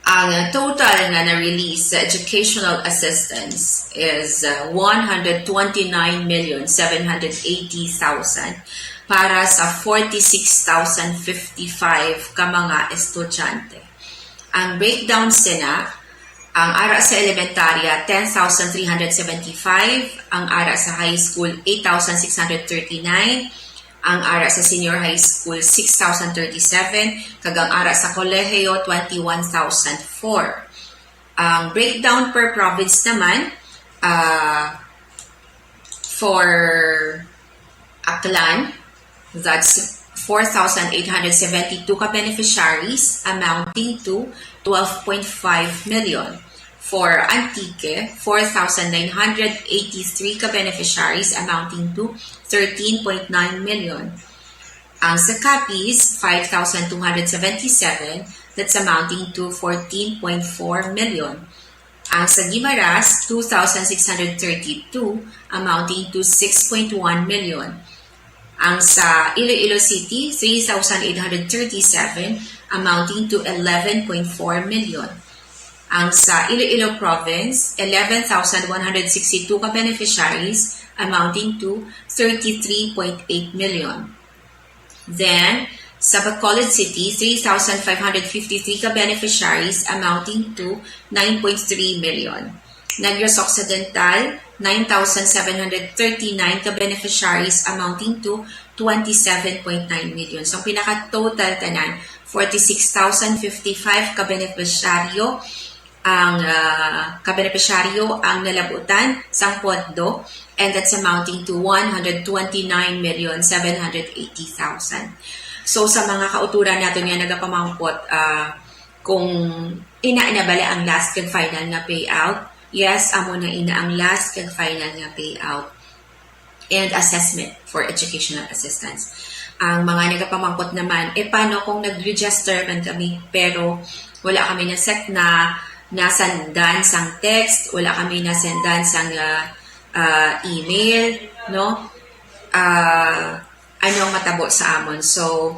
Ang total nga na-release sa educational assistance is, uh, one hundred twenty-nine million seven hundred eighty thousand para sa forty-six thousand fifty-five ka mga estudyante. Ang breakdown sina, ang ara sa elementarya, ten thousand three hundred seventy-five, ang ara sa high school, eight thousand six hundred thirty-nine, ang ara sa senior high school, six thousand thirty-seven, kag ang ara sa kolehiyo, twenty-one thousand four. Ang breakdown per province naman, ah, for Aklan, that's four thousand eight hundred seventy-two ka beneficiaries, amounting to twelve point five million. For Antique, four thousand nine hundred eighty-three ka beneficiaries, amounting to thirteen point nine million. Ang sa Capiz, five thousand two hundred seventy-seven, that's amounting to fourteen point four million. Ang sa Guimaras, two thousand six hundred thirty-two, amounting to six point one million. Ang sa Iloilo City, three thousand eight hundred thirty-seven, amounting to eleven point four million. Ang sa Iloilo Province, eleven thousand one hundred sixty-two ka beneficiaries, amounting to thirty-three point eight million. Then, sa Bacolod City, three thousand five hundred fifty-three ka beneficiaries, amounting to nine point three million. Negros Occidental, nine thousand seven hundred thirty-nine ka beneficiaries, amounting to twenty-seven point nine million. So, ang pinaka-total tanan, forty-six thousand fifty-five ka beneficiaryo ang, ah, ka beneficiaryo ang nalabutan sang pondo, and that's amounting to one hundred twenty-nine million seven hundred eighty thousand. So, sa mga kauturan naton nga nagapamangkot, ah, kung ina na bala ang last kag final nga payout, yes, amo na ina ang last kag final nga payout and assessment for educational assistance. Ang mga nagapamangkot naman, eh, paano kung nag-register man kami pero wala kami na-send na, nasandan sang text, wala kami nasendan sang, ah, ah, email, no? Ah, ano ang matabo sa amon? So,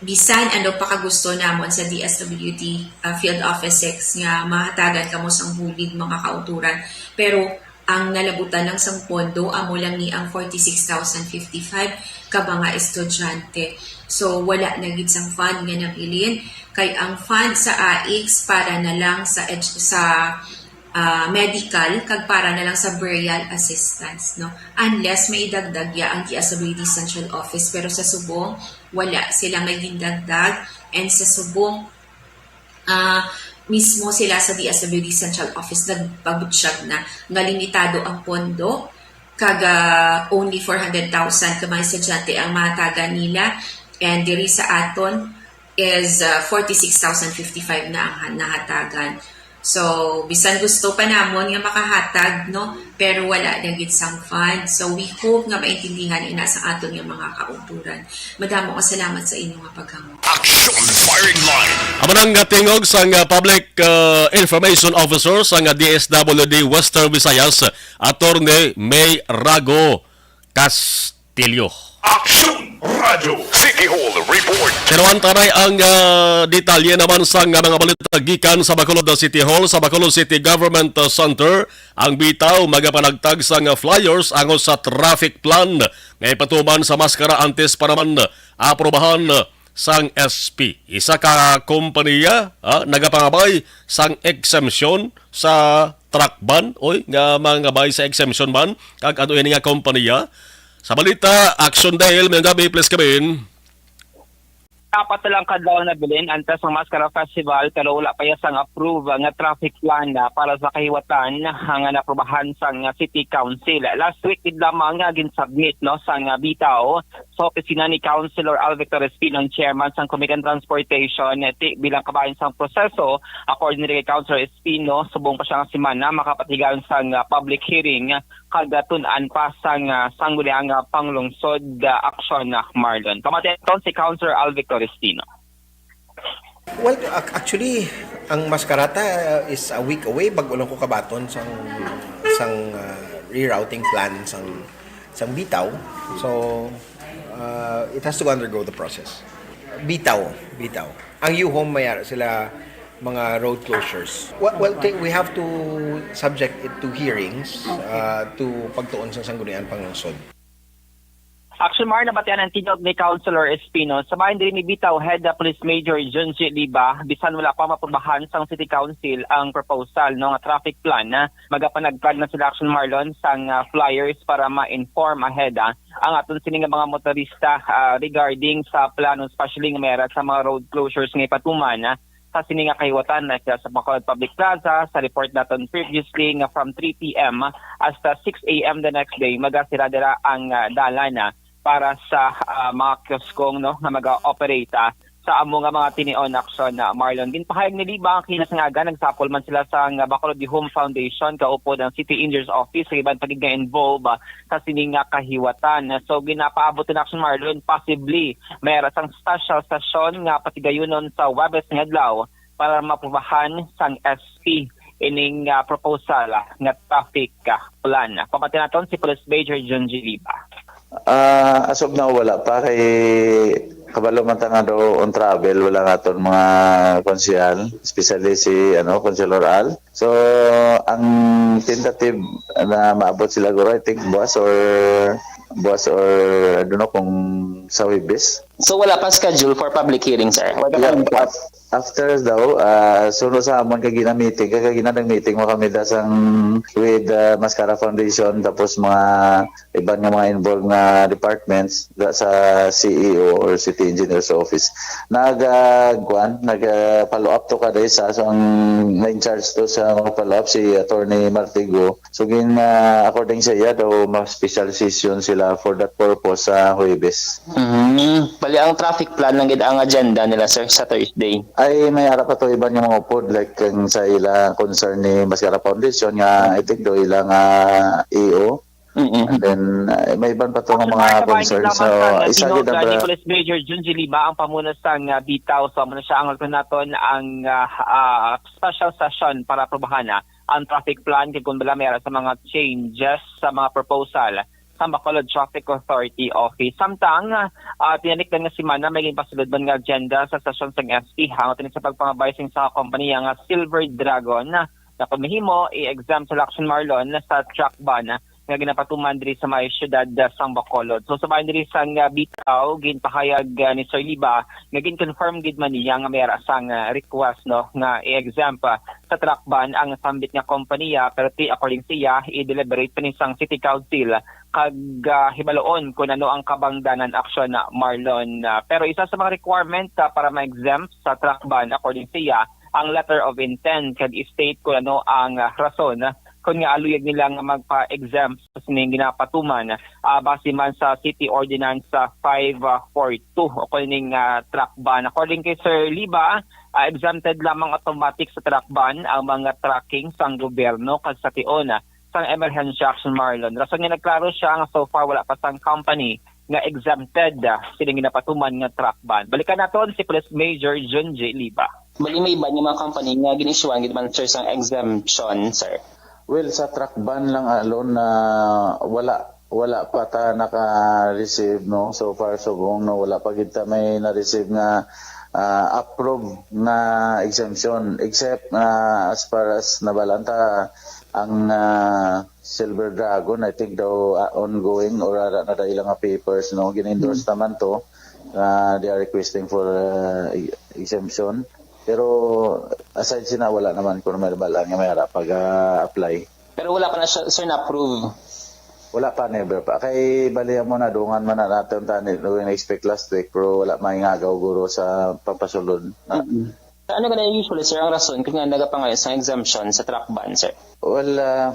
bisan ano pa kagusto namon sa D S W D, ah, Field Office six nga mahatagan kamo sang bulig, mga kauturan, pero ang nalabutan lang sang pondo amo lang ni ang forty-six thousand fifty-five ka mga estudyante. So, wala na gid sang fund nga nabilin, kay ang fund sa AICS para na lang sa edu-, sa, ah, medical kag para na lang sa burial assistance, no? Unless may idagdag ya ang D S W D Central Office, pero sa subong wala sila may gindagdag, and sa subong, ah, mismo sila sa D S W D Central Office nagpabutyag na nga limitado ang pondo Kag, ah, only four hundred thousand ka mga estudyante ang mahatagan nila. And diri sa aton is, ah, forty-six thousand fifty-five na ang ha-, nahatagan. So, bisan gusto pa namon nga makahatag, no? Pero wala na gid sang fund. So, we hope nga maintindihan ina sa aton nga mga kauturan. Madamo nga salamat sa inyo nga paghangop. Action Firing Line. Amo nang tingog sang, ah, Public, ah, Information Officer sang, ah, D S W D Western Visayas, Attorney May Rago Castillo. Action Radio City Hall Report. Pero antanay ang, ah, detalye naman sang, ah, mga balita gikan sa Bacolod City Hall, sa Bacolod City Government, ah, Center. Ang Bitaw magapanagtag sang, ah, flyers angot sa traffic plan nga ipatuman sa Mascara antes pa naman aprobahan sang S P. Isa ka kompanya, ah, nagapangabay sang exemption sa truck ban, oy, nga mangabay sa exemption ban, kag ano ini nga kompanya? Sa balita, Action Dale, may gabi, please come in. Apat na lang kadlaw na bilin antes ang Mascara Festival, pero wala pa iya sang approve nga traffic plan na para sa kahiwatan nga naprobahan sang City Council. Last week gid lamang nga ginsubmit, no, sang Bitaw sa opisina ni Councilor Al Victor Espino, ang chairman sang Committee on Transportation, ti bilang kabahin sang proseso. According ni kay Councilor Espino, subong pa siya nga semana makapatigayon sang, ah, public hearing kag, ah, tun-an pa sang, ah, Sangguniang, ah, Panglungsod, ah, Aksyon, ah, Marlon. Pamati naton si Councilor Al Victor Espino. Well, ac-, actually, ang Mascarata, uh, is a week away. Bag-o lang ko kabaton sang, sang, uh, rerouting plan sang, sang Bitaw. So, uh, it has to undergo the process. Bitaw, Bitaw. Ang U-Home, may ara sila mga road closures. Well, well, thi-, we have to subject it to hearings, uh, to pagtuon sang Sangguniang Panglungsod. Action Mar, nabatian ang tingog ni Councilor Espino. Sa bahin diri ni Bitaw, Head Police Major Junji Liba, bisan wala pa maprobahan sang City Council ang proposal, no, nga traffic plan, ah, magapanagtag na sila, Action Marlon, sang, ah, flyers para ma-inform ahead, ah, ang aton sini nga mga motorista, ah, regarding sa plano, especially nga may ara sa mga road closures nga ipatuman, ah, sa sini nga kahiwatan, like, uh, sa Bacolod Public Plaza, sa report naton previously nga from three P M hasta six A M the next day, magasira dira ang, uh, dalan, uh, para sa, uh, mga kioskong, no, nga maga-operate, uh, sa amo nga mga tinion, Action, uh, Marlon. Ginpahayag ni Liba ang kinasang-aga, nagsapol man sila sa, uh, Bacolod U-Home Foundation, kaupod ang City Engineer's Office, sa iban pa gid nga involved, uh, sa sini nga kahiwatan. So, ginapaabot na, Action, Marlon, possibly may ara sang special session nga patigayunon sa Huwebes nga adlaw para maprobahan sang S P ining, ah, proposal, ah, nga traffic, ah, plan. Pamati naton si Police Major Junji Liba. Ah, as of now, wala pa kay kabalo man ta nga daw on travel, wala nga aton mga konsehal, especially si, ano, Councilor Al. So, ang tentative na maabot sila guro, I think, buwas or, buwas or, I don't know kung sa Huwebes. So, wala pa schedule for public hearing, sir? Wala pa. Yeah, af-, after daw, ah, suno sa amon kay gina-meeting, kay gina nag-meeting mo kami da sang with, ah, Mascara Foundation, tapos mga iban nga mga involved nga departments da sa C E O or City Engineer's Office. Nag, ah, kuan, nag, ah, follow up to ka dai sa, sa ang in charge to sa mga follow up, si Attorney Martigo. So, gin, ah, according sa iya daw, mag-special session sila for that purpose sa Huwebes. Mm. Bali, ang traffic plan lang gid ang agenda nila, sir, sa Thursday. Ay, may ara pa to iban nga mga upod, like, ang sa ila concern ni Mascara Foundation nga, I think, do ila nga E O. Mm-mm. And then, ah, may iban pa to nga Action mga Mark, kabahin concern. Gid lamang sa, ah, isa tinuod gid ang ni tra- Police Major Junji Liba ang pamuno sang, ah, Bitaw. So, amo na siya ang naton ang, ah, ah, special session para aprobahan na ang traffic plan kay kung bala may ara sa mga changes sa mga proposal sa Bacolod Traffic Authority Office. Samtang, ah, tinalikdan nga semana, may ginpasulod man nga agenda sa stasyon sang S P hangot ini sa pagpangabay sing sa kompanya nga Silver Dragon na kung mahimo, i-exempt sa Action Marlon sa truck ban nga ginapatuman diri sa may siyudad, ah, sang Bacolod. So, sa bahin diri sang, ah, Bitaw, ginpahayag, ah, ni Sir Liba nga gin-confirm gid man niya nga may ara sang, ah, request, no, nga i-exempt, ah, sa truck ban ang sambit nga kompanya, pero ti according siya, i-deliberate pa ni sang City Council kag, ah, hibaluon kung ano ang kabangdanan, Action, ah, Marlon. Ah, pero isa sa mga requirement, ah, para ma-exempt sa truck ban, according siya, ang letter of intent kag i-state kung ano ang, ah, rason, ah, kon nga aluyag nila nga magpa-exempt sa sining ginapatuman, ah, base man sa City Ordinance, ah, five four two o kon ning, ah, truck ban. According kay Sir Liba, ah, exempted lamang automatic sa truck ban ang mga trucking sang gobyerno kag sa tion, ah, sang Emergency Action, Marlon. Rason nga nagklaro siya nga so far wala pa sang company nga exempted, ah, sining ginapatuman nga truck ban. Balikan naton si Police Major Junji Liba. Bali, may iban nga mga company nga gin-issuean gid man, sir, sang exemption, sir. Well, sa truck ban lang alone na wala, wala pa ta naka-receive, no? So far, subong, no, wala pa gid ta may na-receive nga, ah, approve nga exemption, except, ah, as far as nabalaan ta, ang, ah, Silver Dragon, I think daw, ah, ongoing or ara na da ila nga papers, no? Gin-endorse naman to. Ah, they are requesting for, ah, e-, exemption. Pero aside sina, wala naman ko na may balaan nga may ara pag-apply. Pero wala pa na siya, sir, na-approve? Wala pa, never pa. Kay bali mo na, dungan man na natin tani, we expect last week, pero wala may ngagaw guro sa papasulod na. Mm-mm. Sa ano ka na usually, sir, ang rason kung nga nagapangayo sa exemption sa truck ban, sir? Well, ah,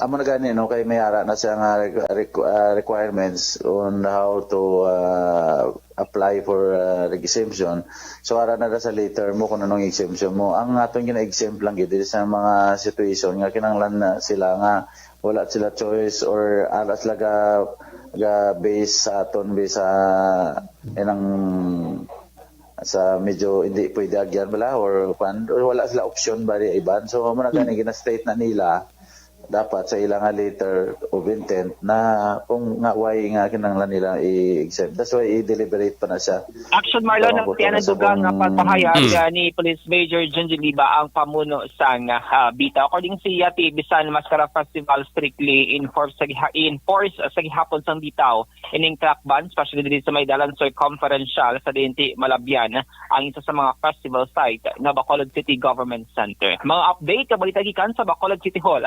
amo na gani, no, kay may ara na siya nga requ-, requ-, ah, requirements on how to, ah, apply for, ah, exemption. So, ara na sa letter mo kung anong exemption mo. Ang aton gina-exempt lang gid is sa mga situation nga kinahanglan na sila nga wala sila choice or ara sila ga, ga base sa aton, base sa inang sa medyo hindi pwede agyan bala or kwan, or wala sila option ba di iban. So, amo na gani, gina-state na nila dapat sa ila nga letter of intent na kung nga why nga kinahanglan nila i-exempt. That's why i-deliberate pa na siya. Action, Marlon, so, ang tiyan sa dugang nga pagpahayag, mm, ah, ni Police Major Junjun Liba, ang pamuno sang, ah, bita. According siya, ti bisan Mascara Festival strictly enforce sa giha-, enforce sa gihapon sang bitaw ining truck ban, especially diri sa may dalan circumferential sa diin ti malabyan ang isa sa mga festival site nga Bacolod City Government Center. Mga update sa balita gikan sa Bacolod City Hall.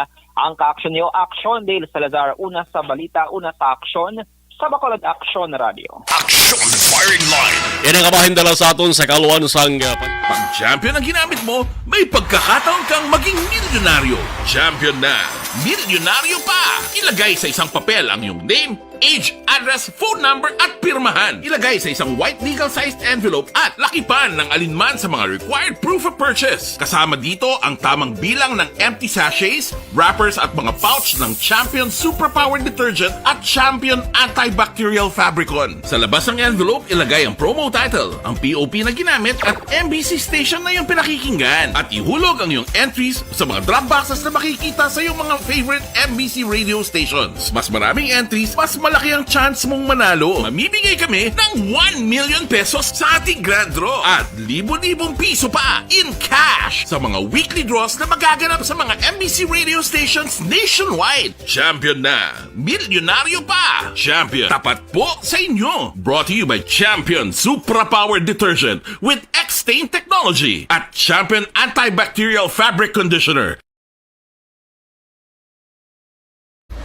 Ang kaaksyon niyo, Aksyon Dale Salazar, una sa balita, una sa aksyon, sa Bacolod Aksyon Radio. Aksyon Firing Line. Yan ang kabahin dala sa aton sa kaluan sang, uh, pag- Pag champion ang ginamit mo, may pagkakataon kang maging milyonaryo. Champion na, milyonaryo pa! Ilagay sa isang papel ang iyong name, age, address, phone number, at pirmahan. Ilagay sa isang white legal-sized envelope at lakipan ng alinman sa mga required proof of purchase. Kasama dito ang tamang bilang ng empty sachets, wrappers, at mga pouch ng Champion Suprapower Detergent at Champion Antibacterial Fabricon. Sa labas ng envelope, ilagay ang promo title, ang P O P na ginamit, at M B C station na iyong pinakikinggan. At ihulog ang iyong entries sa mga drop boxes na makikita sa iyong mga favorite M B C radio stations. Mas maraming entries, mas malaki ang chance mong manalo. Mamimigay kami ng one million pesos sa ating grand draw at libo-libong piso pa in cash sa mga weekly draws na magaganap sa mga M B C radio stations nationwide. Champion na! Milyonaryo pa! Champion, tapat po sa inyo! Brought to you by Champion Supra Power Detergent with X-Stain Technology at Champion Antibacterial Fabric Conditioner.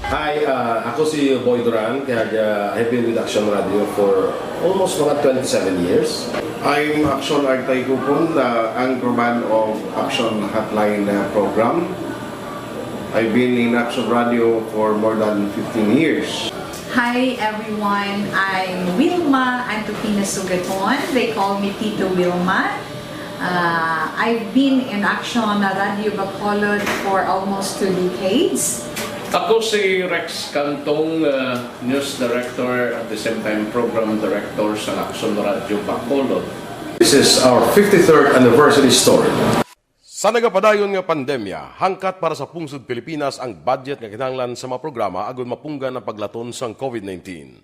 Hi, ah, ako si Boy Duran, kag, ah, I've been with Action Radio for almost mga twenty-seven years. I'm Action Artay Kupon, the anchorman of Action Hotline, ah, program. I've been in Action Radio for more than fifteen years. Hi everyone, I'm Wilma Antokina Sugaton. They call me Tito Wilma. Uh, I've been in Action Radio Bacolod for almost two decades. Ako si Rex Cantong, uh, News Director, at the same time Program Director sa Action Radio Bacolod. This is our fifty-third anniversary story. Sa nagapadayon nga pandemya, hangkat para sa pungsod Pilipinas ang budget nga kinahanglan sa mga programa agud mapunggan ang paglaton sang COVID nineteen.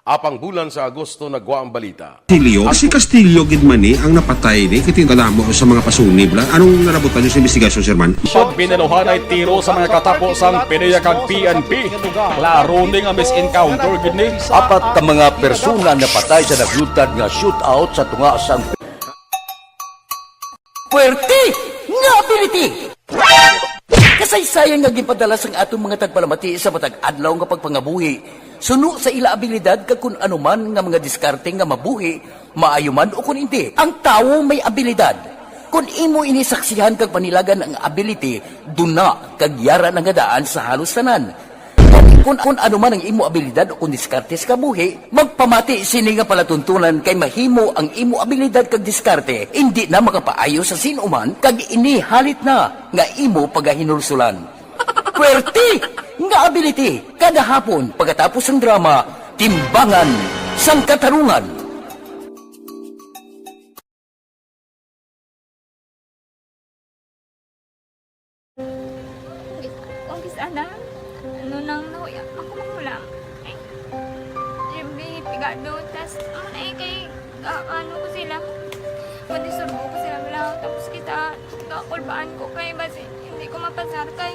Apang bulan sa Agosto nagwa ang balita. Castillo? Si Castillo gid man ni ang napatay ni, kay kadamo sa mga pasunib la. Anong narabutan niyo sa investigasyon, Sir Man? Pag binaluhan ay tiro sa mga katapo sang PDEA kag P N P. Klaro ni nga mis-encounter gid ni. Apat ka mga persona napatay sa naglutad nga shootout sa tunga sang Puwerte nga ability! Kasaysayan nga ginpadala sang atong mga tagpalamati sa matag adlaw nga pagpangabuhi, suno sa ila abilidad kag kun ano man nga mga diskarte nga mabuhi, maayo man o kun indi. Ang tawo may abilidad. Kon imo ini saksihan kag panilagan ang ability, duna kag yara na nga daan sa halos tanan. Kon, kon ano man ang imo abilidad o kon diskarte sa kabuhi, magpamati sini nga palatuntunan kay mahimo ang imo abilidad kag diskarte indi na makapaayo sa sin-o man kag ini halit na nga imo pagahinulsulan. Pwerte nga ability kada hapon pagkatapos sang drama, Timbangan sang Katarungan. Kung kis-, kung kis-a na, ano nang nahuya, ako manghulam. Ay, Jimmy, pigado, tas, ano na eh, kay, ah, ano ko sila, madisturbo ko sila, wala, tapos kita, kakulbaan ko kay, basi, hindi ko mapasar kay.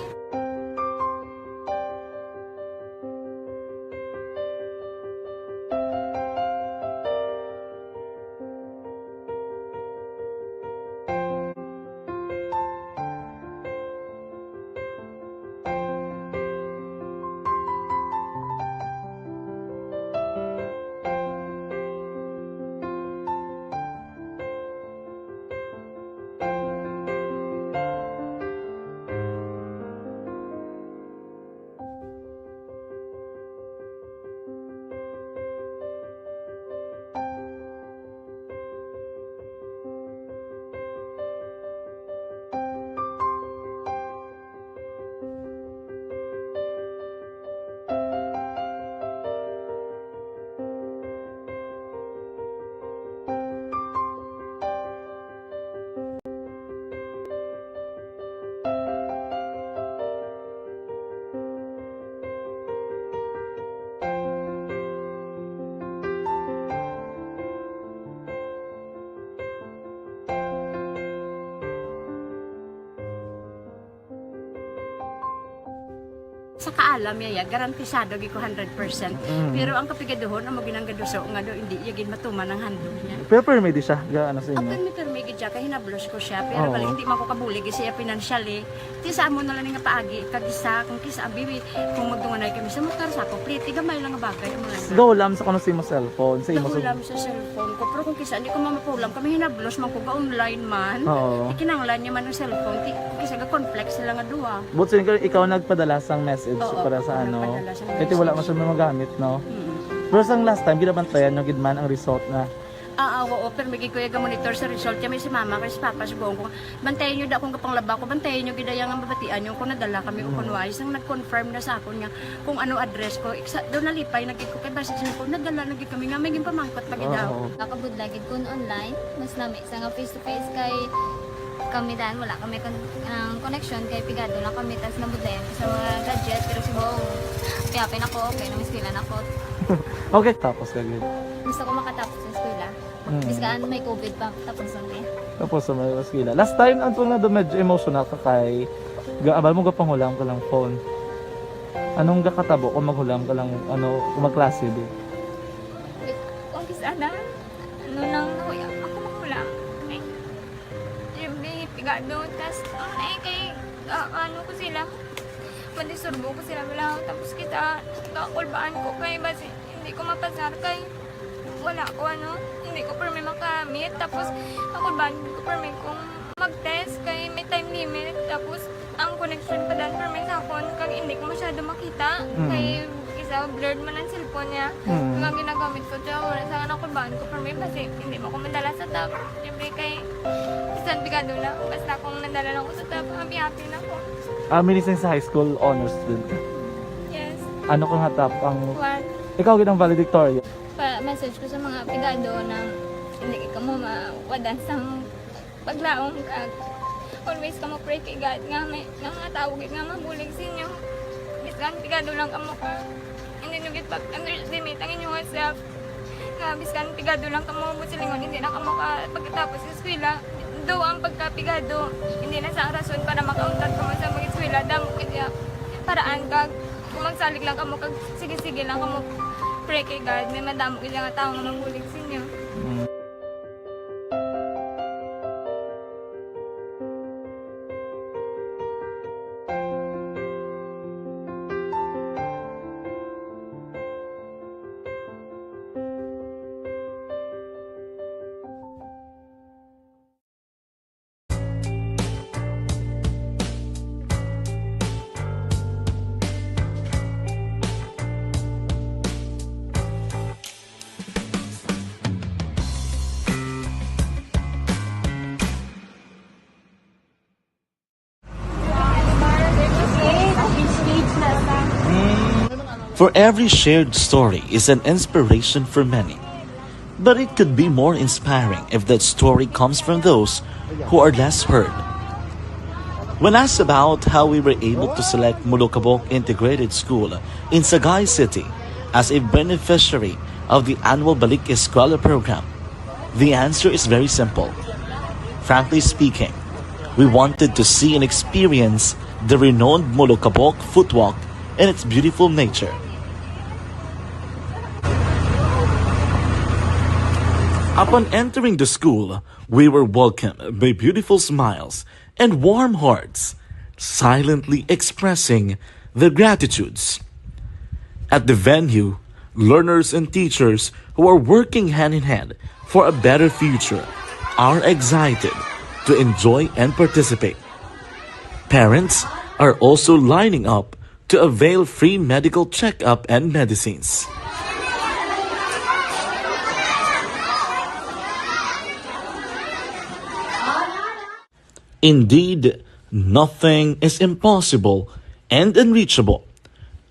Sa kaalam niya, ya, garantisado gid ko hundred percent. Mm. Pero ang kapigaduhon, amo ginanggaduso nga do, hindi iya gid matuman ang handog niya. Pero permi di siya, ga-, ano sa inyo? Ah, permi, permi gid siya, kay hinablos ko siya. Pero Oo. Bali, hindi man ko kabulig siya financially. Ti sa amo na lang nga paagi, kag isa, kung kisa, bibi, kung magdunganay kami sa motor, sa ako, pliti, gamay lang nga bagay, amo lang. Gahulam sa kuno sa imo cellphone, sa imo sa Gahulam sa cellphone ko, pero kung kisa, hindi ko mamapulam, kami hinablos man ko, ga-online man. Oo. Ikinanglan niya man ang cellphone, ti, kung kisa, ga-conflict sila nga duha. But so, ikaw, ikaw nagpadala sang message Oo, para sa ako ano? Nagpadala sang Kaya ti wala message. Man siya magamit, no? Mm. Pero sang last time, ginabantayan nyo gid man ang result na Ah, ah, oo, pero may gid ko iya ga-monitor sa result. Kaya may si mama, kay si papa, sugoon ko, "Bantayan nyo da kung gapanglaba ko, bantayan nyo gid iya nga mabatian nyo kung nadala kami o kung Mm. wala." Sang nag-confirm na sa akon nga kung ano address ko, iksa, daw nalipay na gid ko, kay basi siya ko, nadala na gid kami nga, may ginpamangkot pa gid Oo, daw. Oo. Nakabudlay gid kun online, mas lami sa nga face to face kay kami dan, wala kami kon-, ang connection kay pigado lang kami, tas nabudlayan ko sa mga gadget, pero si Bong, kaya pinako, okay, nang eskwela na ko. Okay, tapos ka gid. Gusto ko makatapos sa eskwela. Mm. Biskan may covid pa, tapos na eh. Tapos sa may eskwela. Last time, ang tunga do medyo emotional ka kay ga-, abal mo gapanghulam ka lang phone. Anong gakatabo kung maghulam ka lang, ano, kung magklase, di? Kung kis-a na, ano nang nahuya, ako manghulam. Ay, Jimmy, pigado, tas, ano na eh, kay, ah, ano ko sila, madisturbo ko sila, wala, tapos kita, kakulbaan ko kay, basi, hindi ko mapasar kay, wala ko, ano, hindi ko permi makamit, tapos, kakulbaan ko permi kung mag-test kay may time limit, tapos, ang connection pa dan permi sa akon, kag hindi ko masyado makita, Mm. kay isa blurred man ang cellphone niya. Mm. Nga ginagamit ko siya, wala sa anak ko, baan ko permi, basi hindi mo ko madala sa top. Siyempre kay, bisan pigado na, basta kung nadala lang ko sa top, happy-happy na ko. Ah, minising sa high school honors student ka? Yes. Ano ka nga top ang One. Ikaw gid ang valedictorian? Pa-message ko sa mga pigado na hindi ka mo mawadan sa paglaom, kag always kamo pray kay God nga may, nga mga tawo gid nga mabulig sa inyo. Biskan pigado lang kamo ka, hindi nyo gid pag-underestimate ang inyong self. Nga biskan pigado lang kamo, buot silingon, hindi na kamo ka pagkatapos sa eskwela. Though ang pagkapigado, hindi na sa rason para makauntat kamo sa mag-eskwela. Damo gid ya paraan, kag kung magsalig lang kamo, kag sige-sige lang kamo pray kay God, may madamo gid nga tawo nga mabulig sa inyo. Mm. For every shared story is an inspiration for many. But it could be more inspiring if that story comes from those who are less heard. When asked about how we were able to select Molokabok Integrated School in Sagay City as a beneficiary of the annual Balik Eskwela program, the answer is very simple. Frankly speaking, we wanted to see and experience the renowned Molokabok Footwalk and its beautiful nature. Upon entering the school, we were welcomed by beautiful smiles and warm hearts, silently expressing their gratitudes. At the venue, learners and teachers who are working hand in hand for a better future are excited to enjoy and participate. Parents are also lining up to avail free medical checkup and medicines. Indeed, nothing is impossible and unreachable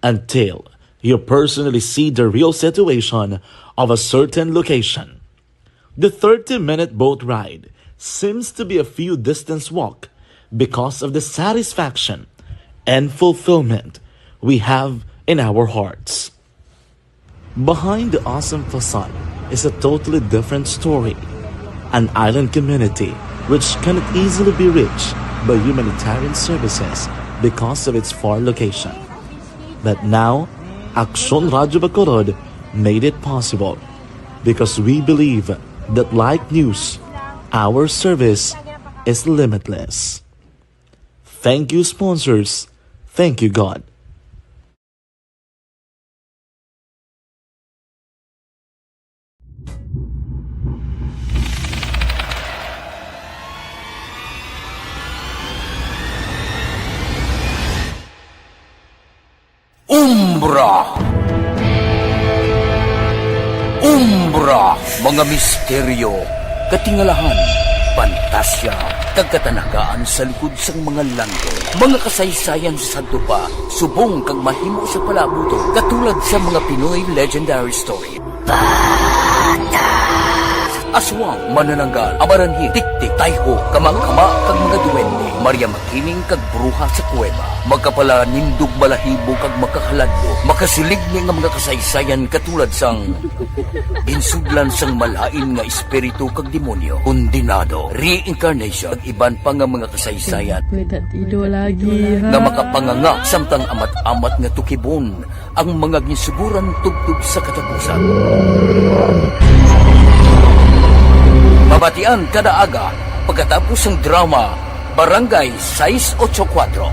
until you personally see the real situation of a certain location. The thirty-minute boat ride seems to be a few distance walk because of the satisfaction and fulfillment we have in our hearts. Behind the awesome facade is a totally different story. An island community which cannot easily be reached by humanitarian services because of its far location. But now, Aksyon Radyo Bacolod made it possible because we believe that, like news, our service is limitless. Thank you, sponsors. Thank you, God. Umbra. Umbra, mga misteryo, katingalahan, pantasya, kag katanagaan sa likod sang mga landong. Mga kasaysayan sa sadto pa, subong kag mahimo sa palabuton, katulad sa mga Pinoy legendary story. Aswang, manananggal, amaranhit, tiktik, tayho, kamangkama, kag mga duwende. Maria Makining kag bruha sa kuweba. Makapalanindog balahibo kag makahaladlok. Makasiling ni nga mga kasaysayan katulad sang ginsudlan sang malain nga espiritu kag demonyo, kondenado, reincarnation, kag iban pa nga mga kasaysayan May tatido lagi, ha? nga makapanganga samtang amat-amat nga tukibon ang mga ginsuguran tubtob sa katapusan. Mabatian kada aga pagkatapos sang drama Barangay sais ocho kuwatro.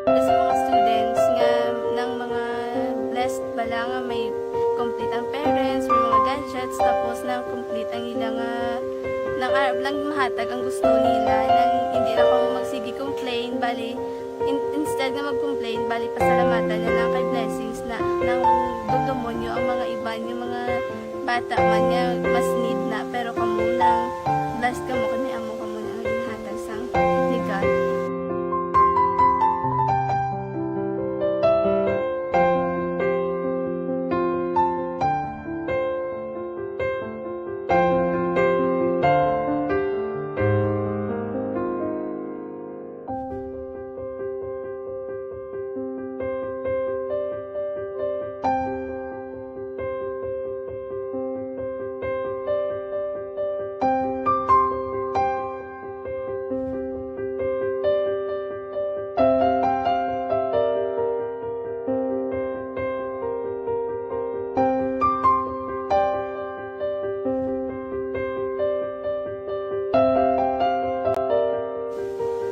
Sa mga students nga nang mga blessed bala nga may complete ang parents, may mga gadgets, tapos nang complete ang ila nga nang arab lang mahatag ang gusto nila, nang hindi na kamo magsige complain, bali, in-, instead nga mag-complain, bali, pasalamatan na lang kay blessings na nang demonyo ang mga iban nga mga bata man nga mas need na, pero kamo lang, blessed kamo kay may amo kamo na nga ginhatag sang ni God.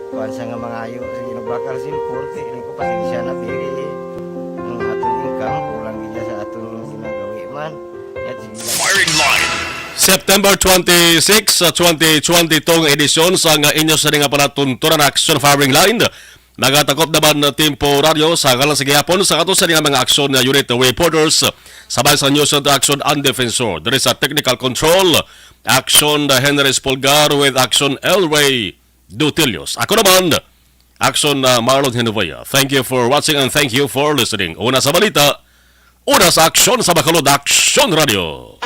Kuwan sa nga mangayo sa ginabakal sin korte, ini ko pasensya na, diri ang aton income, kulang gid sa aton ginagawi man. Yat, sige lang. Firing Line. September twenty-six, sa twenty twenty-two nga edisyon sa nga inyo sa nga palatuntunan Action Firing Line. Nagatakop naman na temporaryo sa ngalan sa gihapon sa katusan nga mga aksyon nga unit reporters sabay sa News Center Action and Defensor. Diri sa technical control, action na Henry Spolgar with action Elway Dutilios. Ako naman, action na Marlon Genovea. Thank you for watching and thank you for listening. Una sa balita, una sa aksyon sa Bacolod Aksyon Radio.